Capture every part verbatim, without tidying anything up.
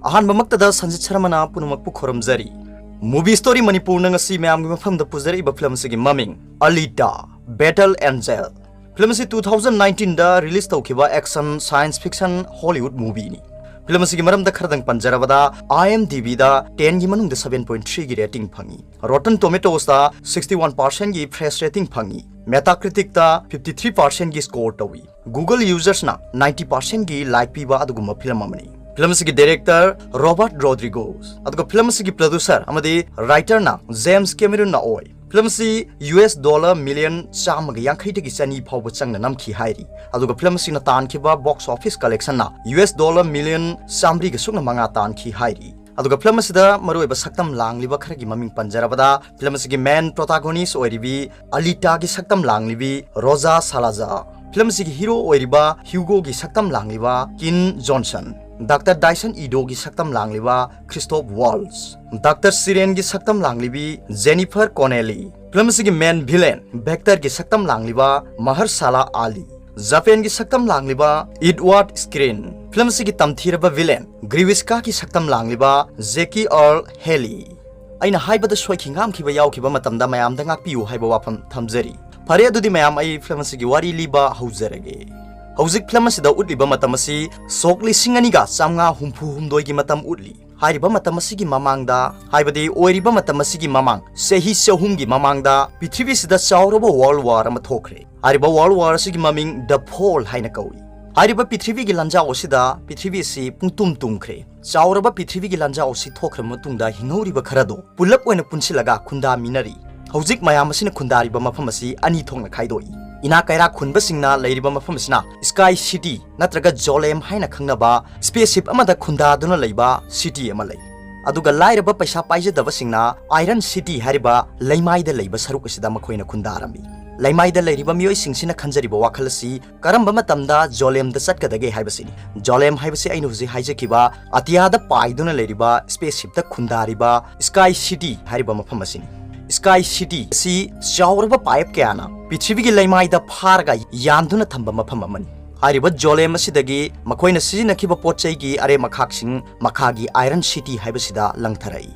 ꯑꯍꯥꯟꯕꯃꯛꯇꯗ ꯁꯟꯖꯤꯠ ꯁꯔꯃꯅ ꯄꯨꯝꯅꯃꯛꯄꯨ ꯈꯨꯔꯨꯝꯖꯔꯤ꯫ Movie Story ꯃꯅꯤꯄꯨꯔꯅ ꯉꯁꯤ ꯃꯌꯥꯝꯒꯤ ꯃꯐꯝꯗ ꯄꯨꯖꯔꯛꯏꯕ ꯐꯤꯂꯝ ꯑꯁꯤꯒꯤ ꯃꯃꯤꯡ ꯑꯂꯤꯇꯥ, Battle Angel꯫ ꯐꯤꯂꯝ ꯑꯁꯤ two thousand nineteenꯗ release ꯇꯧꯈꯤꯕ action science fiction Hollywood movieꯅꯤ꯫ ꯐꯤꯂꯝ ꯑꯁꯤꯒꯤ ꯃꯔꯝꯗ ꯈꯔꯗꯪ ꯄꯟꯖꯔꯕꯗ, IMDbꯗ tenꯒꯤ ꯃꯅꯨꯡꯗ seven point threeꯒꯤ rating ꯐꯪꯉꯤ꯫ Rotten Tomatoesꯇ sixty one percentꯒꯤ fresh rating ꯐꯪꯉꯤ꯫ Metacriticꯇ fifty three percentꯒꯤ score ꯇꯧꯏ꯫ Google usersꯅ ninety percentꯒꯤ like ꯄꯤꯕ ꯑꯗꯨꯒꯨꯝꯕ ꯐꯤꯂꯝ ꯑꯃꯅꯤ꯫ ꯐꯤꯂꯝ ꯑꯁꯤꯒꯤ director Robert Rodriguez, ꯑꯗꯨꯒ ꯐꯤꯂꯝ ꯑꯁꯤꯒꯤ producer ꯑꯃꯗꯤ writerꯅ James Cameronꯅ ꯑꯣꯏ꯫ ꯐꯤꯂꯝ ꯑꯁꯤ US dollar million ꯆꯥꯝꯃꯒ ꯌꯥꯡꯈꯩꯗꯒꯤ ꯆꯅꯤ ꯐꯥꯎꯕ ꯆꯪꯅ ꯅꯝꯈꯤ ꯍꯥꯏꯔꯤ꯫ ꯑꯗꯨꯒ ꯐꯤꯂꯝ ꯑꯁꯤꯅ ꯇꯥꯟꯈꯤꯕ box office collectionꯅ US dollar million ꯆꯥꯝꯃꯔꯤꯒ ꯁꯨꯞꯅ ꯃꯉꯥ ꯇꯥꯟꯈꯤ ꯍꯥꯏꯔꯤ꯫ ꯑꯗꯨꯒ ꯐꯤꯂꯝ ꯑꯁꯤꯗ ꯃꯔꯨꯑꯣꯏꯕ ꯁꯛꯇꯝ ꯂꯥꯡꯂꯤꯕ ꯈꯔꯒꯤ ꯃꯃꯤꯡ ꯄꯟꯖꯔꯕꯗ, ꯐꯤꯂꯝ ꯑꯁꯤꯒꯤ main protagonist ꯑꯣꯏꯔꯤꯕꯤ ꯑꯂꯤꯇꯥꯒꯤ ꯁꯛꯇꯝ ꯂꯥꯡꯂꯤꯕꯤ ꯔꯣꯖꯥ ꯁꯥꯂꯥꯖꯥ, ꯐꯤꯂꯝ ꯑꯁꯤꯒꯤ hero ꯑꯣꯏꯔꯤꯕ ꯍ꯭ꯌꯨꯒꯣꯒꯤ ꯁꯛꯇꯝ ꯂꯥꯡꯂꯤꯕ ꯀꯤꯟ ꯖꯣꯟꯁꯟ, Doctor Dyson Idoꯒꯤ ꯁꯛꯇꯝ ꯂꯥꯡꯂꯤꯕ ꯈ꯭ꯔꯤꯁꯇꯣꯞ ꯋꯥꯜꯁ, Doctor Sirenꯒꯤ ꯁꯛꯇꯝ ꯂꯥꯡꯂꯤꯕꯤ ꯖꯦꯅꯤꯐꯔ ꯀꯣꯅꯦꯂꯤ, ꯐꯤꯂꯝ ꯑꯁꯤꯒꯤ main villain Vectorꯒꯤ ꯁꯛꯇꯝ ꯂꯥꯡꯂꯤꯕ ꯃꯍꯔꯁꯥꯂꯥ ꯑꯥꯂꯤ, ꯖꯄꯦꯟꯒꯤ ꯁꯛꯇꯝ ꯂꯥꯡꯂꯤꯕ ꯏꯗꯋꯥꯔꯗ ꯁ꯭ꯀ꯭ꯔꯤꯟ, ꯐꯤꯂꯝ ꯑꯁꯤꯒꯤ ꯇꯝꯊꯤꯔꯕ villain ꯒ꯭ꯔꯤꯋꯤꯁꯀꯥꯒꯤ ꯁꯛꯇꯝ ꯂꯥꯡꯂꯤꯕ ꯖꯦꯀꯤ ꯑꯔꯜ ꯍꯦꯂꯤ꯫ ꯑꯩꯅ ꯍꯥꯏꯕꯗ ꯁꯣꯏꯈꯤ ꯉꯥꯝꯈꯤꯕ ꯌꯥꯎꯈꯤꯕ ꯃꯇꯝꯗ ꯃꯌꯥꯝꯗ ꯉꯥꯛꯄꯤꯌꯨ ꯍꯥꯏꯕ ꯋꯥꯐꯝ ꯊꯝꯖꯔꯤ꯫ ꯐꯔꯦ, ꯑꯗꯨꯗꯤ ꯃꯌꯥꯝ, ꯑꯩ ꯐꯤꯂꯝ ꯑꯁꯤꯒꯤ ꯋꯥꯔꯤ ꯂꯤꯕ ꯍꯧꯖꯔꯒꯦ꯫ ꯍꯧꯖꯤꯛ ꯐꯤꯂꯝ ꯑꯁꯤꯗ ꯎꯠꯂꯤꯕ ꯃꯇꯝ ꯑꯁꯤ ꯁꯣꯛ ꯂꯤꯁꯤꯡ ꯑꯅꯤꯒ ꯆꯥꯝꯃꯉꯥ ꯍꯨꯝꯐꯨ ꯍꯨꯝꯗꯣꯏꯒꯤ ꯃꯇꯝ ꯎꯠꯂꯤ꯫ ꯍꯥꯏꯔꯤꯕ ꯃꯇꯝ ꯑꯁꯤꯒꯤ ꯃꯃꯥꯡꯗ, ꯍꯥꯏꯕꯗꯤ ꯑꯣꯏꯔꯤꯕ ꯃꯇꯝ ꯑꯁꯤꯒꯤ ꯃꯃꯥꯡ ꯆꯍꯤ ꯆꯍꯨꯝꯒꯤ ꯃꯃꯥꯡꯗ ꯄ꯭ꯔꯤꯊꯤꯕꯤꯁꯤꯗ ꯆꯥꯎꯔꯕ world war ꯑꯃ ꯊꯣꯛꯈ꯭ꯔꯦ꯫ ꯍꯥꯏꯔꯤꯕ world war ꯑꯁꯤꯒꯤ ꯃꯃꯤꯡ The Fall ꯍꯥꯏꯅ ꯀꯧꯏ꯫ ꯍꯥꯏꯔꯤꯕ ꯄ꯭ꯔꯤꯊꯤꯕꯤꯒꯤ ꯂꯥꯟꯖꯥꯎ ꯑꯁꯤꯗ ꯄ꯭ꯔꯤꯊꯤꯕꯤ ꯑꯁꯤ ꯄꯨꯡꯇꯨꯝ ꯇꯨꯝꯈ꯭ꯔꯦ꯫ ꯆꯥꯎꯔꯕ ꯄ꯭ꯔꯤꯊꯤꯕꯤꯒꯤ ꯂꯥꯟꯖꯥꯎ ꯑꯁꯤ ꯊꯣꯛꯈ꯭ꯔꯕ ꯃꯇꯨꯡꯗ ꯍꯤꯡꯍꯧꯔꯤꯕ ꯈꯔꯗꯣ ꯄꯨꯂꯞ ꯑꯣꯏꯅ ꯄꯨꯟꯁꯤꯜꯂꯒ ꯈꯨꯟꯗꯥꯃꯤꯟꯅꯔꯤ꯫ ꯍꯧꯖꯤꯛ ꯃꯌꯥꯝ ꯑꯁꯤꯅ ꯈꯨꯟꯗꯥꯔꯤꯕ ꯃꯐꯝ ꯑꯁꯤ ꯑꯅꯤ ꯊꯣꯛꯅ ꯈꯥꯏꯗꯣꯛꯏ꯫ ꯏꯅꯥꯛ ꯀꯩꯔꯥꯛ ꯈꯨꯟꯕꯁꯤꯡꯅ ꯂꯩꯔꯤꯕ ꯃꯐꯝ ꯑꯁꯤꯅ Sky City ꯅꯠꯇ꯭ꯔꯒ ꯖꯣꯂꯦꯝ ꯍꯥꯏꯅ ꯈꯪꯅꯕ spaceship ꯑꯃꯗ ꯈꯨꯟꯗꯥꯗꯨꯅ ꯂꯩꯕ city ꯑꯃ ꯂꯩ꯫ ꯑꯗꯨꯒ ꯂꯥꯏꯔꯕ ꯄꯩꯁꯥ ꯄꯥꯏꯖꯗꯕꯁꯤꯡꯅ Iron City ꯍꯥꯏꯔꯤꯕ ꯂꯩꯃꯥꯏꯗ ꯂꯩꯕ ꯁꯔꯨꯛ ꯑꯁꯤꯗ ꯃꯈꯣꯏꯅ ꯈꯨꯟꯗꯥꯔꯝꯃꯤ꯫ ꯂꯩꯃꯥꯏꯗ ꯂꯩꯔꯤꯕ ꯃꯤꯑꯣꯏꯁꯤꯡꯁꯤꯅ ꯈꯟꯖꯔꯤꯕ ꯋꯥꯈꯜ ꯑꯁꯤ ꯀꯔꯝꯕ ꯃꯇꯝꯗ ꯖꯣꯂꯦꯝꯗ ꯆꯠꯀꯗꯒꯦ ꯍꯥꯏꯕꯁꯤꯅꯤ꯫ ꯖꯣꯂꯦꯝ ꯍꯥꯏꯕꯁꯤ ꯑꯩꯅ ꯍꯧꯖꯤꯛ ꯍꯥꯏꯖꯈꯤꯕ ꯑꯇꯤꯌꯥꯗ ꯄꯥꯏꯗꯨꯅ ꯂꯩꯔꯤꯕ spaceshipꯇ ꯈꯨꯟꯗꯥꯔꯤꯕ Sky City ꯍꯥꯏꯔꯤꯕ ꯃꯐꯝ ꯑꯁꯤꯅꯤ꯫ Sky City ꯑꯁꯤ ꯆꯥꯎꯔꯕ ꯄꯥꯏꯞ ꯀꯌꯥꯅ ꯄ꯭ꯔꯤꯊꯤꯕꯤꯒꯤ ꯂꯩꯃꯥꯏꯗ ꯐꯥꯔꯒ ꯌꯥꯟꯗꯨꯅ ꯊꯝꯕ ꯃꯐꯝ ꯑꯃꯅꯤ꯫ ꯍꯥꯏꯔꯤꯕ ꯖꯣꯂꯦꯝ ꯑꯁꯤꯗꯒꯤ ꯃꯈꯣꯏꯅ ꯁꯤꯖꯤꯟꯅꯈꯤꯕ ꯄꯣꯠ ꯆꯩꯒꯤ ꯑꯔꯦꯝ ꯑꯈꯥꯛꯁꯤꯡ ꯃꯈꯥꯒꯤ ꯑꯥꯏꯔꯟ ꯁꯤꯇꯤ ꯍꯥꯏꯕꯁꯤꯗ ꯂꯪꯊꯔꯛꯏ꯫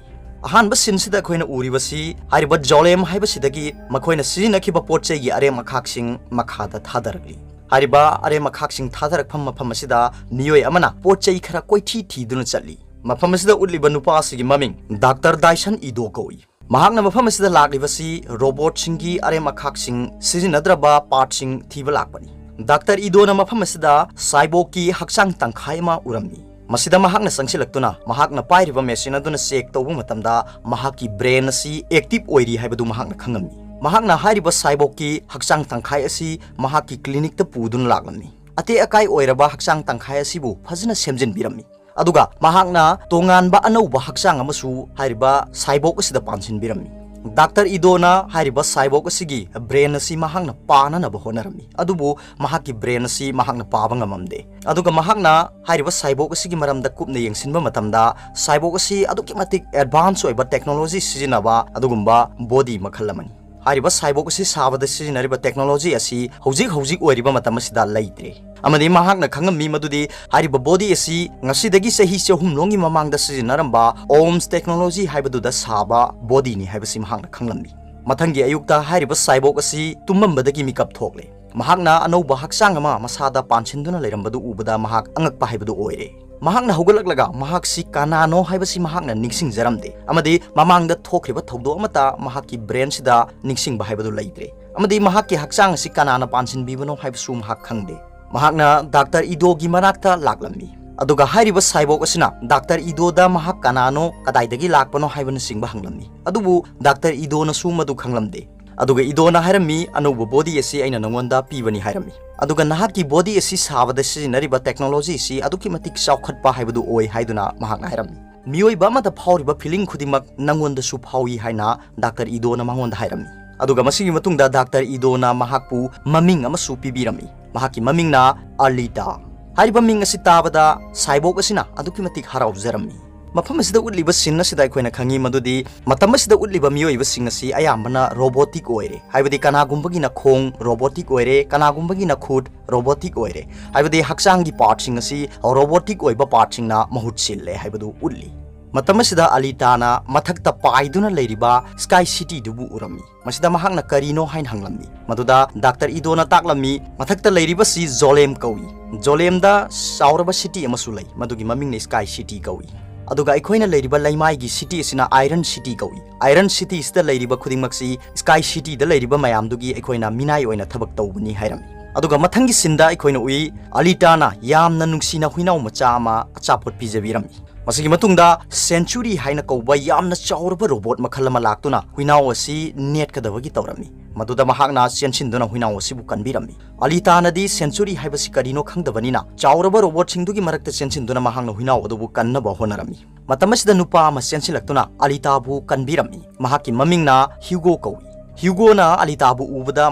ꯑꯍꯥꯟꯕ ꯁꯤꯟꯁꯤꯗ ꯑꯩꯈꯣꯏꯅ ꯎꯔꯤꯕꯁꯤ ꯍꯥꯏꯔꯤꯕ ꯖꯣꯂꯦꯝ ꯍꯥꯏꯕꯁꯤꯗꯒꯤ ꯃꯈꯣꯏꯅ ꯁꯤꯖꯤꯟꯅꯈꯤꯕ ꯄꯣꯠ ꯆꯩꯒꯤ ꯑꯔꯦꯝ ꯑꯈꯥꯛꯁꯤꯡ ꯃꯈꯥꯗ ꯊꯥꯗꯔꯛꯂꯤ꯫ ꯍꯥꯏꯔꯤꯕ ꯑꯔꯦꯝ ꯑꯈꯥꯛꯁꯤꯡ ꯊꯥꯗꯔꯛꯐꯝ ꯃꯐꯝ ꯑꯁꯤꯗ ꯃꯤꯑꯣꯏ ꯑꯃꯅ ꯄꯣꯠ ꯆꯩ ꯈꯔ ꯀꯣꯏꯊꯤ ꯊꯤꯗꯨꯅ ꯆꯠꯂꯤ꯫ ꯃꯐꯝ ꯑꯁꯤꯗ ꯎꯠꯂꯤꯕ ꯅꯨꯄꯥ ꯑꯁꯤꯒꯤ ꯃꯃꯤꯡ ꯗꯥꯛꯇꯔ ꯗꯥꯏꯁꯟ ꯏꯗꯣ ꯀꯧꯏ꯫ ꯃꯍꯥꯛꯅ ꯃꯐꯝ ꯑꯁꯤꯗ ꯂꯥꯛꯂꯤꯕꯁꯤ ꯔꯣꯕꯣꯠꯁꯤꯡꯒꯤ ꯑꯔꯦꯝ ꯑꯈꯥꯛꯁꯤꯡ, ꯁꯤꯖꯤꯟꯅꯗ꯭ꯔꯕ ꯄꯥꯔꯠꯁꯤꯡ ꯊꯤꯕ ꯂꯥꯛꯄꯅꯤ꯫ ꯗꯥꯛꯇꯔ ꯏꯗꯣꯅ ꯃꯐꯝ ꯑꯁꯤꯗ ꯁꯥꯏꯕꯣꯛꯀꯤ ꯍꯛꯆꯥꯡ ꯇꯪꯈꯥꯏ ꯑꯃ ꯎꯔꯝꯃꯤ꯫ ꯃꯁꯤꯗ ꯃꯍꯥꯛꯅ ꯆꯪꯁꯤꯜꯂꯛꯇꯨꯅ ꯃꯍꯥꯛꯅ ꯄꯥꯏꯔꯤꯕ ꯃꯦꯁꯤꯟ ꯑꯗꯨꯅ ꯆꯦꯛ ꯇꯧꯕ ꯃꯇꯝꯗ ꯃꯍꯥꯛꯀꯤ ꯕ꯭ꯔꯦꯟ ꯑꯁꯤ ꯑꯦꯛꯇꯤꯚ ꯑꯣꯏꯔꯤ ꯍꯥꯏꯕꯗꯨ ꯃꯍꯥꯛꯅ ꯈꯪꯂꯝꯃꯤ꯫ ꯃꯍꯥꯛꯅ ꯍꯥꯏꯔꯤꯕ ꯁꯥꯏꯕꯣꯛꯀꯤ ꯍꯛꯆꯥꯡ ꯇꯪꯈꯥꯏ ꯑꯁꯤ ꯃꯍꯥꯛꯀꯤ ꯀ꯭ꯂꯤꯅꯤꯛꯇ ꯄꯨꯗꯨꯅ ꯂꯥꯛꯂꯝꯃꯤ꯫ ꯑꯇꯦꯛ ꯑꯀꯥꯏ ꯑꯣꯏꯔꯕ ꯍꯛꯆꯥꯡ ꯇꯪꯈꯥꯏ ꯑꯁꯤꯕꯨ ꯐꯖꯅ ꯁꯦꯝꯖꯤꯟꯕꯤꯔꯝꯃꯤ꯫ ꯑꯗꯨꯒ ꯃꯍꯥꯛꯅ ꯇꯣꯉꯥꯟꯕ ꯑꯅꯧꯕ ꯍꯛꯆꯥꯡ ꯑꯃꯁꯨ ꯍꯥꯏꯔꯤꯕ ꯁꯥꯏꯕꯣꯛ ꯑꯁꯤꯗ ꯄꯥꯟꯁꯤꯟꯕꯤꯔꯝꯃꯤ꯫ ꯗꯥꯛꯇꯔ ꯏꯗꯣꯅ ꯍꯥꯏꯔꯤꯕ ꯁꯥꯏꯕꯣꯛ ꯑꯁꯤꯒꯤ ꯕ꯭ꯔꯦꯟ ꯑꯁꯤ ꯃꯍꯥꯛꯅ ꯄꯥꯅꯅꯕ ꯍꯣꯠꯅꯔꯝꯃꯤ, ꯑꯗꯨꯕꯨ ꯃꯍꯥꯛꯀꯤ ꯕ꯭ꯔꯦꯟ ꯑꯁꯤ ꯃꯍꯥꯛꯅ ꯄꯥꯕ ꯉꯝꯃꯝꯗꯦ꯫ ꯑꯗꯨꯒ ꯃꯍꯥꯛꯅ ꯍꯥꯏꯔꯤꯕ ꯁꯥꯏꯕꯣꯛ ꯑꯁꯤꯒꯤ ꯃꯔꯝꯗ ꯀꯨꯞꯅ ꯌꯦꯡꯁꯤꯟꯕ ꯃꯇꯝꯗ, ꯁꯥꯏꯕꯣꯛ ꯑꯁꯤ ꯑꯗꯨꯛꯀꯤ ꯃꯇꯤꯛ ꯑꯦꯗꯚꯥꯟꯁ ꯑꯣꯏꯕ ꯇꯦꯛꯅꯣꯂꯣꯖꯤ ꯁꯤꯖꯤꯟꯅꯕ ꯑꯗꯨꯒꯨꯝꯕ ꯕꯣꯗꯤ ꯃꯈꯜ ꯑꯃꯅꯤ꯫ ꯍꯥꯏꯔꯤꯕ ꯁꯥꯏꯕꯣꯛ ꯑꯁꯤ ꯁꯥꯕꯗ ꯁꯤꯖꯤꯟꯅꯔꯤꯕ ꯇꯦꯛꯅꯣꯂꯣꯖꯤ ꯑꯁꯤ ꯍꯧꯖꯤꯛ ꯍꯧꯖꯤꯛ ꯑꯣꯏꯔꯤꯕ ꯃꯇꯝ ꯑꯁꯤꯗ ꯂꯩꯇ꯭ꯔꯦ꯫ ꯑꯃꯗꯤ ꯃꯍꯥꯛꯅ ꯈꯪꯉꯝꯃꯤ ꯃꯗꯨꯗꯤ ꯍꯥꯏꯔꯤꯕ ꯕꯣꯗꯤ ꯑꯁꯤ ꯉꯁꯤꯗꯒꯤ ꯆꯍꯤ ꯆꯍꯨꯝ ꯂꯣꯝꯒꯤ ꯃꯃꯥꯡꯗ ꯁꯤꯖꯤꯟꯅꯔꯝꯕ ꯑꯣꯝꯁ ꯇꯦꯛꯅꯣꯂꯣꯖꯤ ꯍꯥꯏꯕꯗꯨꯗ ꯁꯥꯕ ꯕꯣꯗꯤꯅꯤ ꯍꯥꯏꯕꯁꯤ ꯃꯍꯥꯛꯅ ꯈꯪꯂꯝꯃꯤ꯫ ꯃꯊꯪꯒꯤ ꯑꯌꯨꯛꯇ ꯍꯥꯏꯔꯤꯕ ꯁꯥꯏꯕꯣꯛ ꯑꯁꯤ ꯇꯨꯝꯃꯝꯕꯗꯒꯤ ꯃꯤꯀꯞ ꯊꯣꯛꯂꯦ꯫ ꯃꯍꯥꯛꯅ ꯑꯅꯧꯕ ꯍꯛꯆꯥꯡ ꯑꯃ ꯃꯁꯥꯗ ꯄꯥꯟꯁꯤꯟꯗꯨꯅ ꯂꯩꯔꯝꯕꯗꯨ ꯎꯕꯗ ꯃꯍꯥꯛ ꯑꯉꯛꯄ ꯍꯥꯏꯕꯗꯨ ꯑꯣꯏꯔꯦ꯫ ꯃꯍꯥꯛꯅ ꯍꯧꯒꯠꯂꯛꯂꯒ ꯃꯍꯥꯛꯁꯤ ꯀꯅꯥꯅꯣ ꯍꯥꯏꯕꯁꯤ ꯃꯍꯥꯛꯅ ꯅꯤꯡꯁꯤꯡꯖꯔꯝꯗꯦ, ꯑꯃꯗꯤ ꯃꯃꯥꯡꯗ ꯊꯣꯛꯈ꯭ꯔꯤꯕ ꯊꯧꯗꯣꯛ ꯑꯃꯠꯇ ꯃꯍꯥꯛꯀꯤ ꯕ꯭ꯔꯦꯟꯁꯤꯗ ꯅꯤꯡꯁꯤꯡꯕ ꯍꯥꯏꯕꯗꯨ ꯂꯩꯇ꯭ꯔꯦ, ꯑꯃꯗꯤ ꯃꯍꯥꯛꯀꯤ ꯍꯛꯆꯥꯡ ꯑꯁꯤ ꯀꯅꯥꯅ ꯄꯥꯟꯁꯤꯟꯕꯤꯕꯅꯣ ꯍꯥꯏꯕꯁꯨ ꯃꯍꯥꯛ ꯈꯪꯗꯦ꯫ ꯃꯍꯥꯛꯅ ꯗꯥꯛꯇꯔ ꯏꯗꯣꯒꯤ ꯃꯅꯥꯛꯇ ꯂꯥꯛꯂꯝꯃꯤ, ꯑꯗꯨꯒ ꯍꯥꯏꯔꯤꯕ ꯁꯥꯏꯕꯣꯛ ꯑꯁꯤꯅ ꯗꯥꯛꯇꯔ ꯏꯗꯣꯗ ꯃꯍꯥꯛ ꯀꯅꯥꯅꯣ, ꯀꯗꯥꯏꯗꯒꯤ ꯂꯥꯛꯄꯅꯣ ꯍꯥꯏꯕꯅꯆꯤꯡꯕ ꯍꯪꯂꯝꯃꯤ꯫ ꯑꯗꯨꯕꯨ ꯗꯥꯛꯇꯔ ꯏꯗꯣꯅꯁꯨ ꯃꯗꯨ ꯈꯪꯂꯝꯗꯦ꯫ ꯑꯗꯨꯒ ꯏꯗꯣꯅ ꯍꯥꯏꯔꯝꯃꯤ, "ꯑꯅꯧꯕ ꯕꯣꯗꯤ ꯑꯁꯤ ꯑꯩꯅ ꯅꯉꯣꯟꯗ ꯄꯤꯕꯅꯤ" ꯍꯥꯏꯔꯝꯃꯤ꯫ ꯑꯗꯨꯒ "ꯅꯍꯥꯛꯀꯤ ꯕꯣꯗꯤ ꯑꯁꯤ ꯁꯥꯕꯗ ꯁꯤꯖꯤꯟꯅꯔꯤꯕ ꯇꯦꯛꯅꯣꯂꯣꯖꯤ ꯑꯁꯤ ꯑꯗꯨꯛꯀꯤ ꯃꯇꯤꯛ ꯆꯥꯎꯈꯠꯄ ꯍꯥꯏꯕꯗꯨ ꯑꯣꯏ" ꯍꯥꯏꯗꯨꯅ ꯃꯍꯥꯛꯅ ꯍꯥꯏꯔꯝꯃꯤ꯫ "ꯃꯤꯑꯣꯏꯕ ꯑꯃꯗ ꯐꯥꯎꯔꯤꯕ ꯐꯤꯂꯤꯡ ꯈꯨꯗꯤꯡꯃꯛ ꯅꯉꯣꯟꯗꯁꯨ ꯐꯥꯎꯏ" ꯍꯥꯏꯅ ꯗꯥꯛꯇꯔ ꯏꯗꯣꯅ ꯃꯉꯣꯟꯗ ꯍꯥꯏꯔꯝꯃꯤ꯫ ꯑꯗꯨꯒ ꯃꯁꯤꯒꯤ ꯃꯇꯨꯡꯗ ꯗꯥꯛꯇꯔ ꯏꯗꯣꯅ ꯃꯍꯥꯛꯄꯨ ꯃꯃꯤꯡ ꯑꯃꯁꯨ ꯄꯤꯕꯤꯔꯝꯃꯤ꯫ ꯃꯍꯥꯛꯀꯤ ꯃꯃꯤꯡꯅ ꯑꯂꯤꯇꯥ꯫ ꯍꯥꯏꯔꯤꯕ ꯃꯤꯡ ꯑꯁꯤ ꯇꯥꯕꯗ ꯁꯥꯏꯕꯣꯛ ꯑꯁꯤꯅ ꯑꯗꯨꯛꯀꯤ ꯃꯇꯤꯛ ꯍꯔꯥꯎꯖꯔꯝꯃꯤ꯫ ꯃꯐꯝ ꯑꯁꯤꯗ ꯎꯠꯂꯤꯕ scene ꯑꯁꯤꯗ ꯑꯩꯈꯣꯏꯅ ꯈꯪꯉꯤ ꯃꯗꯨꯗꯤ ꯃꯇꯝ ꯑꯁꯤꯗ ꯎꯠꯂꯤꯕ ꯃꯤꯑꯣꯏꯕꯁꯤꯡ ꯑꯁꯤ ꯑꯌꯥꯝꯕꯅ robotic ꯑꯣꯏꯔꯦ, ꯍꯥꯏꯕꯗꯤ ꯀꯅꯥꯒꯨꯝꯕꯒꯤ ꯅꯈꯣꯡ robotic ꯑꯣꯏꯔꯦ, ꯀꯅꯥꯒꯨꯝꯕꯒꯤ ꯅꯈꯨꯠ robotic ꯑꯣꯏꯔꯦ, ꯍꯥꯏꯕꯗꯤ ꯍꯛꯆꯥꯡꯒꯤ partꯁꯤꯡ ꯑꯁꯤ robotic ꯑꯣꯏꯕ partꯁꯤꯡꯅ ꯃꯍꯨꯠ ꯁꯤꯜꯂꯦ ꯍꯥꯏꯕꯗꯨ ꯎꯠꯂꯤ꯫ ꯃꯇꯝ ꯑꯁꯤꯗ ꯑꯂꯤꯇꯥꯅ ꯃꯊꯛꯇ ꯄꯥꯏꯗꯨꯅ ꯂꯩꯔꯤꯕ Sky Cityꯗꯨꯕꯨ ꯎꯔꯝꯃꯤ꯫ ꯃꯁꯤꯗ ꯃꯍꯥꯛꯅ ꯀꯔꯤꯅꯣ ꯍꯥꯏꯅ ꯍꯪꯂꯝꯃꯤ꯫ ꯃꯗꯨꯗ ꯗꯥꯛꯇꯔ ꯏꯗꯣꯅ ꯇꯥꯛꯂꯝꯃꯤ, ꯃꯊꯛꯇ ꯂꯩꯔꯤꯕꯁꯤ ꯖꯣꯂꯦꯝ ꯀꯧꯏ꯫ ꯖꯣꯂꯦꯝꯗ ꯆꯥꯎꯔꯕ city ꯑꯃꯁꯨ ꯂꯩ, ꯃꯗꯨꯒꯤ ꯃꯃꯤꯡꯅ Sky City ꯀꯧꯏ꯫ ꯑꯗꯨꯒ ꯑꯩꯈꯣꯏꯅ ꯂꯩꯔꯤꯕ ꯂꯩꯃꯥꯏꯒꯤ city ꯑꯁꯤꯅ Iron City ꯀꯧꯏ꯫ Iron Cityꯁꯤꯗ ꯂꯩꯔꯤꯕ ꯈꯨꯗꯤꯡꯃꯛꯁꯤ Sky Cityꯗ ꯂꯩꯔꯤꯕ ꯃꯌꯥꯝꯗꯨꯒꯤ ꯑꯩꯈꯣꯏꯅ ꯃꯤꯅꯥꯏ ꯑꯣꯏꯅ ꯊꯕꯛ ꯇꯧꯕꯅꯤ ꯍꯥꯏꯔꯝꯃꯤ꯫ ꯑꯗꯨꯒ ꯃꯊꯪꯒꯤ sceneꯗ ꯑꯩꯈꯣꯏꯅ ꯎꯏ, ꯑꯂꯤꯇꯥꯅ ꯌꯥꯝꯅ ꯅꯨꯡꯁꯤꯅ ꯍꯨꯏꯅꯥꯎ ꯃꯆꯥ ꯑꯃ ꯑꯆꯥꯄꯣꯠ ꯄꯤꯖꯕꯤꯔꯝꯃꯤ꯫ ꯃꯁꯤꯒꯤ ꯃꯇꯨꯡꯗ Century ꯍꯥꯏꯅ ꯀꯧꯕ ꯌꯥꯝꯅ ꯆꯥꯎꯔꯕ robot ꯃꯈꯜ ꯑꯃ ꯂꯥꯛꯇꯨꯅ ꯍꯨꯏꯅꯥꯎ ꯑꯁꯤ ꯅꯦꯠꯀꯗꯕꯒꯤ ꯇꯧꯔꯝꯃꯤ꯫ ꯃꯗꯨꯗ ꯃꯍꯥꯛꯅ ꯆꯦꯟꯁꯤꯟꯗꯨꯅ ꯍꯨꯏꯅꯥꯎ ꯑꯁꯤꯕꯨ ꯀꯟꯕꯤꯔꯝꯃꯤ꯫ ꯑꯂꯤꯇꯥꯅꯗꯤ Century ꯍꯥꯏꯕꯁꯤ ꯀꯔꯤꯅꯣ ꯈꯪꯗꯕꯅꯤꯅ ꯆꯥꯎꯔꯕ robotꯁꯤꯡꯗꯨꯒꯤ ꯃꯔꯛꯇ ꯆꯦꯟꯁꯤꯟꯗꯨꯅ ꯃꯍꯥꯛꯅ ꯍꯨꯏꯅꯥꯎ ꯑꯗꯨꯕꯨ ꯀꯟꯅꯕ ꯍꯣꯠꯅꯔꯝꯃꯤ꯫ ꯃꯇꯝ ꯑꯁꯤꯗ ꯅꯨꯄꯥ ꯑꯃ ꯆꯦꯟꯁꯤꯜꯂꯛꯇꯨꯅ ꯑꯂꯤꯇꯥꯕꯨ ꯀꯟꯕꯤꯔꯝꯃꯤ꯫ ꯃꯍꯥꯛꯀꯤ ꯃꯃꯤꯡꯅ ꯍ꯭ꯌꯨꯒꯣ ꯀꯧꯏ꯫ ꯍ꯭ꯌꯨꯒꯣꯅ ꯑꯂꯤꯇꯥꯕꯨ ꯎꯕꯗ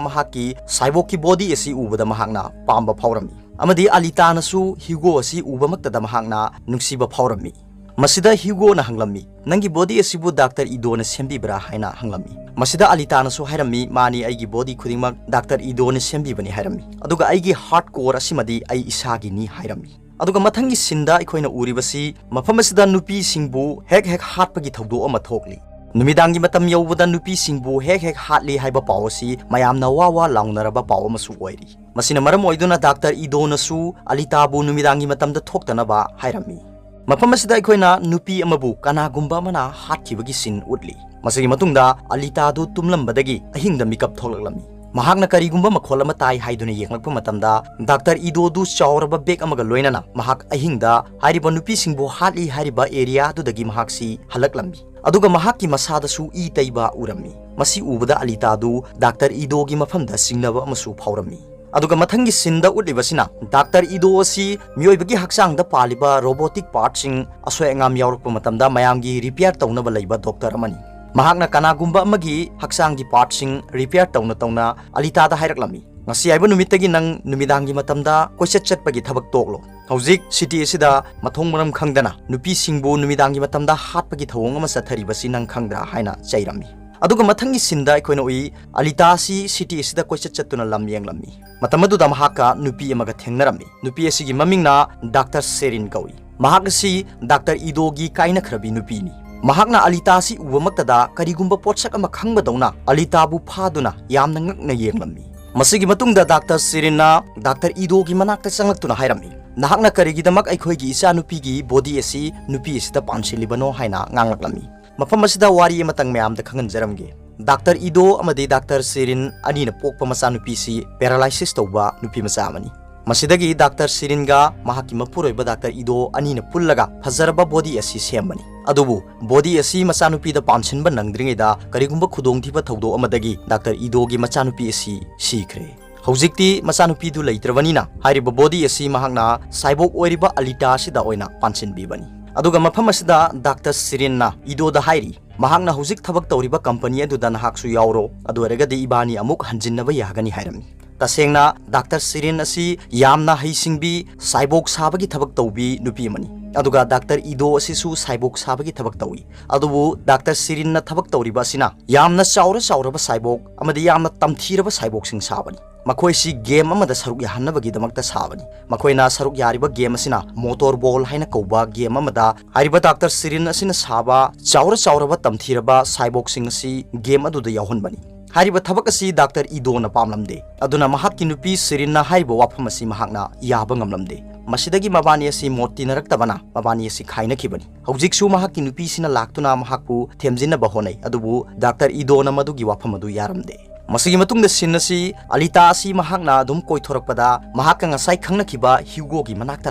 ꯃꯍꯥꯛꯀꯤ cyborgꯀꯤ body ꯑꯁꯤ ꯎꯕꯗ ꯃꯍꯥꯛꯅ ꯄꯥꯝꯕ ꯐꯥꯎꯔꯝꯃꯤ꯫ ꯑꯃꯗꯤ ꯑꯂꯤꯇꯥꯅꯁꯨ ꯍ꯭ꯌꯨꯒꯣ ꯑꯁꯤ ꯎꯕꯃꯛꯇꯗ ꯃꯍꯥꯛꯅ ꯅꯨꯡꯁꯤꯕ ꯐꯥꯎꯔꯝꯃꯤ꯫ ꯃꯁꯤꯗ ꯍ꯭ꯌꯨꯒꯣꯅ ꯍꯪꯂꯝꯃꯤ, "ꯅꯪꯒꯤ body ꯑꯁꯤꯕꯨ ꯗꯥꯛꯇꯔ ꯏꯗꯣꯅ ꯁꯦꯝꯕꯤꯕ꯭ꯔꯥ?" ꯍꯥꯏꯅ ꯍꯪꯂꯝꯃꯤ꯫ ꯃꯁꯤꯗ ꯑꯂꯤꯇꯥꯅꯁꯨ ꯍꯥꯏꯔꯝꯃꯤ, "ꯃꯥꯅꯤ, ꯑꯩꯒꯤ body ꯈꯨꯗꯤꯡꯃꯛ ꯗꯥꯛꯇꯔ ꯏꯗꯣꯅ ꯁꯦꯝꯕꯤꯕꯅꯤ" ꯍꯥꯏꯔꯝꯃꯤ꯫ ꯑꯗꯨꯒ "ꯑꯩꯒꯤ heart core ꯑꯁꯤꯃꯗꯤ ꯑꯩ ꯏꯁꯥꯒꯤꯅꯤ" ꯍꯥꯏꯔꯝꯃꯤ꯫ ꯑꯗꯨꯒ ꯃꯊꯪꯒꯤ sceneꯗ ꯑꯩꯈꯣꯏꯅ ꯎꯔꯤꯕꯁꯤ ꯃꯐꯝ ꯑꯁꯤꯗ ꯅꯨꯄꯤꯁꯤꯡꯕꯨ ꯍꯦꯛ ꯍꯦꯛ ꯍꯥꯠꯄꯒꯤ ꯊꯧꯗꯣꯛ ꯑꯃ ꯊꯣꯛꯂꯤ꯫ ꯅꯨꯃꯤꯗꯥꯡꯒꯤ ꯃꯇꯝ ꯌꯧꯕꯗ ꯅꯨꯄꯤꯁꯤꯡꯕꯨ ꯍꯦꯛ ꯍꯦꯛ ꯍꯥꯠꯂꯤ ꯍꯥꯏꯕ ꯄꯥꯎ ꯑꯁꯤ ꯃꯌꯥꯝꯅ ꯋꯥ ꯋꯥ ꯂꯥꯎꯅꯔꯕ ꯄꯥꯎ ꯑꯃꯁꯨ ꯑꯣꯏꯔꯤ꯫ ꯃꯁꯤꯅ ꯃꯔꯝ ꯑꯣꯏꯗꯨꯅ ꯗꯥꯛꯇꯔ ꯏꯗꯣꯅꯁꯨ ꯑꯂꯤꯇꯥꯕꯨ ꯅꯨꯃꯤꯗꯥꯡꯒꯤ ꯃꯇꯝꯗ ꯊꯣꯛꯇꯅꯕ ꯍꯥꯏꯔꯝꯃꯤ꯫ ꯃꯐꯝ ꯑꯁꯤꯗ ꯑꯩꯈꯣꯏꯅ ꯅꯨꯄꯤ ꯑꯃꯕꯨ ꯀꯅꯥꯒꯨꯝꯕ ꯑꯃꯅ ꯍꯥꯠꯈꯤꯕꯒꯤ scene ꯎꯠꯂꯤ꯫ ꯃꯁꯤꯒꯤ ꯃꯇꯨꯡꯗ ꯑꯂꯤꯇꯥꯗꯨ ꯇꯨꯝꯂꯝꯕꯗꯒꯤ ꯑꯍꯤꯡꯗ ꯃꯤꯀꯞ ꯊꯣꯛꯂꯛꯂꯝꯃꯤ꯫ ꯃꯍꯥꯛꯅ ꯀꯔꯤꯒꯨꯝꯕ ꯃꯈꯣꯜ ꯑꯃ ꯇꯥꯏ ꯍꯥꯏꯗꯨꯅ ꯌꯦꯡꯂꯛꯄ ꯃꯇꯝꯗ ꯗꯥꯛꯇꯔ ꯏꯗꯣꯗꯨ ꯆꯥꯎꯔꯕ bag ꯑꯃꯒ ꯂꯣꯏꯅꯅ ꯃꯍꯥꯛ ꯑꯍꯤꯡꯗ ꯍꯥꯏꯔꯤꯕ ꯅꯨꯄꯤꯁꯤꯡꯕꯨ ꯍꯥꯠꯂꯤ ꯍꯥꯏꯔꯤꯕ areaꯗꯨꯗꯒꯤ ꯃꯍꯥꯛꯁꯤ ꯍꯜꯂꯛꯂꯝꯃꯤ꯫ ꯑꯗꯨꯒ ꯃꯍꯥꯛꯀꯤ ꯃꯁꯥꯗꯁꯨ ꯏ ꯇꯩꯕ ꯎꯔꯝꯃꯤ꯫ ꯃꯁꯤ ꯎꯕꯗ ꯑꯂꯤꯇꯥꯗꯨ ꯗꯥꯛꯇꯔ ꯏꯗꯣꯒꯤ ꯃꯐꯝꯗ ꯆꯤꯡꯅꯕ ꯑꯃꯁꯨ ꯐꯥꯎꯔꯝꯃꯤ꯫ ꯑꯗꯨꯒ ꯃꯊꯪꯒꯤ sceneꯗ ꯎꯠꯂꯤꯕꯁꯤꯅ ꯗꯥꯛꯇꯔ ꯏꯗꯣ ꯑꯁꯤ ꯃꯤꯑꯣꯏꯕꯒꯤ ꯍꯛꯆꯥꯡꯗ ꯄꯥꯜꯂꯤꯕ robotic partꯁꯤꯡ ꯑꯁꯣꯏ ꯑꯉꯥꯝ ꯌꯥꯎꯔꯛꯄ ꯃꯇꯝꯗ ꯃꯌꯥꯝꯒꯤ repair ꯇꯧꯅꯕ ꯂꯩꯕ doctor ꯑꯃꯅꯤ꯫ ꯃꯍꯥꯛꯅ ꯀꯅꯥꯒꯨꯝꯕ ꯑꯃꯒꯤ ꯍꯛꯆꯥꯡꯒꯤ partꯁꯤꯡ repair ꯇꯧꯅ ꯇꯧꯅ ꯑꯂꯤꯇꯥꯗ ꯍꯥꯏꯔꯛꯂꯝꯃꯤ, "ꯉꯁꯤ ꯍꯥꯏꯕ ꯅꯨꯃꯤꯠꯇꯒꯤ ꯅꯪ ꯅꯨꯃꯤꯗꯥꯡꯒꯤ ꯃꯇꯝꯗ ꯀꯣꯏꯆꯠ ꯆꯠꯄꯒꯤ ꯊꯕꯛ ꯇꯣꯛꯂꯣ꯫ ꯍꯧꯖꯤꯛ city ꯑꯁꯤꯗ ꯃꯊꯣꯡ ꯃꯔꯝ ꯈꯪꯗꯅ ꯅꯨꯄꯤꯁꯤꯡꯕꯨ ꯅꯨꯃꯤꯗꯥꯡꯒꯤ ꯃꯇꯝꯗ ꯍꯥꯠꯄꯒꯤ ꯊꯧꯑꯣꯡ ꯑꯃ ꯆꯠꯊꯔꯤꯕꯁꯤ ꯅꯪ ꯈꯪꯗ꯭ꯔꯥ?" ꯍꯥꯏꯅ ꯆꯩꯔꯝꯃꯤ꯫ ꯑꯗꯨꯒ ꯃꯊꯪꯒꯤ sceneꯗ ꯑꯩꯈꯣꯏꯅ ꯎꯏ, ꯑꯂꯤꯇꯥ ꯑꯁꯤ city ꯑꯁꯤꯗ ꯀꯣꯏꯆꯠ ꯆꯠꯇꯨꯅ ꯂꯝ ꯌꯦꯡꯂꯝꯃꯤ꯫ ꯃꯇꯝ ꯑꯗꯨꯗ ꯃꯍꯥꯛꯀ ꯅꯨꯄꯤ ꯑꯃꯒ ꯊꯦꯡꯅꯔꯝꯃꯤ꯫ ꯅꯨꯄꯤ ꯑꯁꯤꯒꯤ ꯃꯃꯤꯡꯅ ꯗꯥꯛꯇꯔ ꯁꯦꯔꯤꯟ ꯀꯧꯏ꯫ ꯃꯍꯥꯛ ꯑꯁꯤ ꯗꯥꯛꯇꯔ ꯏꯗꯣꯒꯤ ꯀꯥꯏꯅꯈ꯭ꯔꯕꯤ ꯅꯨꯄꯤꯅꯤ꯫ ꯃꯍꯥꯛꯅ ꯑꯂꯤꯇꯥ ꯑꯁꯤ ꯎꯕꯃꯛꯇꯗ ꯀꯔꯤꯒꯨꯝꯕ ꯄꯣꯠꯁꯛ ꯑꯃ ꯈꯪꯕꯗꯧꯅ ꯑꯂꯤꯇꯥꯕꯨ ꯐꯥꯗꯨꯅ ꯌꯥꯝꯅ ꯉꯛꯅ ꯌꯦꯡꯂꯝꯃꯤ꯫ ꯃꯁꯤꯒꯤ ꯃꯇꯨꯡꯗ ꯗꯥꯛꯇꯔ ꯁꯦꯔꯤꯟꯅ ꯗꯥꯛꯇꯔ ꯏꯗꯣꯒꯤ ꯃꯅꯥꯛꯇ ꯆꯪꯂꯛꯇꯨꯅ ꯍꯥꯏꯔꯝꯃꯤ, "ꯅꯍꯥꯛꯅ ꯀꯔꯤꯒꯤꯗꯃꯛ ꯑꯩꯈꯣꯏꯒꯤ ꯏꯆꯥꯅꯨꯄꯤꯒꯤ body ꯑꯁꯤ ꯅꯨꯄꯤ ꯑꯁꯤꯗ ꯄꯥꯟꯁꯤꯜꯂꯤꯕꯅꯣ?" ꯍꯥꯏꯅ ꯉꯥꯡꯂꯛꯂꯝꯃꯤ꯫ ꯃꯐꯝ ꯑꯁꯤꯗ ꯋꯥꯔꯤ ꯑꯃꯇꯪ ꯃꯌꯥꯝꯗ ꯈꯪꯍꯟꯖꯔꯝꯒꯦ꯫ ꯗꯥꯛꯇꯔ ꯏꯗꯣ ꯑꯃꯗꯤ ꯗꯥꯛꯇꯔ ꯁꯦꯔꯤꯟ ꯑꯅꯤꯅ ꯄꯣꯛꯄ ꯃꯆꯥꯅꯨꯄꯤꯁꯤ paralysis ꯇꯧꯕ ꯅꯨꯄꯤ ꯃꯆꯥ ꯑꯃꯅꯤ꯫ ꯃꯁꯤꯗꯒꯤ ꯗꯥꯛꯇꯔ ꯁꯦꯔꯤꯟꯒ ꯃꯍꯥꯛꯀꯤ ꯃꯄꯨꯔꯣꯏꯕ ꯗꯥꯛꯇꯔ ꯏꯗꯣ ꯑꯅꯤꯅ ꯄꯨꯜꯂꯒ ꯐꯖꯔꯕ body ꯑꯁꯤ ꯁꯦꯝꯕꯅꯤ꯫ ꯑꯗꯨꯕꯨ body ꯑꯁꯤ ꯃꯆꯥꯅꯨꯄꯤꯗ ꯄꯥꯟꯁꯤꯟꯕ ꯅꯪꯗ꯭ꯔꯤꯉꯩꯗ ꯀꯔꯤꯒꯨꯝꯕ ꯈꯨꯗꯣꯡꯊꯤꯕ ꯊꯧꯗꯣꯛ ꯑꯃꯗꯒꯤ ꯗꯥꯛꯇꯔ ꯏꯗꯣꯒꯤ ꯃꯆꯥꯅꯨꯄꯤ ꯑꯁꯤ ꯁꯤꯈ꯭ꯔꯦ꯫ ꯍꯧꯖꯤꯛꯇꯤ ꯃꯆꯥꯅꯨꯄꯤꯗꯨ ꯂꯩꯇ꯭ꯔꯕꯅꯤꯅ ꯍꯥꯏꯔꯤꯕ body ꯑꯁꯤ ꯃꯍꯥꯛꯅ ꯁꯥꯏꯕꯣꯛ ꯑꯣꯏꯔꯤꯕ ꯑꯂꯤꯇꯥ ꯑꯁꯤꯗ ꯑꯣꯏꯅ ꯄꯥꯟꯁꯤꯟꯕꯤꯕꯅꯤ꯫ ꯑꯗꯨꯒ ꯃꯐꯝ ꯑꯁꯤꯗ ꯗꯥꯛꯇꯔ ꯁꯤꯔꯤꯟꯅ ꯏꯗꯣꯗ ꯍꯥꯏꯔꯤ, "ꯃꯍꯥꯛꯅ ꯍꯧꯖꯤꯛ ꯊꯕꯛ ꯇꯧꯔꯤꯕ company ꯑꯗꯨꯗ ꯅꯍꯥꯛꯁꯨ ꯌꯥꯎꯔꯣ, ꯑꯗꯨ ꯑꯣꯏꯔꯒꯗꯤ ꯏꯕꯥꯅꯤ ꯑꯃꯨꯛ ꯍꯟꯖꯤꯟꯅꯕ ꯌꯥꯒꯅꯤ" ꯍꯥꯏꯔꯝꯃꯤ꯫ ꯇꯁꯦꯡꯅ ꯗꯥꯛꯇꯔ ꯁꯤꯔꯤꯟ ꯑꯁꯤ ꯌꯥꯝꯅ ꯍꯩꯁꯤꯡꯕꯤ, ꯁꯥꯏꯕꯣꯛ ꯁꯥꯕꯒꯤ ꯊꯕꯛ ꯇꯧꯕꯤ ꯅꯨꯄꯤ ꯑꯃꯅꯤ꯫ ꯑꯗꯨꯒ ꯗꯥꯛꯇꯔ ꯏꯗꯣ ꯑꯁꯤꯁꯨ ꯁꯥꯏꯕꯣꯛ ꯁꯥꯕꯒꯤ ꯊꯕꯛ ꯇꯧꯏ꯫ ꯑꯗꯨꯕꯨ ꯗꯥꯛꯇꯔ ꯁꯤꯔꯤꯟꯅ ꯊꯕꯛ ꯇꯧꯔꯤꯕ ꯑꯁꯤꯅ ꯌꯥꯝꯅ ꯆꯥꯎꯔ ꯆꯥꯎꯔꯕ ꯁꯥꯏꯕꯣꯛ ꯑꯃꯗꯤ ꯌꯥꯝꯅ ꯇꯝꯊꯤꯔꯕ ꯁꯥꯏꯕꯣꯛꯁꯤꯡ ꯁꯥꯕꯅꯤ꯫ ꯃꯈꯣꯏꯁꯤ game ꯑꯃꯗ ꯁꯔꯨꯛ ꯌꯥꯍꯟꯅꯕꯒꯤꯗꯃꯛꯇ ꯁꯥꯕꯅꯤ꯫ ꯃꯈꯣꯏꯅ ꯁꯔꯨꯛ ꯌꯥꯔꯤꯕ game ꯑꯁꯤꯅ motor ball ꯍꯥꯏꯅ ꯀꯧꯕ game ꯑꯃꯗ ꯍꯥꯏꯔꯤꯕ ꯗꯥꯛꯇꯔ ꯁꯤꯔꯤꯟ ꯑꯁꯤꯅ ꯁꯥꯕ ꯆꯥꯎꯔ ꯆꯥꯎꯔꯕ ꯇꯝꯊꯤꯔꯕ ꯁꯥꯏꯕꯣꯛꯁꯤꯡ ꯑꯁꯤ game ꯑꯗꯨꯗ ꯌꯥꯎꯍꯟꯕꯅꯤ꯫ ꯍꯥꯏꯔꯤꯕ ꯊꯕꯛ ꯑꯁꯤ ꯗꯥꯛꯇꯔ ꯏꯗꯣꯅ ꯄꯥꯝꯂꯝꯗꯦ꯫ ꯑꯗꯨꯅ ꯃꯍꯥꯛꯀꯤ ꯅꯨꯄꯤ ꯁꯤꯔꯤꯟꯅ ꯍꯥꯏꯔꯤꯕ ꯋꯥꯐꯝ ꯑꯁꯤ ꯃꯍꯥꯛꯅ ꯌꯥꯕ ꯉꯝꯂꯝꯗꯦ꯫ ꯃꯁꯤꯗꯒꯤ ꯃꯕꯥꯅꯤ ꯑꯁꯤ ꯃꯣꯠ ꯇꯤꯟꯅꯔꯛꯇꯕꯅ ꯃꯕꯥꯅꯤ ꯑꯁꯤ ꯈꯥꯏꯅꯈꯤꯕꯅꯤ꯫ ꯍꯧꯖꯤꯛꯁꯨ ꯃꯍꯥꯛꯀꯤ ꯅꯨꯄꯤꯁꯤꯅ ꯂꯥꯛꯇꯨꯅ ꯃꯍꯥꯛꯄꯨ ꯊꯦꯝꯖꯤꯟꯅꯕ ꯍꯣꯠꯅꯩ, ꯑꯗꯨꯕꯨ ꯗꯥꯛꯇꯔ ꯏꯗꯣꯅ ꯃꯗꯨꯒꯤ ꯋꯥꯐꯝ ꯑꯗꯨ ꯌꯥꯔꯝꯗꯦ꯫ ꯃꯁꯤꯒꯤ ꯃꯇꯨꯡꯗ scene ꯑꯁꯤ ꯑꯂꯤꯇꯥ ꯑꯁꯤ ꯃꯍꯥꯛꯅ ꯑꯗꯨꯝ ꯀꯣꯏꯊꯣꯔꯛꯄꯗ ꯃꯍꯥꯛꯀ ꯉꯁꯥꯏ ꯈꯪꯅꯈꯤꯕ ꯍ꯭ꯌꯨꯒꯣꯒꯤ ꯃꯅꯥꯛꯇ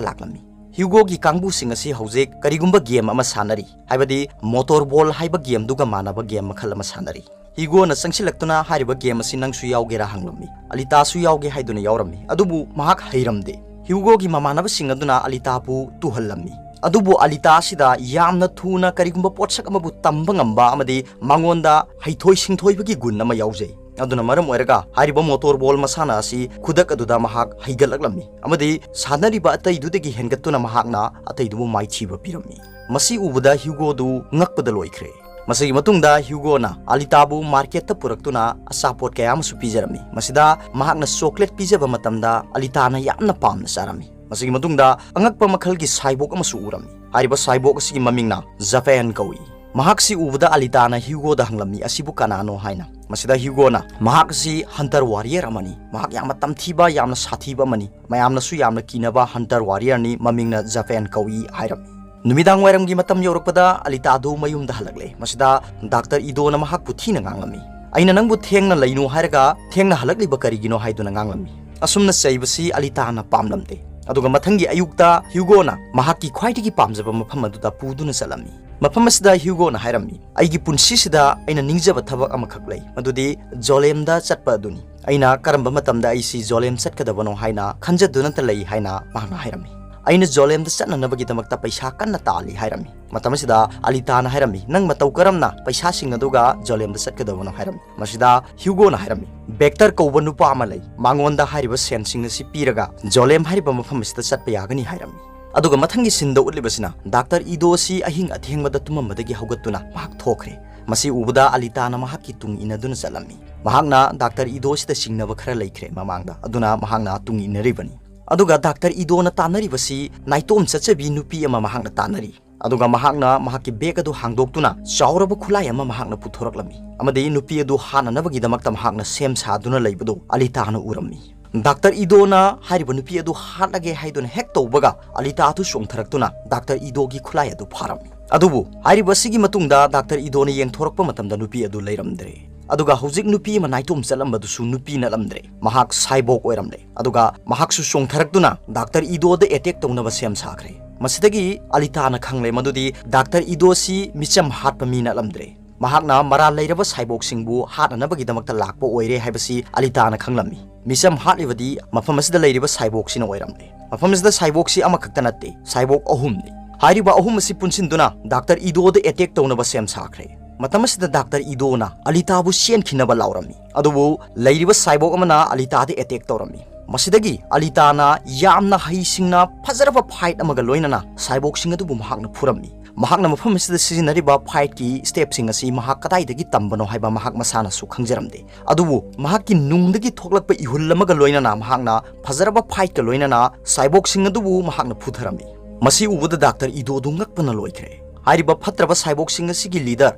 ꯂꯥꯛꯂꯝꯃꯤ꯫ ꯍ꯭ꯌꯨꯒꯣꯒꯤ ꯀꯥꯡꯕꯨꯁꯤꯡ ꯑꯁꯤ ꯍꯧꯖꯤꯛ ꯀꯔꯤꯒꯨꯝꯕ game ꯑꯃ ꯁꯥꯟꯅꯔꯤ, ꯍꯥꯏꯕꯗꯤ motor ball ꯍꯥꯏꯕ gameꯗꯨꯒ ꯃꯥꯟꯅꯕ game ꯃꯈꯜ ꯑꯃ ꯁꯥꯟꯅꯔꯤ꯫ ꯍ꯭ꯌꯨꯒꯣꯅ ꯆꯪꯁꯤꯜꯂꯛꯇꯨꯅ ꯍꯥꯏꯔꯤꯕ game ꯑꯁꯤ ꯅꯪꯁꯨ ꯌꯥꯎꯒꯦꯔꯥ ꯍꯪꯂꯝꯃꯤ꯫ ꯑꯂꯤꯇꯥꯁꯨ ꯌꯥꯎꯒꯦ ꯍꯥꯏꯗꯨꯅ ꯌꯥꯎꯔꯝꯃꯤ, ꯑꯗꯨꯕꯨ ꯃꯍꯥꯛ ꯍꯩꯔꯝꯗꯦ꯫ ꯍ꯭ꯌꯨꯒꯣꯒꯤ ꯃꯃꯥꯟꯅꯕꯁꯤꯡ ꯑꯗꯨꯅ ꯑꯂꯤꯇꯥꯕꯨ ꯇꯨꯍꯜꯂꯝꯃꯤ꯫ ꯑꯗꯨꯕꯨ ꯑꯂꯤꯇꯥ ꯑꯁꯤꯗ ꯌꯥꯝꯅ ꯊꯨꯅ ꯀꯔꯤꯒꯨꯝꯕ ꯄꯣꯠꯁꯛ ꯑꯃꯕꯨ ꯇꯝꯕ ꯉꯝꯕ ꯑꯃꯗꯤ ꯃꯉꯣꯟꯗ ꯍꯩꯊꯣꯏ ꯁꯤꯡꯊꯣꯏꯕꯒꯤ ꯒꯨꯟ ꯑꯃ ꯌꯥꯎꯖꯩ꯫ ꯑꯗꯨꯅ ꯃꯔꯝ ꯑꯣꯏꯔꯒ ꯍꯥꯏꯔꯤꯕ ꯃꯣꯇꯣꯔ ꯕꯣꯜ ꯃꯁꯥꯟꯅ ꯑꯁꯤ ꯈꯨꯗꯛ ꯑꯗꯨꯗ ꯃꯍꯥꯛ ꯍꯩꯒꯠꯂꯛꯂꯝꯃꯤ ꯑꯃꯗꯤ ꯁꯥꯟꯅꯔꯤꯕ ꯑꯇꯩꯗꯨꯗꯒꯤ ꯍꯦꯟꯒꯠꯇꯨꯅ ꯃꯍꯥꯛꯅ ꯑꯇꯩꯗꯨꯕꯨ ꯃꯥꯏꯊꯤꯕ ꯄꯤꯔꯝꯃꯤ꯫ ꯃꯁꯤ ꯎꯕꯗ ꯍ꯭ꯌꯨꯒꯣꯗꯨ ꯉꯛꯄꯗ ꯂꯣꯏꯈ꯭ꯔꯦ꯫ ꯃꯁꯤꯒꯤ ꯃꯇꯨꯡꯗ ꯍ꯭ꯌꯨꯒꯣꯅ ꯑꯂꯤꯇꯥꯕꯨ ꯃꯥꯔꯀꯦꯠꯇ ꯄꯨꯔꯛꯇꯨꯅ ꯑꯆꯥꯄꯣꯠ ꯀꯌꯥ ꯑꯃꯁꯨ ꯄꯤꯖꯔꯝꯃꯤ꯫ ꯃꯁꯤꯗ ꯃꯍꯥꯛꯅ ꯆꯣꯀ꯭ꯂꯦꯠ ꯄꯤꯖꯕ ꯃꯇꯝꯗ ꯑꯂꯤꯇꯥꯅ ꯌꯥꯝꯅ ꯄꯥꯝꯅ ꯆꯥꯔꯝꯃꯤ꯫ ꯃꯁꯤꯒꯤ ꯃꯇꯨꯡꯗ ꯑꯉꯛꯄ ꯃꯈꯜꯒꯤ ꯁꯥꯏꯕꯣꯛ ꯑꯃꯁꯨ ꯎꯔꯝꯃꯤ꯫ ꯍꯥꯏꯔꯤꯕ ꯁꯥꯏꯕꯣꯛ ꯑꯁꯤꯒꯤ ꯃꯃꯤꯡꯅ ꯖꯐꯦꯟ ꯀꯧꯏ꯫ ꯃꯍꯥꯛꯁꯤ ꯎꯕꯗ ꯑꯂꯤꯇꯥꯅ ꯍ꯭ꯌꯨꯒꯣꯗ ꯍꯪꯂꯝꯃꯤ, "ꯑꯁꯤꯕꯨ ꯀꯅꯥꯅꯣ?" ꯍꯥꯏꯅ꯫ ꯃꯁꯤꯗ ꯍ꯭ꯌꯨꯒꯣꯅ, "ꯃꯍꯥꯛ ꯑꯁꯤ ꯍꯟꯇꯔ ꯋꯥꯔꯤꯌꯔ ꯑꯃꯅꯤ꯫ ꯃꯍꯥꯛ ꯌꯥꯝꯅ ꯇꯝꯊꯤꯕ, ꯌꯥꯝꯅ ꯁꯥꯊꯤꯕ ꯑꯃꯅꯤ꯫ ꯃꯌꯥꯝꯅꯁꯨ ꯌꯥꯝꯅ ꯀꯤꯅꯕ ꯍꯟꯇꯔ ꯋꯥꯔꯤꯌꯔꯅꯤ꯫ ꯃꯃꯤꯡꯅ ꯖꯐꯦꯟ ꯀꯧꯏ" ꯍꯥꯏꯔꯝꯃꯤ꯫ ꯅꯨꯃꯤꯗꯥꯡ ꯋꯥꯏꯔꯝꯒꯤ ꯃꯇꯝ ꯌꯧꯔꯛꯄꯗ ꯑꯂꯤꯇꯥꯗꯨ ꯃꯌꯨꯝꯗ ꯍꯜꯂꯛꯂꯦ꯫ ꯃꯁꯤꯗ ꯗꯥꯛꯇꯔ ꯏꯗꯣꯅ ꯃꯍꯥꯛꯄꯨ ꯊꯤꯅ ꯉꯥꯡꯂꯝꯃꯤ꯫ "ꯑꯩꯅ ꯅꯪꯕꯨ ꯊꯦꯡꯅ ꯂꯩꯅꯨ ꯍꯥꯏꯔꯒ ꯊꯦꯡꯅ ꯍꯜꯂꯛꯂꯤꯕ ꯀꯔꯤꯒꯤꯅꯣ?" ꯍꯥꯏꯗꯨꯅ ꯉꯥꯡꯂꯝꯃꯤ꯫ ꯑꯁꯨꯝꯅ ꯆꯩꯕꯁꯤ ꯑꯂꯤꯇꯥꯅ ꯄꯥꯝꯂꯝꯗꯦ꯫ ꯑꯗꯨꯒ ꯃꯊꯪꯒꯤ ꯑꯌꯨꯛꯇ ꯍ꯭ꯌꯨꯒꯣꯅ ꯃꯍꯥꯛꯀꯤ ꯈ꯭ꯋꯥꯏꯗꯒꯤ ꯄꯥꯝꯖꯕ ꯃꯐꯝ ꯑꯗꯨꯗ ꯄꯨꯗꯨꯅ ꯆꯠꯂꯝꯃꯤ꯫ ꯃꯐꯝ ꯑꯁꯤꯗ ꯍ꯭ꯌꯨꯒꯣꯅ ꯍꯥꯏꯔꯝꯃꯤ, "ꯑꯩꯒꯤ ꯄꯨꯟꯁꯤꯁꯤꯗ ꯑꯩꯅ ꯅꯤꯡꯖꯕ ꯊꯕꯛ ꯑꯃꯈꯛ ꯂꯩ, ꯃꯗꯨꯗꯤ ꯖꯣꯂꯦꯝꯗ ꯆꯠꯄ ꯑꯗꯨꯅꯤ꯫ ꯑꯩꯅ ꯀꯔꯝꯕ ꯃꯇꯝꯗ ꯑꯩꯁꯤ ꯖꯣꯂꯦꯝ ꯆꯠꯀꯗꯕꯅꯣ ꯍꯥꯏꯅ ꯈꯟꯖꯗꯨꯅꯇ ꯂꯩ" ꯍꯥꯏꯅ ꯃꯍꯥꯛꯅ ꯍꯥꯏꯔꯝꯃꯤ꯫ "ꯑꯩꯅ ꯖꯣꯂꯦꯝꯗ ꯆꯠꯅꯅꯕꯒꯤꯗꯃꯛꯇ ꯄꯩꯁꯥ ꯀꯟꯅ ꯇꯥꯜꯂꯤ" ꯍꯥꯏꯔꯝꯃꯤ꯫ ꯃꯇꯝ ꯑꯁꯤꯗ ꯑꯂꯤꯇꯥꯅ ꯍꯥꯏꯔꯝꯃꯤ, "ꯅꯪ ꯃꯇꯧ ꯀꯔꯝꯅ ꯄꯩꯁꯥꯁꯤꯡ ꯑꯗꯨꯒ ꯖꯣꯂꯦꯝꯗ ꯆꯠꯀꯗꯕꯅꯣ?" ꯍꯥꯏꯔꯝꯃꯤ꯫ ꯃꯁꯤꯗ ꯍ꯭ꯌꯨꯒꯣꯅ ꯍꯥꯏꯔꯝꯃꯤ, "ꯕꯦꯛꯇꯔ ꯀꯧꯕ ꯅꯨꯄꯥ ꯑꯃ ꯂꯩ, ꯃꯉꯣꯟꯗ ꯍꯥꯏꯔꯤꯕ ꯁꯦꯟꯁꯤꯡ ꯑꯁꯤ ꯄꯤꯔꯒ ꯖꯣꯂꯦꯝ ꯍꯥꯏꯔꯤꯕ ꯃꯐꯝ ꯑꯁꯤꯗ ꯆꯠꯄ ꯌꯥꯒꯅꯤ" ꯍꯥꯏꯔꯝꯃꯤ꯫ ꯑꯗꯨꯒ ꯃꯊꯪꯒꯤ ꯁꯤꯟꯗ ꯎꯠꯂꯤꯕꯁꯤꯅ ꯗꯥꯛꯇꯔ ꯏꯗꯣ ꯑꯁꯤ ꯑꯍꯤꯡ ꯑꯊꯦꯡꯕꯗ ꯇꯨꯝꯃꯝꯕꯗꯒꯤ ꯍꯧꯒꯠꯇꯨꯅ ꯃꯍꯥꯛ ꯊꯣꯛꯈ꯭ꯔꯦ꯫ ꯃꯁꯤ ꯎꯕꯗ ꯑꯂꯤꯇꯥꯅ ꯃꯍꯥꯛꯀꯤ ꯇꯨꯡ ꯏꯟꯅꯗꯨꯅ ꯆꯠꯂꯝꯃꯤ꯫ ꯃꯍꯥꯛꯅ ꯗꯥꯛꯇꯔ ꯏꯗꯣ ꯑꯁꯤꯗ ꯆꯤꯡꯅꯕ ꯈꯔ ꯂꯩꯈ꯭ꯔꯦ ꯃꯃꯥꯡꯗ, ꯑꯗꯨꯅ ꯃꯍꯥꯛꯅ ꯇꯨꯡ ꯏꯟꯅꯔꯤꯕꯅꯤ꯫ ꯑꯗꯨꯒ ꯗꯥꯛꯇꯔ ꯏꯗꯣꯅ ꯇꯥꯟꯅꯔꯤꯕꯁꯤ ꯅꯥꯏꯇꯣꯝ ꯆꯠꯆꯕꯤ ꯅꯨꯄꯤ ꯑꯃ ꯃꯍꯥꯛꯅ ꯇꯥꯟꯅꯔꯤ꯫ ꯑꯗꯨꯒ ꯃꯍꯥꯛꯅ ꯃꯍꯥꯛꯀꯤ ꯕꯦꯒ ꯑꯗꯨ ꯍꯥꯡꯗꯣꯛꯇꯨꯅ ꯆꯥꯎꯔꯕ ꯈꯨꯠꯂꯥꯏ ꯑꯃ ꯃꯍꯥꯛꯅ ꯄꯨꯊꯣꯔꯛꯂꯝꯃꯤ ꯑꯃꯗꯤ ꯅꯨꯄꯤ ꯑꯗꯨ ꯍꯥꯠꯅꯅꯕꯒꯤꯗꯃꯛꯇ ꯃꯍꯥꯛꯅ ꯁꯦꯝ ꯁꯥꯗꯨꯅ ꯂꯩꯕꯗꯨ ꯑꯂꯤꯇꯥꯅ ꯎꯔꯝꯃꯤ꯫ ꯗꯥꯛꯇꯔ ꯏꯗꯣꯅ ꯍꯥꯏꯔꯤꯕ ꯅꯨꯄꯤ ꯑꯗꯨ ꯍꯥꯠꯂꯒꯦ ꯍꯥꯏꯗꯨꯅ ꯍꯦꯛ ꯇꯧꯕꯒ ꯑꯂꯤꯇꯥ ꯑꯗꯨ ꯆꯣꯡꯊꯔꯛꯇꯨꯅ ꯗꯥꯛꯇꯔ ꯏꯗꯣꯒꯤ ꯈꯨꯠꯂꯥꯏ ꯑꯗꯨ ꯐꯥꯔꯝꯃꯤ꯫ ꯑꯗꯨꯕꯨ ꯍꯥꯏꯔꯤꯕ ꯑꯁꯤꯒꯤ ꯃꯇꯨꯡꯗ ꯗꯥꯛꯇꯔ ꯏꯗꯣꯅ ꯌꯦꯡꯊꯣꯔꯛꯄ ꯃꯇꯝꯗ ꯅꯨꯄꯤ ꯑꯗꯨ ꯂꯩꯔꯝꯗ꯭ꯔꯦ꯫ ꯑꯗꯨꯒ ꯍꯧꯖꯤꯛ ꯅꯨꯄꯤ ꯑꯃ ꯅꯥꯏꯇꯣꯝ ꯆꯠꯂꯝꯕꯗꯨꯁꯨ ꯅꯨꯄꯤ ꯅꯠꯂꯝꯗ꯭ꯔꯦ, ꯃꯍꯥꯛ ꯁꯥꯏꯕꯣꯛ ꯑꯣꯏꯔꯝꯂꯦ꯫ ꯑꯗꯨꯒ ꯃꯍꯥꯛꯁꯨ ꯆꯣꯡꯊꯔꯛꯇꯨꯅ ꯗꯥꯛꯇꯔ ꯏꯗꯣꯗ ꯑꯦꯇꯦꯛ ꯇꯧꯅꯕ ꯁꯦꯝ ꯁꯥꯈ꯭ꯔꯦ꯫ ꯃꯁꯤꯗꯒꯤ ꯑꯂꯤꯇꯥꯅ ꯈꯪꯂꯦ ꯃꯗꯨꯗꯤ ꯗꯥꯛꯇꯔ ꯏꯗꯣꯁꯤ ꯃꯤꯆꯝ ꯍꯥꯠꯄ ꯃꯤ ꯅꯠꯂꯝꯗ꯭ꯔꯦ꯫ ꯃꯍꯥꯛꯅ ꯃꯔꯥꯜ ꯂꯩꯔꯕ ꯁꯥꯏꯕꯣꯛꯁꯤꯡꯕꯨ ꯍꯥꯠꯅꯅꯕꯒꯤꯗꯃꯛꯇ ꯂꯥꯛꯄ ꯑꯣꯏꯔꯦ ꯍꯥꯏꯕꯁꯤ ꯑꯂꯤꯇꯥꯅ ꯈꯪꯂꯝꯃꯤ꯫ ꯃꯤꯆꯝ ꯍꯥꯠꯂꯤꯕꯗꯤ ꯃꯐꯝ ꯑꯁꯤꯗ ꯂꯩꯔꯤꯕ ꯁꯥꯏꯕꯣꯛꯁꯤꯅ ꯑꯣꯏꯔꯝꯂꯦ꯫ ꯃꯐꯝ ꯑꯁꯤꯗ ꯁꯥꯏꯕꯣꯛꯁꯤ ꯑꯃꯈꯛꯇ ꯅꯠꯇꯦ, ꯁꯥꯏꯕꯣꯛ ꯑꯍꯨꯝꯅꯤ꯫ ꯍꯥꯏꯔꯤꯕ ꯑꯍꯨꯝ ꯑꯁꯤ ꯄꯨꯟꯁꯤꯟꯗꯨꯅ ꯗꯥꯛꯇꯔ ꯏꯗꯣꯗ ꯑꯦꯇꯦꯛ ꯇꯧꯅꯕ ꯁꯦꯝ ꯁꯥꯈ꯭ꯔꯦ꯫ ꯃꯇꯝ ꯑꯁꯤꯗ ꯗꯥꯛꯇꯔ ꯏꯗꯣꯅ ꯑꯂꯤꯇꯥꯕꯨ ꯆꯦꯟꯈꯤꯅꯕ ꯂꯥꯎꯔꯝꯃꯤ꯫ ꯑꯗꯨꯕꯨ ꯂꯩꯔꯤꯕ ꯁꯥꯏꯕꯣꯛ ꯑꯃꯅ ꯑꯂꯤꯇꯥꯗ ꯑꯦꯇꯦꯛ ꯇꯧꯔꯝꯃꯤ꯫ ꯃꯁꯤꯗꯒꯤ ꯑꯂꯤꯇꯥꯅ ꯌꯥꯝꯅ ꯍꯩꯁꯤꯡꯅ ꯐꯖꯔꯕ ꯐꯥꯏꯠ ꯑꯃꯒ ꯂꯣꯏꯅꯅ ꯁꯥꯏꯕꯣꯛꯁꯤꯡ ꯑꯗꯨꯕꯨ ꯃꯍꯥꯛꯅ ꯐꯨꯔꯝꯃꯤ꯫ ꯃꯍꯥꯛꯅ ꯃꯐꯝ ꯑꯁꯤꯗ ꯁꯤꯖꯤꯟꯅꯔꯤꯕ ꯐꯥꯏꯠꯀꯤ ꯁ꯭ꯇꯦꯞꯁꯤꯡ ꯑꯁꯤ ꯃꯍꯥꯛ ꯀꯗꯥꯏꯗꯒꯤ ꯇꯝꯕꯅꯣ ꯍꯥꯏꯕ ꯃꯍꯥꯛ ꯃꯁꯥꯅꯁꯨ ꯈꯪꯖꯔꯝꯗꯦ꯫ ꯑꯗꯨꯕꯨ ꯃꯍꯥꯛꯀꯤ ꯅꯨꯡꯗꯒꯤ ꯊꯣꯛꯂꯛꯄ ꯏꯍꯨꯜ ꯑꯃꯒ ꯂꯣꯏꯅꯅ ꯃꯍꯥꯛꯅ ꯐꯖꯔꯕ ꯐꯥꯏꯠꯀ ꯂꯣꯏꯅꯅ ꯁꯥꯏꯕꯣꯛꯁꯤꯡ ꯑꯗꯨꯕꯨ ꯃꯍꯥꯛꯅ ꯐꯨꯊꯔꯝꯃꯤ꯫ ꯃꯁꯤ ꯎꯕꯗ ꯗꯥꯛꯇꯔ ꯏꯗꯣ ꯑꯗꯨ ꯉꯛꯄꯅ ꯂꯣꯏꯈ꯭ꯔꯦ꯫ ꯍꯥꯏꯔꯤꯕ ꯐꯠꯇ꯭ꯔꯕ ꯁꯥꯏꯕꯣꯛꯁꯤꯡ ꯑꯁꯤꯒꯤ ꯂꯤꯗꯔ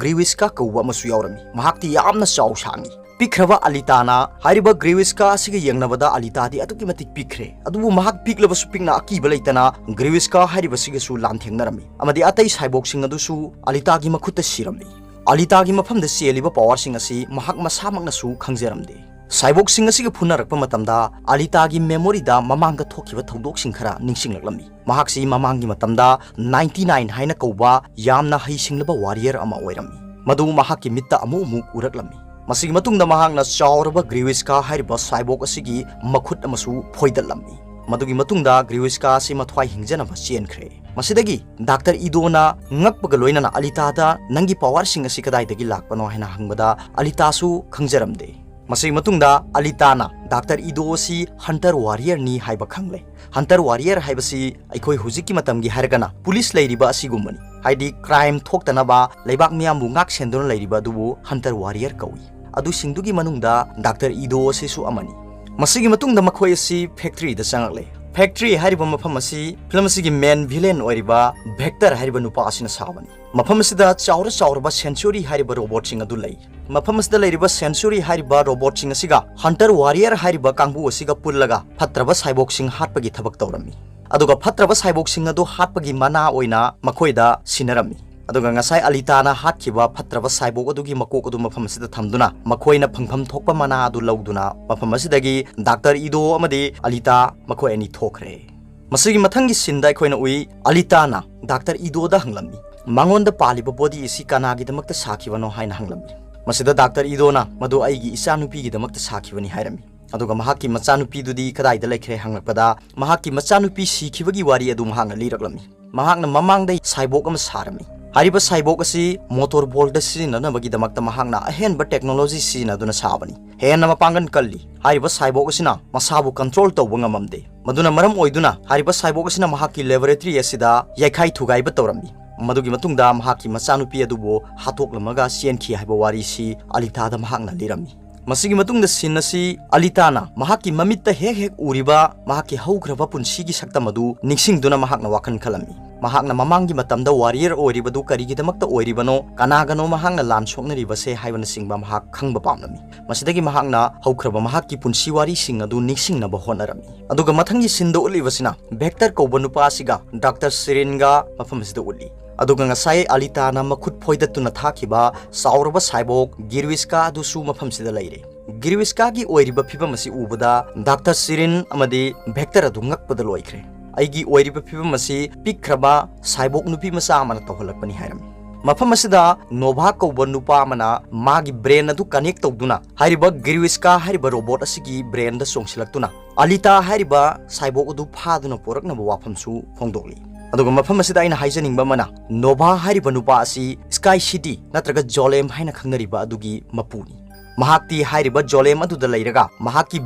ꯒ꯭ꯔꯤꯋꯤꯁꯀꯥ ꯀꯧꯕ ꯑꯃꯁꯨ ꯌꯥꯎꯔꯝꯃꯤ꯫ ꯃꯍꯥꯛꯇꯤ ꯌꯥꯝꯅ ꯆꯥꯎ ꯁꯥꯡꯉꯤ꯫ ꯄꯤꯛꯈ꯭ꯔꯕ ꯑꯂꯤꯇꯥꯅ ꯍꯥꯏꯔꯤꯕ ꯒ꯭ꯔꯤꯋꯤꯁꯀꯥ ꯑꯁꯤꯒ ꯌꯦꯡꯅꯕꯗ ꯑꯂꯤꯇꯥꯗꯤ ꯑꯗꯨꯛꯀꯤ ꯃꯇꯤꯛ ꯄꯤꯛꯈ꯭ꯔꯦ꯫ ꯑꯗꯨꯕꯨ ꯃꯍꯥꯛ ꯄꯤꯛꯂꯕꯁꯨ ꯄꯤꯛꯅ ꯑꯀꯤꯕ ꯂꯩꯇꯅ ꯒ꯭ꯔꯤꯋꯤꯁꯀꯥ ꯍꯥꯏꯔꯤꯕꯁꯤꯒꯁꯨ ꯂꯥꯟꯊꯦꯡꯅꯔꯝꯃꯤ ꯑꯃꯗꯤ ꯑꯇꯩ ꯁꯥꯏꯕꯣꯛꯁꯤꯡ ꯑꯗꯨꯁꯨ ꯑꯂꯤꯇꯥꯒꯤ ꯃꯈꯨꯠꯇ ꯁꯤꯔꯝꯃꯤ꯫ ꯑꯂꯤꯇꯥꯒꯤ ꯃꯐꯝꯗ ꯆꯦꯜꯂꯤꯕ ꯄꯋꯥꯔꯁꯤꯡ ꯑꯁꯤ ꯃꯍꯥꯛ ꯃꯁꯥꯃꯛꯅꯁꯨ ꯈꯪꯖꯔꯝꯗꯦ꯫ ꯁꯥꯏꯕꯣꯛꯁꯤꯡ ꯑꯁꯤꯒ ꯐꯨꯅꯔꯛꯄ ꯃꯇꯝꯗ ꯑꯂꯤꯇꯥꯒꯤ ꯃꯦꯃꯣꯔꯤꯗ ꯃꯃꯥꯡꯗ ꯊꯣꯛꯈꯤꯕ ꯊꯧꯗꯣꯛꯁꯤꯡ ꯈꯔ ꯅꯤꯡꯁꯤꯡꯂꯛꯂꯝꯃꯤ꯫ ꯃꯍꯥꯛꯁꯤ ꯃꯃꯥꯡꯒꯤ ꯃꯇꯝꯗ ꯅꯥꯏꯟꯇꯤ ꯅꯥꯏꯟ ꯍꯥꯏꯅ ꯀꯧꯕ ꯌꯥꯝꯅ ꯍꯩꯁꯤꯡꯂꯕ ꯋꯥꯔꯤꯌꯔ ꯑꯃ ꯑꯣꯏꯔꯝꯃꯤ꯫ ꯃꯗꯨ ꯃꯍꯥꯛꯀꯤ ꯃꯤꯠꯇ ꯑꯃꯨꯛ ꯑꯃꯨꯛ ꯎꯔꯛꯂꯝꯃꯤ꯫ ꯃꯁꯤꯒꯤ ꯃꯇꯨꯡꯗ ꯃꯍꯥꯛꯅ ꯆꯥꯎꯔꯕ ꯒ꯭ꯔꯤꯋꯤꯁꯀꯥ ꯍꯥꯏꯔꯤꯕ ꯁꯥꯏꯕꯣꯛ ꯑꯁꯤꯒꯤ ꯃꯈꯨꯠ ꯑꯃꯁꯨ ꯐꯣꯏꯗꯠꯂꯝꯃꯤ꯫ ꯃꯗꯨꯒꯤ ꯃꯇꯨꯡꯗ ꯒ꯭ꯔꯤꯋꯤꯁꯀꯥ ꯑꯁꯤ ꯃꯊ꯭ꯋꯥꯏ ꯍꯤꯡꯖꯅꯕ ꯆꯦꯟꯈ꯭ꯔꯦ꯫ ꯃꯁꯤꯗꯒꯤ ꯗꯥꯛꯇꯔ ꯏꯗꯣꯅ ꯉꯛꯄꯒ ꯂꯣꯏꯅꯅ ꯑꯂꯤꯇꯥꯗ, "ꯅꯪꯒꯤ ꯄꯋꯥꯔꯁꯤꯡ ꯑꯁꯤ ꯀꯗꯥꯏꯗꯒꯤ ꯂꯥꯛꯄꯅꯣ?" ꯍꯥꯏꯅ ꯍꯪꯕꯗ ꯑꯂꯤꯇꯥꯁꯨ ꯈꯪꯖꯔꯝꯗꯦ꯫ ꯃꯁꯤꯒꯤ ꯃꯇꯨꯡꯗ ꯑꯂꯤꯇꯥꯅ ꯗꯥꯛꯇꯔ ꯏꯗꯣ ꯑꯁꯤ ꯍꯟꯇꯔ ꯋꯥꯔꯤꯌꯔꯅꯤ ꯍꯥꯏꯕ ꯈꯪꯂꯦ꯫ ꯍꯟꯇꯔ ꯋꯥꯔꯤꯌꯔ ꯍꯥꯏꯕꯁꯤ ꯑꯩꯈꯣꯏ ꯍꯧꯖꯤꯛꯀꯤ ꯃꯇꯝꯒꯤ ꯍꯥꯏꯔꯒꯅ ꯄꯨꯂꯤꯁ ꯂꯩꯔꯤꯕ ꯑꯁꯤꯒꯨꯝꯕꯅꯤ꯫ ꯍꯥꯏꯗꯤ ꯀ꯭ꯔꯥꯏꯝ ꯊꯣꯛꯇꯅꯕ, ꯂꯩꯕꯥꯛ ꯃꯤꯌꯥꯝꯕꯨ ꯉꯥꯛ ꯁꯦꯟꯗꯨꯅ ꯂꯩꯔꯤꯕ ꯑꯗꯨꯕꯨ ꯍꯟꯇꯔ ꯋꯥꯔꯤꯌꯔ ꯀꯧꯏ꯫ ꯑꯗꯨꯁꯤꯡꯗꯨꯒꯤ ꯃꯅꯨꯡꯗ ꯗꯥꯛꯇꯔ ꯏꯗꯣ ꯑꯁꯤꯁꯨ ꯑꯃꯅꯤ꯫ ꯃꯁꯤꯒꯤ ꯃꯇꯨꯡꯗ ꯃꯈꯣꯏ ꯑꯁꯤ ꯐꯦꯛꯇ꯭ꯔꯤꯗ ꯆꯪꯂꯛꯂꯦ꯫ ꯐꯦꯛꯇ꯭ꯔꯤ ꯍꯥꯏꯔꯤꯕ ꯃꯐꯝ ꯑꯁꯤ ꯐꯤꯂꯝ ꯑꯁꯤꯒꯤ ꯃꯦꯟ ꯚꯤꯂꯦꯟ ꯑꯣꯏꯔꯤꯕ ꯚꯦꯛꯇꯔ ꯍꯥꯏꯔꯤꯕ ꯅꯨꯄꯥ ꯑꯁꯤꯅ ꯁꯥꯕꯅꯤ꯫ ꯃꯐꯝ ꯑꯁꯤꯗ ꯆꯥꯎꯔ ꯆꯥꯎꯔꯕ ꯁꯦꯟꯆꯨꯔꯤ ꯍꯥꯏꯔꯤꯕ ꯔꯣꯕꯣꯠꯁꯤꯡ ꯑꯗꯨ ꯂꯩ꯫ ꯃꯐꯝ ꯑꯁꯤꯗ ꯂꯩꯔꯤꯕ ꯁꯦꯟꯆꯨꯔꯤ ꯍꯥꯏꯔꯤꯕ ꯔꯣꯕꯣꯠꯁꯤꯡ ꯑꯁꯤꯒ ꯍꯟꯇꯔ ꯋꯥꯔꯤꯌꯔ ꯍꯥꯏꯔꯤꯕ ꯀꯥꯡꯕꯨ ꯑꯁꯤꯒ ꯄꯨꯜꯂꯒ ꯐꯠꯇ꯭ꯔꯕ ꯁꯥꯏꯕꯣꯛꯁꯤꯡ ꯍꯥꯠꯄꯒꯤ ꯊꯕꯛ ꯇꯧꯔꯝꯃꯤ꯫ ꯑꯗꯨꯒ ꯐꯠꯇ꯭ꯔꯕ ꯁꯥꯏꯕꯣꯛꯁꯤꯡ ꯑꯗꯨ ꯍꯥꯠꯄꯒꯤ ꯃꯅꯥ ꯑꯣꯏꯅ ꯃꯈꯣꯏꯗ ꯁꯤꯟꯅꯔꯝꯃꯤ꯫ ꯑꯗꯨꯒ ꯉꯁꯥꯏ ꯑꯂꯤꯇꯥꯅ ꯍꯥꯠꯈꯤꯕ ꯐꯠꯇ꯭ꯔꯕ ꯁꯥꯏꯕꯣꯛ ꯑꯗꯨꯒꯤ ꯃꯀꯣꯛ ꯑꯗꯨ ꯃꯐꯝ ꯑꯁꯤꯗ ꯊꯝꯗꯨꯅ ꯃꯈꯣꯏꯅ ꯐꯪꯐꯝ ꯊꯣꯛꯄ ꯃꯅꯥ ꯑꯗꯨ ꯂꯧꯗꯨꯅ ꯃꯐꯝ ꯑꯁꯤꯗꯒꯤ ꯗꯥꯛꯇꯔ ꯏꯗꯣ ꯑꯃꯗꯤ ꯑꯂꯤꯇꯥ ꯃꯈꯣꯏ ꯑꯅꯤ ꯊꯣꯛꯈ꯭ꯔꯦ꯫ ꯃꯁꯤꯒꯤ ꯃꯊꯪꯒꯤ ꯁꯤꯟꯗ ꯑꯩꯈꯣꯏꯅ ꯎꯏ, ꯑꯂꯤꯇꯥꯅ ꯗꯥꯛꯇꯔ ꯏꯗꯣꯗ ꯍꯪꯂꯝꯃꯤ, "ꯃꯉꯣꯟꯗ ꯄꯥꯜꯂꯤꯕ ꯕꯣꯗꯤ ꯑꯁꯤ ꯀꯅꯥꯒꯤꯗꯃꯛꯇ ꯁꯥꯈꯤꯕꯅꯣ?" ꯍꯥꯏꯅ ꯍꯪꯂꯝꯃꯤ꯫ ꯃꯁꯤꯗ ꯗꯥꯛꯇꯔ ꯏꯗꯣꯅ, "ꯃꯗꯨ ꯑꯩꯒꯤ ꯏꯆꯥꯅꯨꯄꯤꯒꯤꯗꯃꯛꯇ ꯁꯥꯈꯤꯕꯅꯤ" ꯍꯥꯏꯔꯝꯃꯤ꯫ ꯑꯗꯨꯒ ꯃꯍꯥꯛꯀꯤ ꯃꯆꯥꯅꯨꯄꯤꯗꯨꯗꯤ ꯀꯗꯥꯏꯗ ꯂꯩꯈ꯭ꯔꯦ ꯍꯪꯂꯛꯄꯗ, ꯃꯍꯥꯛꯀꯤ ꯃꯆꯥꯅꯨꯄꯤ ꯁꯤꯈꯤꯕꯒꯤ ꯋꯥꯔꯤ ꯑꯗꯨ ꯃꯍꯥꯛꯅ ꯂꯤꯔꯛꯂꯝꯃꯤ꯫ ꯃꯍꯥꯛꯅ ꯃꯃꯥꯡꯗ ꯁꯥꯏꯕꯣꯛ ꯑꯃ ꯁꯥꯔꯝꯃꯤ꯫ ꯍꯥꯏꯔꯤꯕ cyborg ꯑꯁꯤ motor ballꯗ ꯁꯤꯖꯤꯟꯅꯅꯕꯒꯤꯗꯃꯛꯇ ꯃꯍꯥꯛꯅ ꯑꯍꯦꯟꯕ technology ꯁꯤꯖꯤꯟꯅꯗꯨꯅ ꯁꯥꯕꯅꯤ꯫ ꯍꯦꯟꯅ ꯃꯄꯥꯡꯒꯜ ꯀꯜꯂꯤ꯫ ꯍꯥꯏꯔꯤꯕ cyborg ꯑꯁꯤꯅ ꯃꯁꯥꯕꯨ control ꯇꯧꯕ ꯉꯝꯃꯝꯗꯦ꯫ ꯃꯗꯨꯅ ꯃꯔꯝ ꯑꯣꯏꯗꯨꯅ ꯍꯥꯏꯔꯤꯕ cyborg ꯑꯁꯤꯅ ꯃꯍꯥꯛꯀꯤ laboratory ꯑꯁꯤꯗ ꯌꯩꯈꯥꯏ ꯊꯨꯒꯥꯏꯕ ꯇꯧꯔꯝꯃꯤ꯫ ꯃꯗꯨꯒꯤ ꯃꯇꯨꯡꯗ ꯃꯍꯥꯛꯀꯤ ꯃꯆꯥꯅꯨꯄꯤ ꯑꯗꯨꯕꯨ ꯍꯥꯠꯇꯣꯛꯂꯝꯃꯒ ꯆꯦꯟꯈꯤ ꯍꯥꯏꯕ ꯋꯥꯔꯤꯁꯤ ꯑꯂꯤꯇꯥꯗ ꯃꯍꯥꯛꯅ ꯂꯤꯔꯝꯃꯤ꯫ ꯃꯁꯤꯒꯤ ꯃꯇꯨꯡꯗ scene ꯑꯁꯤ ꯑꯂꯤꯇꯥꯅ ꯃꯍꯥꯛꯀꯤ ꯃꯃꯤꯠꯇ ꯍꯦꯛ ꯍꯦꯛ ꯎꯔꯤꯕ ꯃꯍꯥꯛꯀꯤ ꯍꯧꯈ꯭ꯔꯕ ꯄꯨꯟꯁꯤꯒꯤ ꯁꯛꯇꯝ ꯑꯗꯨ ꯅꯤꯡꯁꯤꯡꯗꯨꯅ ꯃꯍꯥꯛꯅ ꯋꯥꯈꯜ ꯈꯜꯂꯝꯃꯤ꯫ ꯃꯍꯥꯛꯅ ꯃꯃꯥꯡꯒꯤ ꯃꯇꯝꯗ warrior ꯑꯣꯏꯔꯤꯕꯗꯨ ꯀꯔꯤꯒꯤꯗꯃꯛꯇ ꯑꯣꯏꯔꯤꯕꯅꯣ, ꯀꯅꯥꯒꯅꯣ ꯃꯍꯥꯛꯅ ꯂꯥꯟ ꯁꯣꯛꯅꯔꯤꯕꯁꯦ ꯍꯥꯏꯕꯅꯆꯤꯡꯕ ꯃꯍꯥꯛ ꯈꯪꯕ ꯄꯥꯝꯂꯝꯃꯤ꯫ ꯃꯁꯤꯗꯒꯤ ꯃꯍꯥꯛꯅ ꯍꯧꯈ꯭ꯔꯕ ꯃꯍꯥꯛꯀꯤ ꯄꯨꯟꯁꯤ ꯋꯥꯔꯤꯁꯤꯡ ꯑꯗꯨ ꯅꯤꯡꯁꯤꯡꯅꯕ ꯍꯣꯠꯅꯔꯝꯃꯤ꯫ ꯑꯗꯨꯒ ꯃꯊꯪꯒꯤ sceneꯗ ꯎꯠꯂꯤꯕꯁꯤꯅ ꯚꯦꯛꯇꯔ ꯀꯧꯕ ꯅꯨꯄꯥ ꯑꯁꯤꯒ ꯗꯥꯛꯇꯔ ꯁꯤꯔꯤꯟꯒ ꯃꯐꯝ ꯑꯁꯤꯗ ꯎꯠꯂꯤ꯫ ꯑꯗꯨꯒ ꯉꯁꯥꯏ ꯑꯂꯤꯇꯥꯅ ꯃꯈꯨꯠ ꯐꯣꯏꯗꯠꯇꯨꯅ ꯊꯥꯈꯤꯕ ꯆꯥꯎꯔꯕ cyborg ꯒꯤꯔꯨꯏꯁꯀꯥ ꯑꯗꯨꯁꯨ ꯃꯐꯝꯁꯤꯗ ꯂꯩꯔꯦ꯫ ꯒꯤꯔꯨꯏꯁꯀꯥꯒꯤ ꯑꯣꯏꯔꯤꯕ ꯐꯤꯕꯝ ꯑꯁꯤ ꯎꯕꯗ ꯗꯥꯛꯇꯔ ꯁꯤꯔꯤꯟ ꯑꯃꯗꯤ ꯚꯦꯛꯇꯔ ꯑꯗꯨ ꯉꯛꯄꯗ ꯂꯣꯏꯈ꯭ꯔꯦ꯫ "ꯑꯩꯒꯤ ꯑꯣꯏꯔꯤꯕ ꯐꯤꯕꯝ ꯑꯁꯤ ꯄꯤꯛꯈ꯭ꯔꯕ cyborg ꯅꯨꯄꯤ ꯃꯆꯥ ꯑꯃꯅ ꯇꯧꯍꯜꯂꯛꯄꯅꯤ" ꯍꯥꯏꯔꯝꯃꯤ꯫ ꯃꯐꯝ ꯑꯁꯤꯗ ꯅꯣꯚꯥ ꯀꯧꯕ ꯅꯨꯄꯥ ꯑꯃꯅ ꯃꯥꯒꯤ brain ꯑꯗꯨ connect ꯇꯧꯗꯨꯅ ꯍꯥꯏꯔꯤꯕ ꯒꯤꯔꯨꯏꯁꯀꯥ ꯍꯥꯏꯔꯤꯕ robot ꯑꯁꯤꯒꯤ brainꯗ ꯆꯣꯡꯁꯤꯜꯂꯛꯇꯨꯅ ꯑꯂꯤꯇꯥ ꯍꯥꯏꯔꯤꯕ cyborg ꯑꯗꯨ ꯐꯥꯗꯨꯅ ꯄꯨꯔꯛꯅꯕ ꯋꯥꯐꯝꯁꯨ ꯐꯣꯡꯗꯣꯛꯂꯤ꯫ ꯑꯗꯨꯒ ꯃꯐꯝ ꯑꯁꯤꯗ ꯑꯩꯅ ꯍꯥꯏꯖꯅꯤꯡꯕ ꯑꯃꯅ, ꯅꯣꯚꯥ ꯍꯥꯏꯔꯤꯕ ꯅꯨꯄꯥ ꯑꯁꯤ Sky City ꯅꯠꯇ꯭ꯔꯒ ꯖꯣꯂꯦꯝ ꯍꯥꯏꯅ ꯈꯪꯅꯔꯤꯕ ꯑꯗꯨꯒꯤ ꯃꯄꯨꯅꯤ꯫ ꯃꯍꯥꯛꯇꯤ ꯍꯥꯏꯔꯤꯕ ꯖꯣꯂꯦꯝ ꯑꯗꯨꯗ ꯂꯩꯔꯒ ꯃꯍꯥꯛꯀꯤ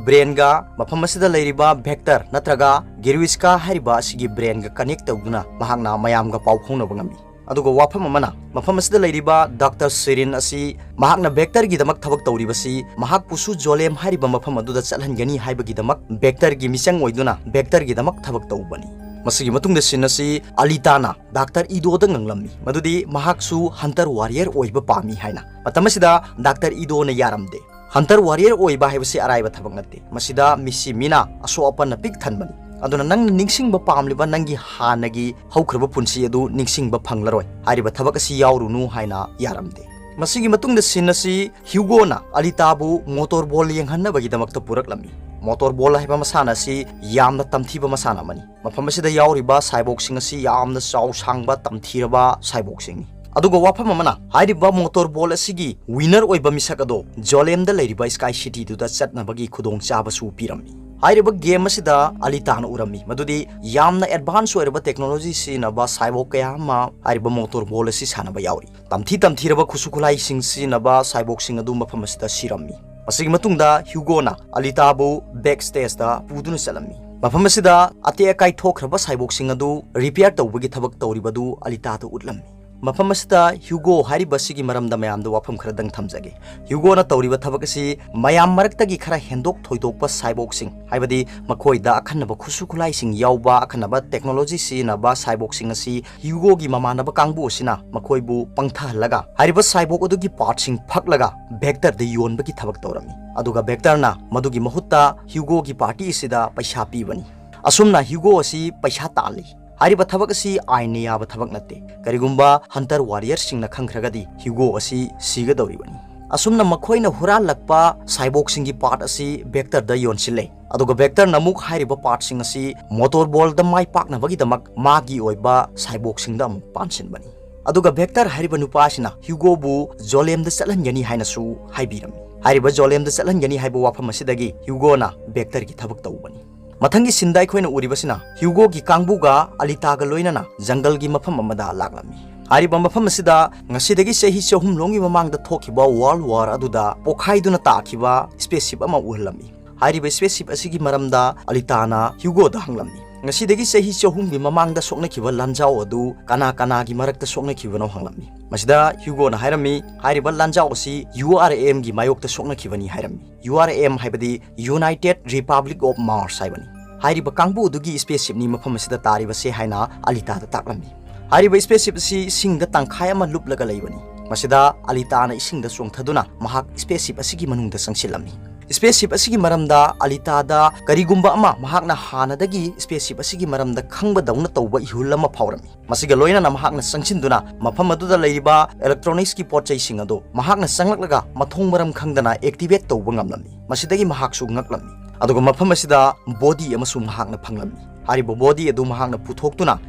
brainꯒ ꯃꯐꯝ ꯑꯁꯤꯗ ꯂꯩꯔꯤꯕ ꯚꯦꯛꯇꯔ ꯅꯠꯇ꯭ꯔꯒ ꯒꯤꯔꯨꯏꯁꯀꯥ ꯍꯥꯏꯔꯤꯕ ꯑꯁꯤꯒꯤ brainꯒ connect ꯇꯧꯗꯨꯅ ꯃꯍꯥꯛꯅ ꯃꯌꯥꯝꯒ ꯄꯥꯎ ꯐꯥꯎꯅꯕ ꯉꯝꯃꯤ꯫ ꯑꯗꯨꯒ ꯋꯥꯐꯝ ꯑꯃꯅ, ꯃꯐꯝ ꯑꯁꯤꯗ ꯂꯩꯔꯤꯕ ꯗꯥꯛꯇꯔ ꯁꯤꯔꯤꯟ ꯑꯁꯤ ꯃꯍꯥꯛꯅ ꯚꯦꯛꯇꯔꯒꯤꯗꯃꯛ ꯊꯕꯛ ꯇꯧꯔꯤꯕꯁꯤ ꯃꯍꯥꯛꯄꯨꯁꯨ ꯖꯣꯂꯦꯝ ꯍꯥꯏꯔꯤꯕ ꯃꯐꯝ ꯑꯗꯨꯗ ꯆꯠꯍꯟꯒꯅꯤ ꯍꯥꯏꯕꯒꯤꯗꯃꯛ ꯚꯦꯛꯇꯔꯒꯤ ꯃꯤꯆꯪ ꯑꯣꯏꯗꯨꯅ ꯚꯦꯛꯇꯔꯒꯤꯗꯃꯛ ꯊꯕꯛ ꯇꯧꯕꯅꯤ꯫ ꯃꯁꯤꯒꯤ ꯃꯇꯨꯡꯗ scene ꯑꯁꯤ ꯑꯂꯤꯇꯥꯅ ꯗꯥꯛꯇꯔ ꯏꯗꯣꯗ ꯉꯥꯡꯂꯝꯃꯤ, ꯃꯗꯨꯗꯤ ꯃꯍꯥꯛꯁꯨ hunter warrior ꯑꯣꯏꯕ ꯄꯥꯝꯃꯤ ꯍꯥꯏꯅ꯫ ꯃꯇꯝ ꯑꯁꯤꯗ ꯗꯥꯛꯇꯔ ꯏꯗꯣꯅ ꯌꯥꯔꯝꯗꯦ꯫ Hunter warrior ꯑꯣꯏꯕ ꯍꯥꯏꯕꯁꯤ ꯑꯔꯥꯏꯕ ꯊꯕꯛ ꯅꯠꯇꯦ꯫ ꯃꯁꯤꯗ ꯃꯤꯁꯤ ꯃꯤꯅ ꯑꯁꯣꯛ ꯑꯄꯟꯅ ꯄꯤꯛ ꯊꯟꯕꯅꯤ꯫ ꯑꯗꯨꯅ ꯅꯪꯅ ꯅꯤꯡꯁꯤꯡꯕ ꯄꯥꯝꯂꯤꯕ ꯅꯪꯒꯤ ꯍꯥꯟꯅꯒꯤ ꯍꯧꯈ꯭ꯔꯕ ꯄꯨꯟꯁꯤ ꯑꯗꯨ ꯅꯤꯡꯁꯤꯡꯕ ꯐꯪꯂꯔꯣꯏ꯫ ꯍꯥꯏꯔꯤꯕ ꯊꯕꯛ ꯑꯁꯤ ꯌꯥꯎꯔꯨꯅꯨ ꯍꯥꯏꯅ ꯌꯥꯔꯝꯗꯦ꯫ ꯃꯁꯤꯒꯤ ꯃꯇꯨꯡꯗ scene ꯑꯁꯤ ꯍ꯭ꯌꯨꯒꯣꯅ ꯑꯂꯤꯇꯥꯕꯨ motor ball ꯌꯦꯡꯍꯟꯅꯕꯒꯤꯗꯃꯛꯇ ꯄꯨꯔꯛꯂꯝꯃꯤ꯫ Motor ball ꯍꯥꯏꯕ ꯃꯁꯥꯟꯅ ꯑꯁꯤ ꯌꯥꯝꯅ ꯇꯝꯊꯤꯕ ꯃꯁꯥꯟꯅ ꯑꯃꯅꯤ꯫ ꯃꯐꯝ ꯑꯁꯤꯗ ꯌꯥꯎꯔꯤꯕ cyborgꯁꯤꯡ ꯑꯁꯤ ꯌꯥꯝꯅ ꯆꯥꯎ ꯁꯥꯡꯕ ꯇꯝꯊꯤꯔꯕ cyborgꯁꯤꯡꯅꯤ꯫ ꯑꯗꯨꯒ ꯋꯥꯐꯝ ꯑꯃꯅ, ꯍꯥꯏꯔꯤꯕ motor ball ꯑꯁꯤꯒꯤ winner ꯑꯣꯏꯕ ꯃꯤꯁꯛ ꯑꯗꯣ ꯖꯣꯂꯦꯝꯗ ꯂꯩꯔꯤꯕ Sky Cityꯗꯨꯗ ꯆꯠꯅꯕꯒꯤ ꯈꯨꯗꯣꯡꯆꯥꯕꯁꯨ ꯄꯤꯔꯝꯃꯤ꯫ ꯍꯥꯏꯔꯤꯕ ꯒꯦꯝ ꯑꯁꯤꯗ ꯑꯂꯤꯇꯥꯅ ꯎꯔꯝꯃꯤ ꯃꯗꯨꯗꯤ ꯌꯥꯝꯅ ꯑꯦꯗꯚꯥꯟꯁ ꯑꯣꯏꯔꯕ ꯇꯦꯛꯅꯣꯂꯣꯖꯤ ꯁꯤꯖꯤꯟꯅꯕ ꯁꯥꯏꯕꯣꯛ ꯀꯌꯥ ꯑꯃ ꯍꯥꯏꯔꯤꯕ ꯃꯣꯇꯣꯔ ꯕꯣꯜ ꯑꯁꯤ ꯁꯥꯟꯅꯕ ꯌꯥꯎꯔꯤ꯫ ꯇꯝꯊꯤ ꯇꯝꯊꯤꯔꯕ ꯈꯨꯠꯁꯨ ꯈꯨꯠꯂꯥꯏꯁꯤꯡ ꯁꯤꯖꯤꯟꯅꯕ ꯁꯥꯏꯕꯣꯛꯁꯤꯡ ꯑꯗꯨ ꯃꯐꯝ ꯑꯁꯤꯗ ꯁꯤꯔꯝꯃꯤ꯫ ꯃꯁꯤꯒꯤ ꯃꯇꯨꯡꯗ ꯍ꯭ꯌꯨꯒꯣꯅ ꯑꯂꯤꯇꯥꯕꯨ ꯕꯦꯛ ꯁ꯭ꯇꯦꯖꯇ ꯄꯨꯗꯨꯅ ꯆꯠꯂꯝꯃꯤ꯫ ꯃꯐꯝ ꯑꯁꯤꯗ ꯑꯇꯦꯛ ꯑꯀꯥꯏ ꯊꯣꯛꯈ꯭ꯔꯕ ꯁꯥꯏꯕꯣꯛꯁꯤꯡ ꯑꯗꯨ ꯔꯤꯄꯤꯌꯔ ꯇꯧꯕꯒꯤ ꯊꯕꯛ ꯇꯧꯔꯤꯕꯗꯨ ꯑꯂꯤꯇꯥꯗ ꯎꯠꯂꯝꯃꯤ꯫ ꯃꯐꯝ ꯑꯁꯤꯗ ꯍ꯭ꯌꯨꯒꯣ ꯍꯥꯏꯔꯤꯕ ꯑꯁꯤꯒꯤ ꯃꯔꯝꯗ ꯃꯌꯥꯝꯗ ꯋꯥꯐꯝ ꯈꯔꯗꯪ ꯊꯝꯖꯒꯦ꯫ ꯍ꯭ꯌꯨꯒꯣꯅ ꯇꯧꯔꯤꯕ ꯊꯕꯛ ꯑꯁꯤ ꯃꯌꯥꯝ ꯃꯔꯛꯇꯒꯤ ꯈꯔ ꯍꯦꯟꯗꯣꯛ ꯊꯣꯏꯗꯣꯛꯄ ꯁꯥꯏꯕꯣꯛꯁꯤꯡ, ꯍꯥꯏꯕꯗꯤ ꯃꯈꯣꯏꯗ ꯑꯈꯟꯅꯕ ꯈꯨꯠꯁꯨ ꯈꯨꯠꯂꯥꯏꯁꯤꯡ ꯌꯥꯎꯕ, ꯑꯈꯟꯅꯕ ꯇꯦꯛꯅꯣꯂꯣꯖꯤ ꯁꯤꯖꯤꯟꯅꯕ ꯁꯥꯏꯕꯣꯛꯁꯤꯡ ꯑꯁꯤ ꯍ꯭ꯌꯨꯒꯣꯒꯤ ꯃꯃꯥꯟꯅꯕ ꯀꯥꯡꯕꯨ ꯑꯁꯤꯅ ꯃꯈꯣꯏꯕꯨ ꯄꯪꯊꯍꯜꯂꯒ ꯍꯥꯏꯔꯤꯕ ꯁꯥꯏꯕꯣꯛ ꯑꯗꯨꯒꯤ ꯄꯥꯔꯠꯁꯤꯡ ꯐꯛꯂꯒ ꯚꯦꯛꯇꯔꯗ ꯌꯣꯟꯕꯒꯤ ꯊꯕꯛ ꯇꯧꯔꯝꯃꯤ꯫ ꯑꯗꯨꯒ ꯚꯦꯛꯇꯔꯅ ꯃꯗꯨꯒꯤ ꯃꯍꯨꯠꯇ ꯍ꯭ꯌꯨꯒꯣꯒꯤ ꯄꯥꯔꯇꯤ ꯑꯁꯤꯗ ꯄꯩꯁꯥ ꯄꯤꯕꯅꯤ꯫ ꯑꯁꯨꯝꯅ ꯍ꯭ꯌꯨꯒꯣ ꯑꯁꯤ ꯄꯩꯁꯥ ꯇꯥꯜꯂꯤ꯫ ꯍꯥꯏꯔꯤꯕ ꯊꯕꯛ ꯑꯁꯤ ꯑꯥꯏꯟꯅ ꯌꯥꯕ ꯊꯕꯛ ꯅꯠꯇꯦ꯫ ꯀꯔꯤꯒꯨꯝꯕ ꯍꯟꯇꯔ ꯋꯥꯔꯤꯌꯔꯁꯤꯡꯅ ꯈꯪꯈ꯭ꯔꯒꯗꯤ ꯍ꯭ꯌꯨꯒꯣ ꯑꯁꯤ ꯁꯤꯒꯗꯧꯔꯤꯕꯅꯤ꯫ ꯑꯁꯨꯝꯅ ꯃꯈꯣꯏꯅ ꯍꯨꯔꯥꯜꯂꯛꯄ ꯁꯥꯏꯕꯣꯛꯁꯤꯡꯒꯤ ꯄꯥꯔꯠ ꯑꯁꯤ ꯚꯦꯛꯇꯔꯗ ꯌꯣꯟꯁꯤꯜꯂꯦ꯫ ꯑꯗꯨꯒ ꯚꯦꯛꯇꯔꯅ ꯑꯃꯨꯛ ꯍꯥꯏꯔꯤꯕ ꯄꯥꯔꯠꯁꯤꯡ ꯑꯁꯤ ꯃꯣꯇꯣꯔ ꯕꯣꯜꯗ ꯃꯥꯏ ꯄꯥꯛꯅꯕꯒꯤꯗꯃꯛ ꯃꯥꯒꯤ ꯑꯣꯏꯕ ꯁꯥꯏꯕꯣꯛꯁꯤꯡꯗ ꯑꯃꯨꯛ ꯄꯥꯟꯁꯤꯟꯕꯅꯤ꯫ ꯑꯗꯨꯒ ꯚꯦꯛꯇꯔ ꯍꯥꯏꯔꯤꯕ ꯅꯨꯄꯥ ꯑꯁꯤꯅ ꯍ꯭ꯌꯨꯒꯣꯕꯨ ꯖꯣꯂꯦꯝꯗ ꯆꯠꯍꯟꯒꯅꯤ ꯍꯥꯏꯅꯁꯨ ꯍꯥꯏꯕꯤꯔꯝꯃꯤ꯫ ꯍꯥꯏꯔꯤꯕ ꯖꯣꯂꯦꯝꯗ ꯆꯠꯍꯟꯒꯅꯤ ꯍꯥꯏꯕ ꯋꯥꯐꯝ ꯑꯁꯤꯗꯒꯤ ꯍ꯭ꯌꯨꯒꯣꯅ ꯚꯦꯛꯇꯔꯒꯤ ꯊꯕꯛ ꯇꯧꯕꯅꯤ꯫ ꯃꯊꯪꯒꯤ ꯁꯤꯟꯗ ꯑꯩꯈꯣꯏꯅ ꯎꯔꯤꯕꯁꯤꯅ ꯍ꯭ꯌꯨꯒꯣꯒꯤ ꯀꯥꯡꯕꯨꯒ ꯑꯂꯤꯇꯥꯒ ꯂꯣꯏꯅꯅ ꯖꯪꯒꯜꯒꯤ ꯃꯐꯝ ꯑꯃꯗ ꯂꯥꯛꯂꯝꯃꯤ꯫ ꯍꯥꯏꯔꯤꯕ ꯃꯐꯝ ꯑꯁꯤꯗ ꯉꯁꯤꯗꯒꯤ ꯆꯍꯤ ꯆꯍꯨꯝ ꯂꯣꯝꯒꯤ ꯃꯃꯥꯡꯗ ꯊꯣꯛꯈꯤꯕ ꯋꯥꯔꯜꯗ ꯋꯥꯔ ꯑꯗꯨꯗ ꯄꯣꯛꯈꯥꯏꯗꯨꯅ ꯇꯥꯈꯤꯕ ꯁ꯭ꯄꯦꯁꯁꯤꯞ ꯑꯃ ꯎꯍꯜꯂꯝꯃꯤ꯫ ꯍꯥꯏꯔꯤꯕ ꯁ꯭ꯄꯦꯁꯁꯤꯞ ꯑꯁꯤꯒꯤ ꯃꯔꯝꯗ ꯑꯂꯤꯇꯥꯅ ꯍ꯭ꯌꯨꯒꯣꯗ ꯍꯪꯂꯝꯃꯤ꯫ ꯉꯁꯤꯗꯒꯤ ꯆꯍꯤ ꯆꯍꯨꯝꯒꯤ ꯃꯃꯥꯡꯗ ꯁꯣꯛꯅꯈꯤꯕ ꯂꯥꯟꯖꯥꯎ ꯑꯗꯨ ꯀꯅꯥ ꯀꯅꯥꯒꯤ ꯃꯔꯛꯇ ꯁꯣꯛꯅꯈꯤꯕꯅꯣ ꯍꯪꯂꯝꯃꯤ꯫ ꯃꯁꯤꯗ ꯍ꯭ꯌꯨꯒꯣꯅ ꯍꯥꯏꯔꯝꯃꯤ, ꯍꯥꯏꯔꯤꯕ ꯂꯥꯟꯖꯥꯎ ꯑꯁꯤ ꯌꯨ ꯑꯥꯔ ꯑꯦꯝꯒꯤ ꯃꯥꯌꯣꯛꯇ ꯁꯣꯛꯅꯈꯤꯕꯅꯤ ꯍꯥꯏꯔꯝꯃꯤ꯫ ꯌꯨ ꯑꯥꯔ ꯑꯦꯝ ꯍꯥꯏꯕꯗꯤ ꯌꯨꯅꯥꯏꯇꯦꯗ ꯔꯤꯄꯕ꯭ꯂꯤꯛ ꯑꯣꯐ ꯃꯥꯔꯁ ꯍꯥꯏꯕꯅꯤ꯫ ꯍꯥꯏꯔꯤꯕ ꯀꯥꯡꯕꯨ ꯑꯗꯨꯒꯤ ꯁ꯭ꯄꯦꯁꯁꯤꯞꯅꯤ ꯃꯐꯝ ꯑꯁꯤꯗ ꯇꯥꯔꯤꯕꯁꯦ ꯍꯥꯏꯅ ꯑꯂꯤꯇꯥꯗ ꯇꯥꯛꯂꯝꯃꯤ꯫ ꯍꯥꯏꯔꯤꯕ ꯁ꯭ꯄꯦꯁꯁꯤꯞ ꯑꯁꯤ ꯏꯁꯤꯡꯗ ꯇꯪꯈꯥꯏ ꯑꯃ ꯂꯨꯞꯂꯒ ꯂꯩꯕꯅꯤ꯫ ꯃꯁꯤꯗ ꯑꯂꯤꯇꯥꯅ ꯏꯁꯤꯡꯗ ꯆꯣꯡꯊꯗꯨꯅ ꯃꯍꯥꯛ ꯁ꯭ꯄꯦꯁꯁꯤꯞ ꯑꯁꯤꯒꯤ ꯃꯅꯨꯡꯗ ꯆꯪꯁꯤꯜꯂꯝꯃꯤ꯫ ꯁ꯭ꯄꯦꯁꯁꯤꯞ ꯑꯁꯤꯒꯤ ꯃꯔꯝꯗ ꯑꯂꯤꯇꯥꯗ ꯀꯔꯤꯒꯨꯝꯕ ꯑꯃ ꯃꯍꯥꯛꯅ ꯍꯥꯟꯅꯗꯒꯤ ꯁ꯭ꯄꯦꯁꯁꯤꯞ ꯑꯁꯤꯒꯤ ꯃꯔꯝꯗ ꯈꯪꯕꯗꯧꯅ ꯇꯧꯕ ꯏꯍꯨꯜ ꯑꯃ ꯐꯥꯎꯔꯝꯃꯤ꯫ ꯃꯁꯤꯒ ꯂꯣꯏꯅꯅ ꯃꯍꯥꯛꯅ ꯆꯪꯁꯤꯟꯗꯨꯅ ꯃꯐꯝ ꯑꯗꯨꯗ ꯂꯩꯔꯤꯕ ꯏꯂꯦꯛꯇ꯭ꯔꯣꯅꯤꯛꯁꯀꯤ ꯄꯣꯠ ꯆꯩꯁꯤꯡ ꯑꯗꯨ ꯃꯍꯥꯛꯅ ꯆꯪꯂꯛꯂꯒ ꯃꯊꯣꯡ ꯃꯔꯝ ꯈꯪꯗꯅ ꯑꯦꯛꯇꯤꯚꯦꯠ ꯇꯧꯕ ꯉꯝꯂꯝꯃꯤ꯫ ꯃꯁꯤꯗꯒꯤ ꯃꯍꯥꯛꯁꯨ ꯉꯛꯂꯝꯃꯤ꯫ ꯑꯗꯨꯒ ꯃꯐꯝ ꯑꯁꯤꯗ ꯕꯣꯗꯤ ꯑꯃꯁꯨ ꯃꯍꯥꯛꯅ ꯐꯪꯂꯝꯃꯤ꯫ ꯍꯥꯏꯔꯤꯕ ꯕꯣꯗꯤ ꯑꯗꯨ ꯃꯍꯥꯛꯅ ꯄꯨꯊꯣꯛꯇꯨꯅ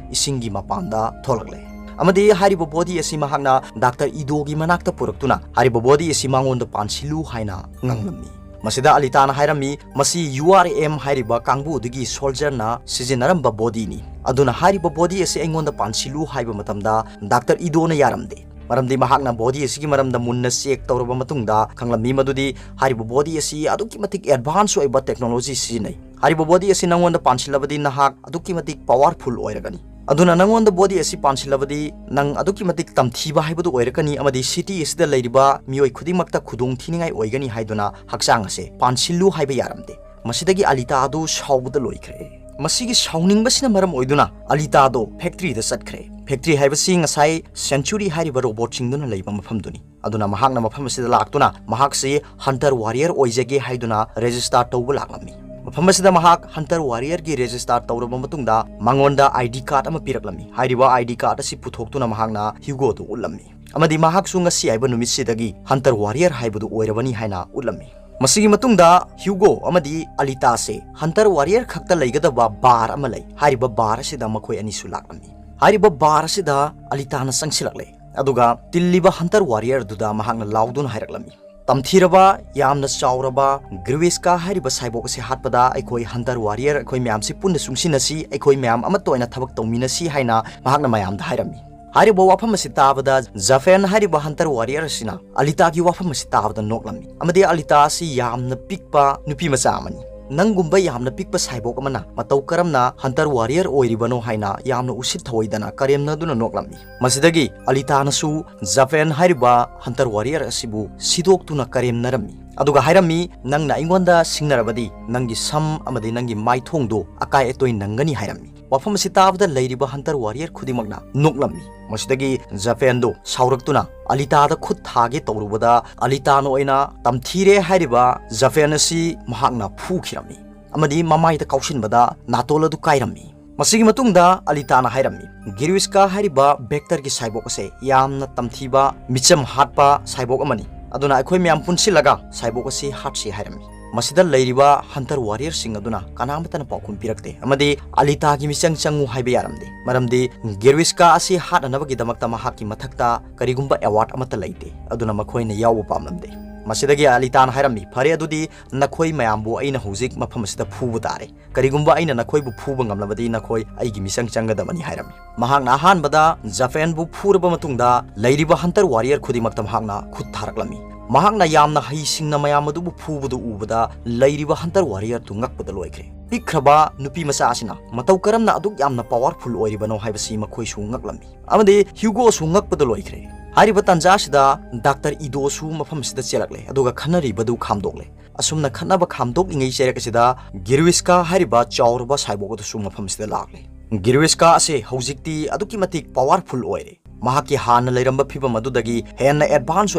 ꯏꯁꯤꯡꯒꯤ ꯃꯄꯥꯟꯗ ꯊꯣꯛꯂꯛꯂꯦ꯫ ꯑꯃꯗꯤ ꯍꯥꯏꯔꯤꯕ ꯕꯣꯗꯤ ꯑꯁꯤ ꯃꯍꯥꯛꯅ ꯗꯥꯛꯇꯔ ꯏꯗꯣꯒꯤ ꯃꯅꯥꯛꯇ ꯄꯨꯔꯛꯇꯨꯅ ꯍꯥꯏꯔꯤꯕ ꯕꯣꯗꯤ ꯑꯁꯤ ꯃꯉꯣꯟꯗ ꯄꯥꯟꯁꯤꯜꯂꯨ ꯍꯥꯏꯅ ꯉꯥꯡꯂꯝꯃꯤ꯫ ꯃꯁꯤꯗ ꯑꯂꯤꯇꯥꯅ ꯍꯥꯏꯔꯝꯃꯤ, "ꯃꯁꯤ ꯌꯨ ꯑꯥꯔ ꯑꯦꯝ ꯍꯥꯏꯔꯤꯕ ꯀꯥꯡꯕꯨꯗꯨꯒꯤ ꯁꯣꯜꯖꯔꯅ ꯁꯤꯖꯤꯟꯅꯔꯝꯕ ꯕꯣꯗꯤꯅꯤ, ꯑꯗꯨꯅ ꯍꯥꯏꯔꯤꯕ ꯕꯣꯗꯤ ꯑꯁꯤ ꯑꯩꯉꯣꯟꯗ ꯄꯥꯟꯁꯤꯜꯂꯨ" ꯍꯥꯏꯕ ꯃꯇꯝꯗ ꯗꯥꯛꯇꯔ ꯏꯗꯣꯅ ꯌꯥꯔꯝꯗꯦ꯫ ꯃꯔꯝꯗꯤ ꯃꯍꯥꯛꯅ ꯕꯣꯗꯤ ꯑꯁꯤꯒꯤ ꯃꯔꯝꯗ ꯃꯨꯟꯅ ꯆꯦꯛ ꯇꯧꯔꯕ ꯃꯇꯨꯡꯗ ꯈꯪꯂꯝꯃꯤ ꯃꯗꯨꯗꯤ ꯍꯥꯏꯔꯤꯕ ꯕꯣꯗꯤ ꯑꯁꯤ ꯑꯗꯨꯛꯀꯤ ꯃꯇꯤꯛ ꯑꯦꯗꯚꯥꯟꯁ ꯑꯣꯏꯕ ꯇꯦꯛꯅꯣꯂꯣꯖꯤ ꯁꯤꯖꯤꯟꯅꯩ꯫ ꯍꯥꯏꯔꯤꯕ ꯕꯣꯗꯤ ꯑꯁꯤ ꯅꯪꯉꯣꯟꯗ ꯄꯥꯟꯁꯤꯜꯂꯕꯗꯤ ꯅꯍꯥꯛ ꯑꯗꯨꯛꯀꯤ ꯃꯇꯤꯛ ꯄꯥꯋꯔꯐꯨꯜ ꯑꯣꯏꯔꯒꯅꯤ꯫ ꯑꯗꯨꯅ ꯅꯪꯉꯣꯟꯗ ꯕꯣꯗꯤ ꯑꯁꯤ ꯄꯥꯟꯁꯤꯜꯂꯕꯗꯤ ꯅꯪ ꯑꯗꯨꯛꯀꯤ ꯃꯇꯤꯛ ꯇꯝꯊꯤꯕ ꯍꯥꯏꯕꯗꯨ ꯑꯣꯏꯔꯛꯀꯅꯤ ꯑꯃꯗꯤ ꯁꯤꯇꯤ ꯑꯁꯤꯗ ꯂꯩꯔꯤꯕ ꯃꯤꯑꯣꯏ ꯈꯨꯗꯤꯡꯃꯛꯇ ꯈꯨꯗꯣꯡ ꯊꯤꯅꯤꯡꯉꯥꯏ ꯑꯣꯏꯒꯅꯤ ꯍꯥꯏꯗꯨꯅ ꯍꯛꯆꯥꯡ ꯑꯁꯦ ꯄꯥꯟꯁꯤꯜꯂꯨ ꯍꯥꯏꯕ ꯌꯥꯔꯝꯗꯦ꯫ ꯃꯁꯤꯗꯒꯤ ꯑꯂꯤꯇꯥ ꯑꯗꯨ ꯁꯥꯎꯕꯗ ꯂꯣꯏꯈ꯭ꯔꯦ꯫ ꯃꯁꯤꯒꯤ ꯁꯥꯎꯅꯤꯡꯕꯁꯤꯅ ꯃꯔꯝ ꯑꯣꯏꯗꯨꯅ ꯑꯂꯤꯇꯥꯗꯣ ꯐꯦꯛꯇ꯭ꯔꯤꯗ ꯆꯠꯈ꯭ꯔꯦ꯫ ꯐꯦꯛꯇ꯭ꯔꯤ ꯍꯥꯏꯕꯁꯤ ꯉꯁꯥꯏ ꯁꯦꯟꯆꯨꯔꯤ ꯍꯥꯏꯔꯤꯕ ꯔꯣꯕꯣꯠꯁꯤꯡꯗꯨꯅ ꯂꯩꯕ ꯃꯐꯝꯗꯨꯅꯤ꯫ ꯑꯗꯨꯅ ꯃꯍꯥꯛꯅ ꯃꯐꯝ ꯑꯁꯤꯗ ꯂꯥꯛꯇꯨꯅ ꯃꯍꯥꯛꯁꯤ ꯍꯟꯇꯔ ꯋꯥꯔꯤꯌꯔ ꯑꯣꯏꯖꯒꯦ ꯍꯥꯏꯗꯨꯅ ꯔꯦꯖꯤꯁꯇꯥꯔ ꯇꯧꯕ ꯂꯥꯛꯂꯝꯃꯤ꯫ ꯃꯐꯝ ꯑꯁꯤꯗ ꯃꯍꯥꯛ ꯍꯟꯇꯔ ꯋꯥꯔꯤꯌꯔꯒꯤ ꯔꯦꯖꯤꯁꯇꯥꯔ ꯇꯧꯔꯕ ꯃꯇꯨꯡꯗ ꯃꯉꯣꯟꯗ ꯑꯥꯏ ꯗꯤ ꯀꯥꯔꯗ ꯑꯃ ꯄꯤꯔꯛꯂꯝꯃꯤ꯫ ꯍꯥꯏꯔꯤꯕ ꯑꯥꯏ ꯗꯤ ꯀꯥꯔꯗ ꯑꯁꯤ ꯄꯨꯊꯣꯛꯇꯨꯅ ꯃꯍꯥꯛꯅ ꯍ꯭ꯌꯨꯒꯣꯗꯨ ꯎꯠꯂꯝꯃꯤ ꯑꯃꯗꯤ ꯃꯍꯥꯛꯁꯨ ꯉꯁꯤ ꯍꯥꯏꯕ ꯅꯨꯃꯤꯠꯁꯤꯗꯒꯤ ꯍꯟꯇꯔ ꯋꯥꯔꯤꯌꯔ ꯍꯥꯏꯕꯗꯨ ꯑꯣꯏꯔꯕꯅꯤ ꯍꯥꯏꯅ ꯎꯠꯂꯝꯃꯤ꯫ ꯃꯁꯤꯒꯤ ꯃꯇꯨꯡꯗ ꯍ꯭ꯌꯨꯒꯣ ꯑꯃꯗꯤ ꯑꯂꯤꯇꯥꯁꯦ ꯍꯟꯇꯔ ꯋꯥꯔꯤꯌꯔ ꯈꯛꯇ ꯂꯩꯒꯗꯕ ꯕꯥꯔ ꯑꯃ ꯂꯩ꯫ ꯍꯥꯏꯔꯤꯕ ꯕꯥꯔ ꯑꯁꯤꯗ ꯃꯈꯣꯏ ꯑꯅꯤꯁꯨ ꯂꯥꯛꯂꯝꯃꯤ꯫ ꯍꯥꯏꯔꯤꯕ ꯕꯥꯔ ꯑꯁꯤꯗ ꯑꯂꯤꯇꯥꯅ ꯆꯪꯁꯤꯜꯂꯛꯂꯦ꯫ ꯑꯗꯨꯒ ꯇꯤꯜꯂꯤꯕ ꯍꯟꯇꯔ ꯋꯥꯔꯤꯌꯔ ꯑꯗꯨꯗ ꯃꯍꯥꯛꯅ ꯂꯥꯎꯗꯨꯅ ꯍꯥꯏꯔꯛꯂꯝꯃꯤ, "ꯇꯝꯊꯤꯔꯕ, ꯌꯥꯝꯅ ꯆꯥꯎꯔꯕ ꯒ꯭ꯔꯤꯋꯤꯁꯀꯥ ꯍꯥꯏꯔꯤꯕ ꯁꯥꯏꯕꯣꯛ ꯑꯁꯤ ꯍꯥꯠꯄꯗ ꯑꯩꯈꯣꯏ ꯍꯟꯇꯔ ꯋꯥꯔꯤꯌꯔ ꯑꯩꯈꯣꯏ ꯃꯌꯥꯝꯁꯤ ꯄꯨꯟꯅ ꯆꯨꯡꯁꯤꯟꯅꯁꯤ, ꯑꯩꯈꯣꯏ ꯃꯌꯥꯝ ꯑꯃꯠꯇ ꯑꯣꯏꯅ ꯊꯕꯛ ꯇꯧꯃꯤꯟꯅꯁꯤ" ꯍꯥꯏꯅ ꯃꯍꯥꯛꯅ ꯃꯌꯥꯝꯗ ꯍꯥꯏꯔꯝꯃꯤ꯫ ꯍꯥꯏꯔꯤꯕ ꯋꯥꯐꯝ ꯑꯁꯤ ꯇꯥꯕꯗ ꯖꯐꯦꯟ ꯍꯥꯏꯔꯤꯕ ꯍꯟꯇꯔ ꯋꯥꯔꯤꯌꯔ ꯑꯁꯤꯅ ꯑꯂꯤꯇꯥꯒꯤ ꯋꯥꯐꯝ ꯑꯁꯤ ꯇꯥꯕꯗ ꯅꯣꯛꯂꯝꯃꯤ ꯑꯃꯗꯤ ꯑꯂꯤꯇꯥ ꯑꯁꯤ ꯌꯥꯝꯅ ꯄꯤꯛꯄ ꯅꯨꯄꯤ ꯃꯆꯥ ꯑꯃꯅꯤ꯫ ꯅꯪꯒꯨꯝꯕ ꯌꯥꯝꯅ ꯄꯤꯛꯄ ꯁꯥꯏꯕꯣꯛ ꯑꯃꯅ ꯃꯇꯧ ꯀꯔꯝꯅ ꯍꯟꯇꯔ ꯋꯥꯔꯤꯌꯔ ꯑꯣꯏꯔꯤꯕꯅꯣ ꯍꯥꯏꯅ ꯌꯥꯝꯅ ꯎꯁꯤꯠ ꯊꯑꯣꯏꯗꯅ ꯀꯔꯦꯝꯅꯗꯨꯅ ꯅꯣꯛꯂꯝꯃꯤ꯫ ꯃꯁꯤꯗꯒꯤ ꯑꯂꯤꯇꯥꯅꯁꯨ ꯖꯐꯦꯟ ꯍꯥꯏꯔꯤꯕ ꯍꯟꯇꯔ ꯋꯥꯔꯤꯌꯔ ꯑꯁꯤꯕꯨ ꯁꯤꯗꯣꯛꯇꯨꯅ ꯀꯔꯦꯝꯅꯔꯝꯃꯤ꯫ ꯑꯗꯨꯒ ꯍꯥꯏꯔꯝꯃꯤ, "ꯅꯪꯅ ꯑꯩꯉꯣꯟꯗ ꯁꯤꯡꯅꯔꯕꯗꯤ ꯅꯪꯒꯤ ꯁꯝ ꯑꯃꯗꯤ ꯅꯪꯒꯤ ꯃꯥꯏꯊꯣꯡꯗꯣ ꯑꯀꯥꯏ ꯑꯇꯣꯏ ꯅꯪꯒꯅꯤ" ꯍꯥꯏꯔꯝꯃꯤ꯫ ꯋꯥꯐꯝ ꯑꯁꯤ ꯇꯥꯕꯗ ꯂꯩꯔꯤꯕ ꯍꯟꯇꯔ ꯋꯥꯔꯤꯌꯔ ꯈꯨꯗꯤꯡꯃꯛꯅ ꯅꯣꯛꯂꯝꯃꯤ꯫ ꯃꯁꯤꯗꯒꯤ ꯖꯐꯦꯟꯗꯣ ꯁꯥꯎꯔꯛꯇꯨꯅ ꯑꯂꯤꯇꯥꯗ ꯈꯨꯠ ꯊꯥꯒꯦ ꯇꯧꯔꯨꯕꯗ ꯑꯂꯤꯇꯥꯅ ꯑꯣꯏꯅ "ꯇꯝꯊꯤꯔꯦ" ꯍꯥꯏꯔꯤꯕ ꯖꯐꯦꯟ ꯑꯁꯤ ꯃꯍꯥꯛꯅ ꯐꯨꯈꯤꯔꯝꯃꯤ ꯑꯃꯗꯤ ꯃꯃꯥꯏꯗ ꯀꯥꯎꯁꯤꯟꯕꯗ ꯅꯥꯇꯣꯟ ꯑꯗꯨ ꯀꯥꯏꯔꯝꯃꯤ꯫ ꯃꯁꯤꯒꯤ ꯃꯇꯨꯡꯗ ꯑꯂꯤꯇꯥꯅ ꯍꯥꯏꯔꯝꯃꯤ, "ꯒꯤꯔꯨꯏꯁꯀꯥ ꯍꯥꯏꯔꯤꯕ ꯚꯦꯛꯇꯔꯒꯤ ꯁꯥꯏꯕꯣꯛ ꯑꯁꯦ ꯌꯥꯝꯅ ꯇꯝꯊꯤꯕ, ꯃꯤꯆꯝ ꯍꯥꯠꯄ ꯁꯥꯏꯕꯣꯛ ꯑꯃꯅꯤ꯫ ꯑꯗꯨꯅ ꯑꯩꯈꯣꯏ ꯃꯌꯥꯝ ꯄꯨꯟꯁꯤꯜꯂꯒ ꯁꯥꯏꯕꯣꯛ ꯑꯁꯤ ꯍꯥꯠꯁꯤ" ꯍꯥꯏꯔꯝꯃꯤ꯫ ꯃꯁꯤꯗ ꯂꯩꯔꯤꯕ ꯍꯟꯇꯔ ꯋꯥꯔꯤꯌꯔꯁꯤꯡ ꯑꯗꯨꯅ ꯀꯅꯥꯃꯠꯇꯅ ꯄꯥꯎꯈꯨꯝ ꯄꯤꯔꯛꯇꯦ ꯑꯃꯗꯤ ꯑꯂꯤꯇꯥꯒꯤ ꯃꯤꯆꯪ ꯆꯪꯉꯨ ꯍꯥꯏꯕ ꯌꯥꯔꯝꯗꯦ, ꯃꯔꯝꯗꯤ ꯒꯦꯔꯨꯏꯁꯀꯥ ꯑꯁꯤ ꯍꯥꯠꯅꯅꯕꯒꯤꯗꯃꯛꯇ ꯃꯍꯥꯛꯀꯤ ꯃꯊꯛꯇ ꯀꯔꯤꯒꯨꯝꯕ ꯑꯦꯋꯥꯔꯗ ꯑꯃꯠꯇ ꯂꯩꯇꯦ꯫ ꯑꯗꯨꯅ ꯃꯈꯣꯏꯅ ꯌꯥꯎꯕ ꯄꯥꯝꯂꯝꯗꯦ꯫ ꯃꯁꯤꯗꯒꯤ ꯑꯂꯤꯇꯥꯅ ꯍꯥꯏꯔꯝꯃꯤ, "ꯐꯔꯦ, ꯑꯗꯨꯗꯤ ꯅꯈꯣꯏ ꯃꯌꯥꯝꯕꯨ ꯑꯩꯅ ꯍꯧꯖꯤꯛ ꯃꯐꯝ ꯑꯁꯤꯗ ꯐꯨꯕ ꯇꯥꯔꯦ꯫ ꯀꯔꯤꯒꯨꯝꯕ ꯑꯩꯅ ꯅꯈꯣꯏꯕꯨ ꯐꯨꯕ ꯉꯝꯂꯕꯗꯤ ꯅꯈꯣꯏ ꯑꯩꯒꯤ ꯃꯤꯆꯪ ꯆꯪꯒꯗꯕꯅꯤ" ꯍꯥꯏꯔꯝꯃꯤ꯫ ꯃꯍꯥꯛꯅ ꯑꯍꯥꯟꯕꯗ ꯖꯐꯦꯟꯕꯨ ꯐꯨꯔꯕ ꯃꯇꯨꯡꯗ ꯂꯩꯔꯤꯕ ꯍꯟꯇꯔ ꯋꯥꯔꯤꯌꯔ ꯈꯨꯗꯤꯡꯃꯛꯇ ꯃꯍꯥꯛꯅ ꯈꯨꯠ ꯊꯥꯔꯛꯂꯝꯃꯤ꯫ ꯃꯍꯥꯛꯅ ꯌꯥꯝꯅ ꯍꯩꯁꯤꯡꯅ ꯃꯌꯥꯝ ꯑꯗꯨꯕꯨ ꯐꯨꯕꯗꯨ ꯎꯕꯗ ꯂꯩꯔꯤꯕ ꯍꯟꯇꯔ ꯋꯥꯔꯤꯌꯔꯗꯨ ꯉꯛꯄꯗ ꯂꯣꯏꯈ꯭ꯔꯦ꯫ ꯄꯤꯛꯈ꯭ꯔꯕ ꯅꯨꯄꯤ ꯃꯆꯥ ꯑꯁꯤꯅ ꯃꯇꯧ ꯀꯔꯝꯅ ꯑꯗꯨꯛ ꯌꯥꯝꯅ ꯄꯥꯋꯔꯐꯨꯜ ꯑꯣꯏꯔꯤꯕꯅꯣ ꯍꯥꯏꯕꯁꯤ ꯃꯈꯣꯏꯁꯨ ꯉꯛꯂꯝꯃꯤ꯫ ꯑꯃꯗꯤ ꯍ꯭ꯌꯨꯒꯣꯁꯨ ꯉꯛꯄꯗ ꯂꯣꯏꯈ꯭ꯔꯦ꯫ ꯍꯥꯏꯔꯤꯕ ꯇꯥꯟꯖꯥ ꯑꯁꯤꯗ ꯗꯥꯛꯇꯔ ꯏꯗꯣꯁꯨ ꯃꯐꯝ ꯑꯁꯤꯗ ꯆꯦꯜꯂꯛꯂꯦ, ꯑꯗꯨꯒ ꯈꯟꯅꯔꯤꯕꯗꯨ ꯈꯥꯝꯗꯣꯛꯂꯦ꯫ ꯑꯁꯨꯝꯅ ꯈꯠꯅꯕ ꯈꯥꯝꯗꯣꯛꯂꯤꯉꯩ ꯆꯩꯔꯛ ꯑꯁꯤꯗ ꯒꯤꯔꯨꯏꯁꯀꯥ ꯍꯥꯏꯔꯤꯕ ꯆꯥꯎꯔꯕ ꯁꯥꯏꯕꯣꯛ ꯑꯗꯨꯁꯨ ꯃꯐꯝ ꯑꯁꯤꯗ ꯂꯥꯛꯂꯦ꯫ ꯒꯤꯔꯨꯏꯁꯀꯥ ꯑꯁꯤ ꯍꯧꯖꯤꯛꯇꯤ ꯑꯗꯨꯛꯀꯤ ꯃꯇꯤꯛ ꯄꯥꯋꯔꯐꯨꯜ ꯑꯣꯏꯔꯦ꯫ ꯃꯍꯥꯛꯀꯤ ꯍꯥꯟꯅ ꯂꯩꯔꯝꯕ ꯐꯤꯕꯝ ꯑꯗꯨꯗꯒꯤ ꯍꯦꯟꯅ ꯑꯦꯗꯚꯥꯟꯁ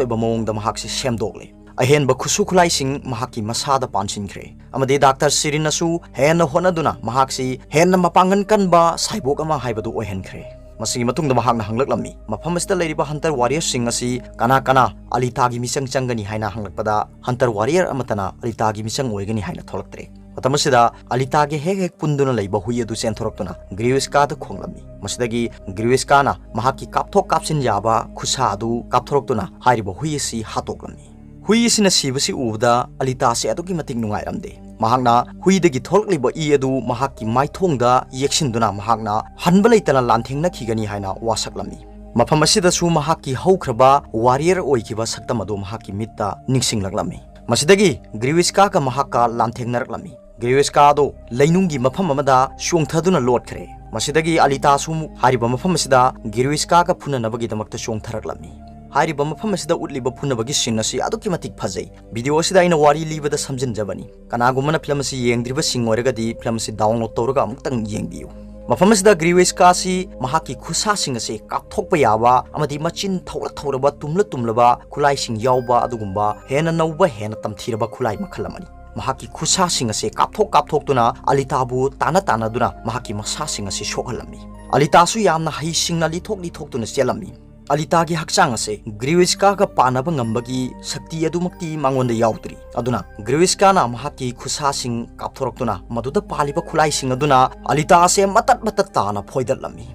ꯑꯣꯏꯕ ꯃꯑꯣꯡꯗ ꯃꯍꯥꯛꯁꯤ ꯁꯦꯝꯗꯣꯛꯂꯦ꯫ ꯑꯍꯦꯟꯕ ꯈꯨꯠꯁꯨ ꯈꯨꯠꯂꯥꯏꯁꯤꯡ ꯃꯍꯥꯛꯀꯤ ꯃꯁꯥꯗ ꯄꯥꯟꯁꯤꯟꯈ꯭ꯔꯦ, ꯑꯃꯗꯤ ꯗꯥꯛꯇꯔ ꯁꯤꯔꯤꯟꯅꯁꯨ ꯍꯦꯟꯅ ꯍꯣꯠꯅꯗꯨꯅ ꯃꯍꯥꯛꯁꯤ ꯍꯦꯟꯅ ꯃꯄꯥꯡꯒꯜ ꯀꯟꯕ ꯁꯥꯏꯕꯣꯛ ꯑꯃ ꯍꯥꯏꯕꯗꯨ ꯑꯣꯏꯍꯟꯈ꯭ꯔꯦ꯫ ꯃꯁꯤꯒꯤ ꯃꯇꯨꯡꯗ ꯃꯍꯥꯛꯅ ꯍꯪꯂꯛꯂꯝꯃꯤ, "ꯃꯐꯝ ꯑꯁꯤꯗ ꯂꯩꯔꯤꯕ ꯍꯟꯇꯔ ꯋꯥꯔꯤꯌꯔꯁꯤꯡ ꯑꯁꯤ ꯀꯅꯥ ꯀꯅꯥ ꯑꯂꯤꯇꯥꯒꯤ ꯃꯤꯆꯪ ꯆꯪꯒꯅꯤ?" ꯍꯥꯏꯅ ꯍꯪꯂꯛꯄꯗ, ꯍꯟꯇꯔ ꯋꯥꯔꯤꯌꯔ ꯑꯃꯠꯇꯅ ꯑꯂꯤꯇꯥꯒꯤ ꯃꯤꯆꯪ ꯑꯣꯏꯒꯅꯤ ꯍꯥꯏꯅ ꯊꯣꯛꯂꯛꯇ꯭ꯔꯦ꯫ ꯃꯇꯝ ꯑꯁꯤꯗ ꯑꯂꯤꯇꯥꯒꯤ ꯍꯦꯛ ꯍꯦꯛ ꯄꯨꯟꯗꯨꯅ ꯂꯩꯕ ꯍꯨꯏ ꯑꯗꯨ ꯆꯦꯟꯊꯣꯔꯛꯇꯨꯅ ꯒ꯭ꯔꯤꯋꯤꯁꯀꯥꯗ ꯈꯣꯡꯂꯝꯃꯤ꯫ ꯃꯁꯤꯗꯒꯤ ꯒ꯭ꯔꯤꯋꯤꯁꯀꯥꯅ ꯃꯍꯥꯛꯀꯤ ꯀꯥꯞꯊꯣꯛ ꯀꯥꯞꯁꯤꯟ ꯌꯥꯕ ꯈꯨꯠꯁꯥ ꯑꯗꯨ ꯀꯥꯞꯊꯣꯔꯛꯇꯨꯅ ꯍꯥꯏꯔꯤꯕ ꯍꯨꯏ ꯑꯁꯤ ꯍꯥꯠꯇꯣꯛꯂꯝꯃꯤ꯫ ꯍꯨꯏ ꯑꯁꯤꯅ ꯁꯤꯕꯁꯤ ꯎꯕꯗ ꯑꯂꯤꯇꯥꯁꯤ ꯑꯗꯨꯛꯀꯤ ꯃꯇꯤꯛ ꯅꯨꯡꯉꯥꯏꯔꯝꯗꯦ꯫ ꯃꯍꯥꯛꯅ ꯍꯨꯏꯗꯒꯤ ꯊꯣꯛꯂꯛꯂꯤꯕ ꯏ ꯑꯗꯨ ꯃꯍꯥꯛꯀꯤ ꯃꯥꯏꯊꯣꯡꯗ ꯌꯦꯛꯁꯤꯟꯗꯨꯅ ꯃꯍꯥꯛꯅ ꯍꯟꯕ ꯂꯩꯇꯅ ꯂꯥꯟꯊꯦꯡꯅꯈꯤꯒꯅꯤ ꯍꯥꯏꯅ ꯋꯥꯁꯛꯂꯝꯃꯤ꯫ ꯃꯐꯝ ꯑꯁꯤꯗꯁꯨ ꯃꯍꯥꯛꯀꯤ ꯍꯧꯈ꯭ꯔꯕ ꯋꯥꯔꯤꯌꯔ ꯑꯣꯏꯈꯤꯕ ꯁꯛꯇꯝ ꯑꯗꯨ ꯃꯍꯥꯛꯀꯤ ꯃꯤꯠꯇ ꯅꯤꯡꯁꯤꯡꯂꯛꯂꯝꯃꯤ꯫ ꯃꯁꯤꯗꯒꯤ ꯒ꯭ꯔꯤꯋꯤꯁꯀꯥꯒ ꯃꯍꯥꯛꯀ ꯂꯥꯟꯊꯦꯡꯅꯔꯛꯂꯝꯃꯤ꯫ ꯒ꯭ꯔꯤꯋꯤꯁꯀꯥ ꯑꯗꯨ ꯂꯩꯅꯨꯡꯒꯤ ꯃꯐꯝ ꯑꯃꯗ ꯆꯣꯡꯊꯗꯨꯅ ꯂꯣꯠꯈ꯭ꯔꯦ꯫ ꯃꯁꯤꯗꯒꯤ ꯑꯂꯤꯇꯥꯁꯨ ꯍꯥꯏꯔꯤꯕ ꯃꯐꯝ ꯑꯁꯤꯗ ꯒ꯭ꯔꯤꯋꯤꯁꯀꯥꯒ ꯐꯨꯅꯅꯕꯒꯤꯗꯃꯛꯇ ꯆꯣꯡꯊꯔꯛꯂꯝꯃꯤ꯫ ꯍꯥꯏꯔꯤꯕ ꯃꯐꯝ ꯑꯁꯤꯗ ꯎꯠꯂꯤꯕ ꯐꯨꯅꯕꯒꯤ ꯁꯤꯟ ꯑꯁꯤ ꯑꯗꯨꯛꯀꯤ ꯃꯇꯤꯛ ꯐꯖꯩ꯫ ꯚꯤꯗꯤꯑꯣ ꯑꯁꯤꯗ ꯑꯩꯅ ꯋꯥꯔꯤ ꯂꯤꯕꯗ ꯁꯝꯖꯤꯟꯖꯕꯅꯤ꯫ ꯀꯅꯥꯒꯨꯝꯕꯅ ꯐꯤꯂꯝ ꯑꯁꯤ ꯌꯦꯡꯗ꯭ꯔꯤꯕꯁꯤꯡ ꯑꯣꯏꯔꯒꯗꯤ ꯐꯤꯂꯝ ꯑꯁꯤ ꯗꯥꯎꯟꯂꯣꯗ ꯇꯧꯔꯒ ꯑꯃꯨꯛꯇꯪ ꯌꯦꯡꯕꯤꯌꯨ꯫ ꯃꯐꯝ ꯑꯁꯤꯗ ꯒ꯭ꯔꯤꯋꯤꯁꯀꯥ ꯑꯁꯤ ꯃꯍꯥꯛꯀꯤ ꯈꯨꯠꯁꯥꯁꯤꯡ ꯑꯁꯤ ꯀꯥꯞꯊꯣꯛꯄ ꯌꯥꯕ ꯑꯃꯗꯤ ꯃꯆꯤꯟ ꯊꯧꯔ ꯊꯧꯔꯕ, ꯇꯨꯝꯂ ꯇꯨꯝꯂꯕ ꯈꯨꯠꯂꯥꯏꯁꯤꯡ ꯌꯥꯎꯕ ꯑꯗꯨꯒꯨꯝꯕ ꯍꯦꯟꯅ ꯅꯧꯕ, ꯍꯦꯟꯅ ꯇꯝꯊꯤꯔꯕ ꯈꯨꯠꯂꯥꯏ ꯃꯈꯜ ꯑꯃꯅꯤ꯫ ꯃꯍꯥꯛꯀꯤ ꯈꯨꯠꯁꯥꯁꯤꯡ ꯑꯁꯤ ꯀꯥꯞꯊꯣꯛ ꯀꯥꯞꯊꯣꯛꯇꯨꯅ ꯑꯂꯤꯇꯥꯕꯨ ꯇꯥꯟꯅ ꯇꯥꯟꯅꯗꯨꯅ ꯃꯍꯥꯛꯀꯤ ꯃꯁꯥꯁꯤꯡ ꯑꯁꯤ ꯁꯣꯛꯍꯜꯂꯝꯃꯤ꯫ ꯑꯂꯤꯇꯥꯁꯨ ꯌꯥꯝꯅ ꯍꯩꯁꯤꯡꯅ ꯂꯤꯊꯣꯛ ꯂꯤꯊꯣꯛꯇꯨꯅ ꯆꯦꯜꯂꯝꯃꯤ꯫ ꯑꯂꯤꯇꯥꯒꯤ ꯍꯛꯆꯥꯡ ꯑꯁꯤ ꯒ꯭ꯔꯤꯋꯤꯁꯀꯥꯒ ꯄꯥꯟꯅꯕ ꯉꯝꯕꯒꯤ ꯁꯛꯇꯤ ꯑꯗꯨꯃꯛꯇꯤ ꯃꯉꯣꯟꯗ ꯌꯥꯎꯗ꯭ꯔꯤ꯫ ꯑꯗꯨꯅ ꯒ꯭ꯔꯤꯋꯤꯁꯀꯥꯅ ꯃꯍꯥꯛꯀꯤ ꯈꯨꯠꯁꯥꯁꯤꯡ ꯀꯥꯞꯊꯣꯔꯛꯇꯨꯅ ꯃꯗꯨꯗ ꯄꯥꯜꯂꯤꯕ ꯈꯨꯠꯂꯥꯏꯁꯤꯡ ꯑꯗꯨꯅ ꯑꯂꯤꯇꯥ ꯑꯁꯤ ꯃꯇꯠ ꯃꯇꯠ ꯇꯥꯅ ꯐꯣꯏꯗꯠꯂꯝꯃꯤ꯫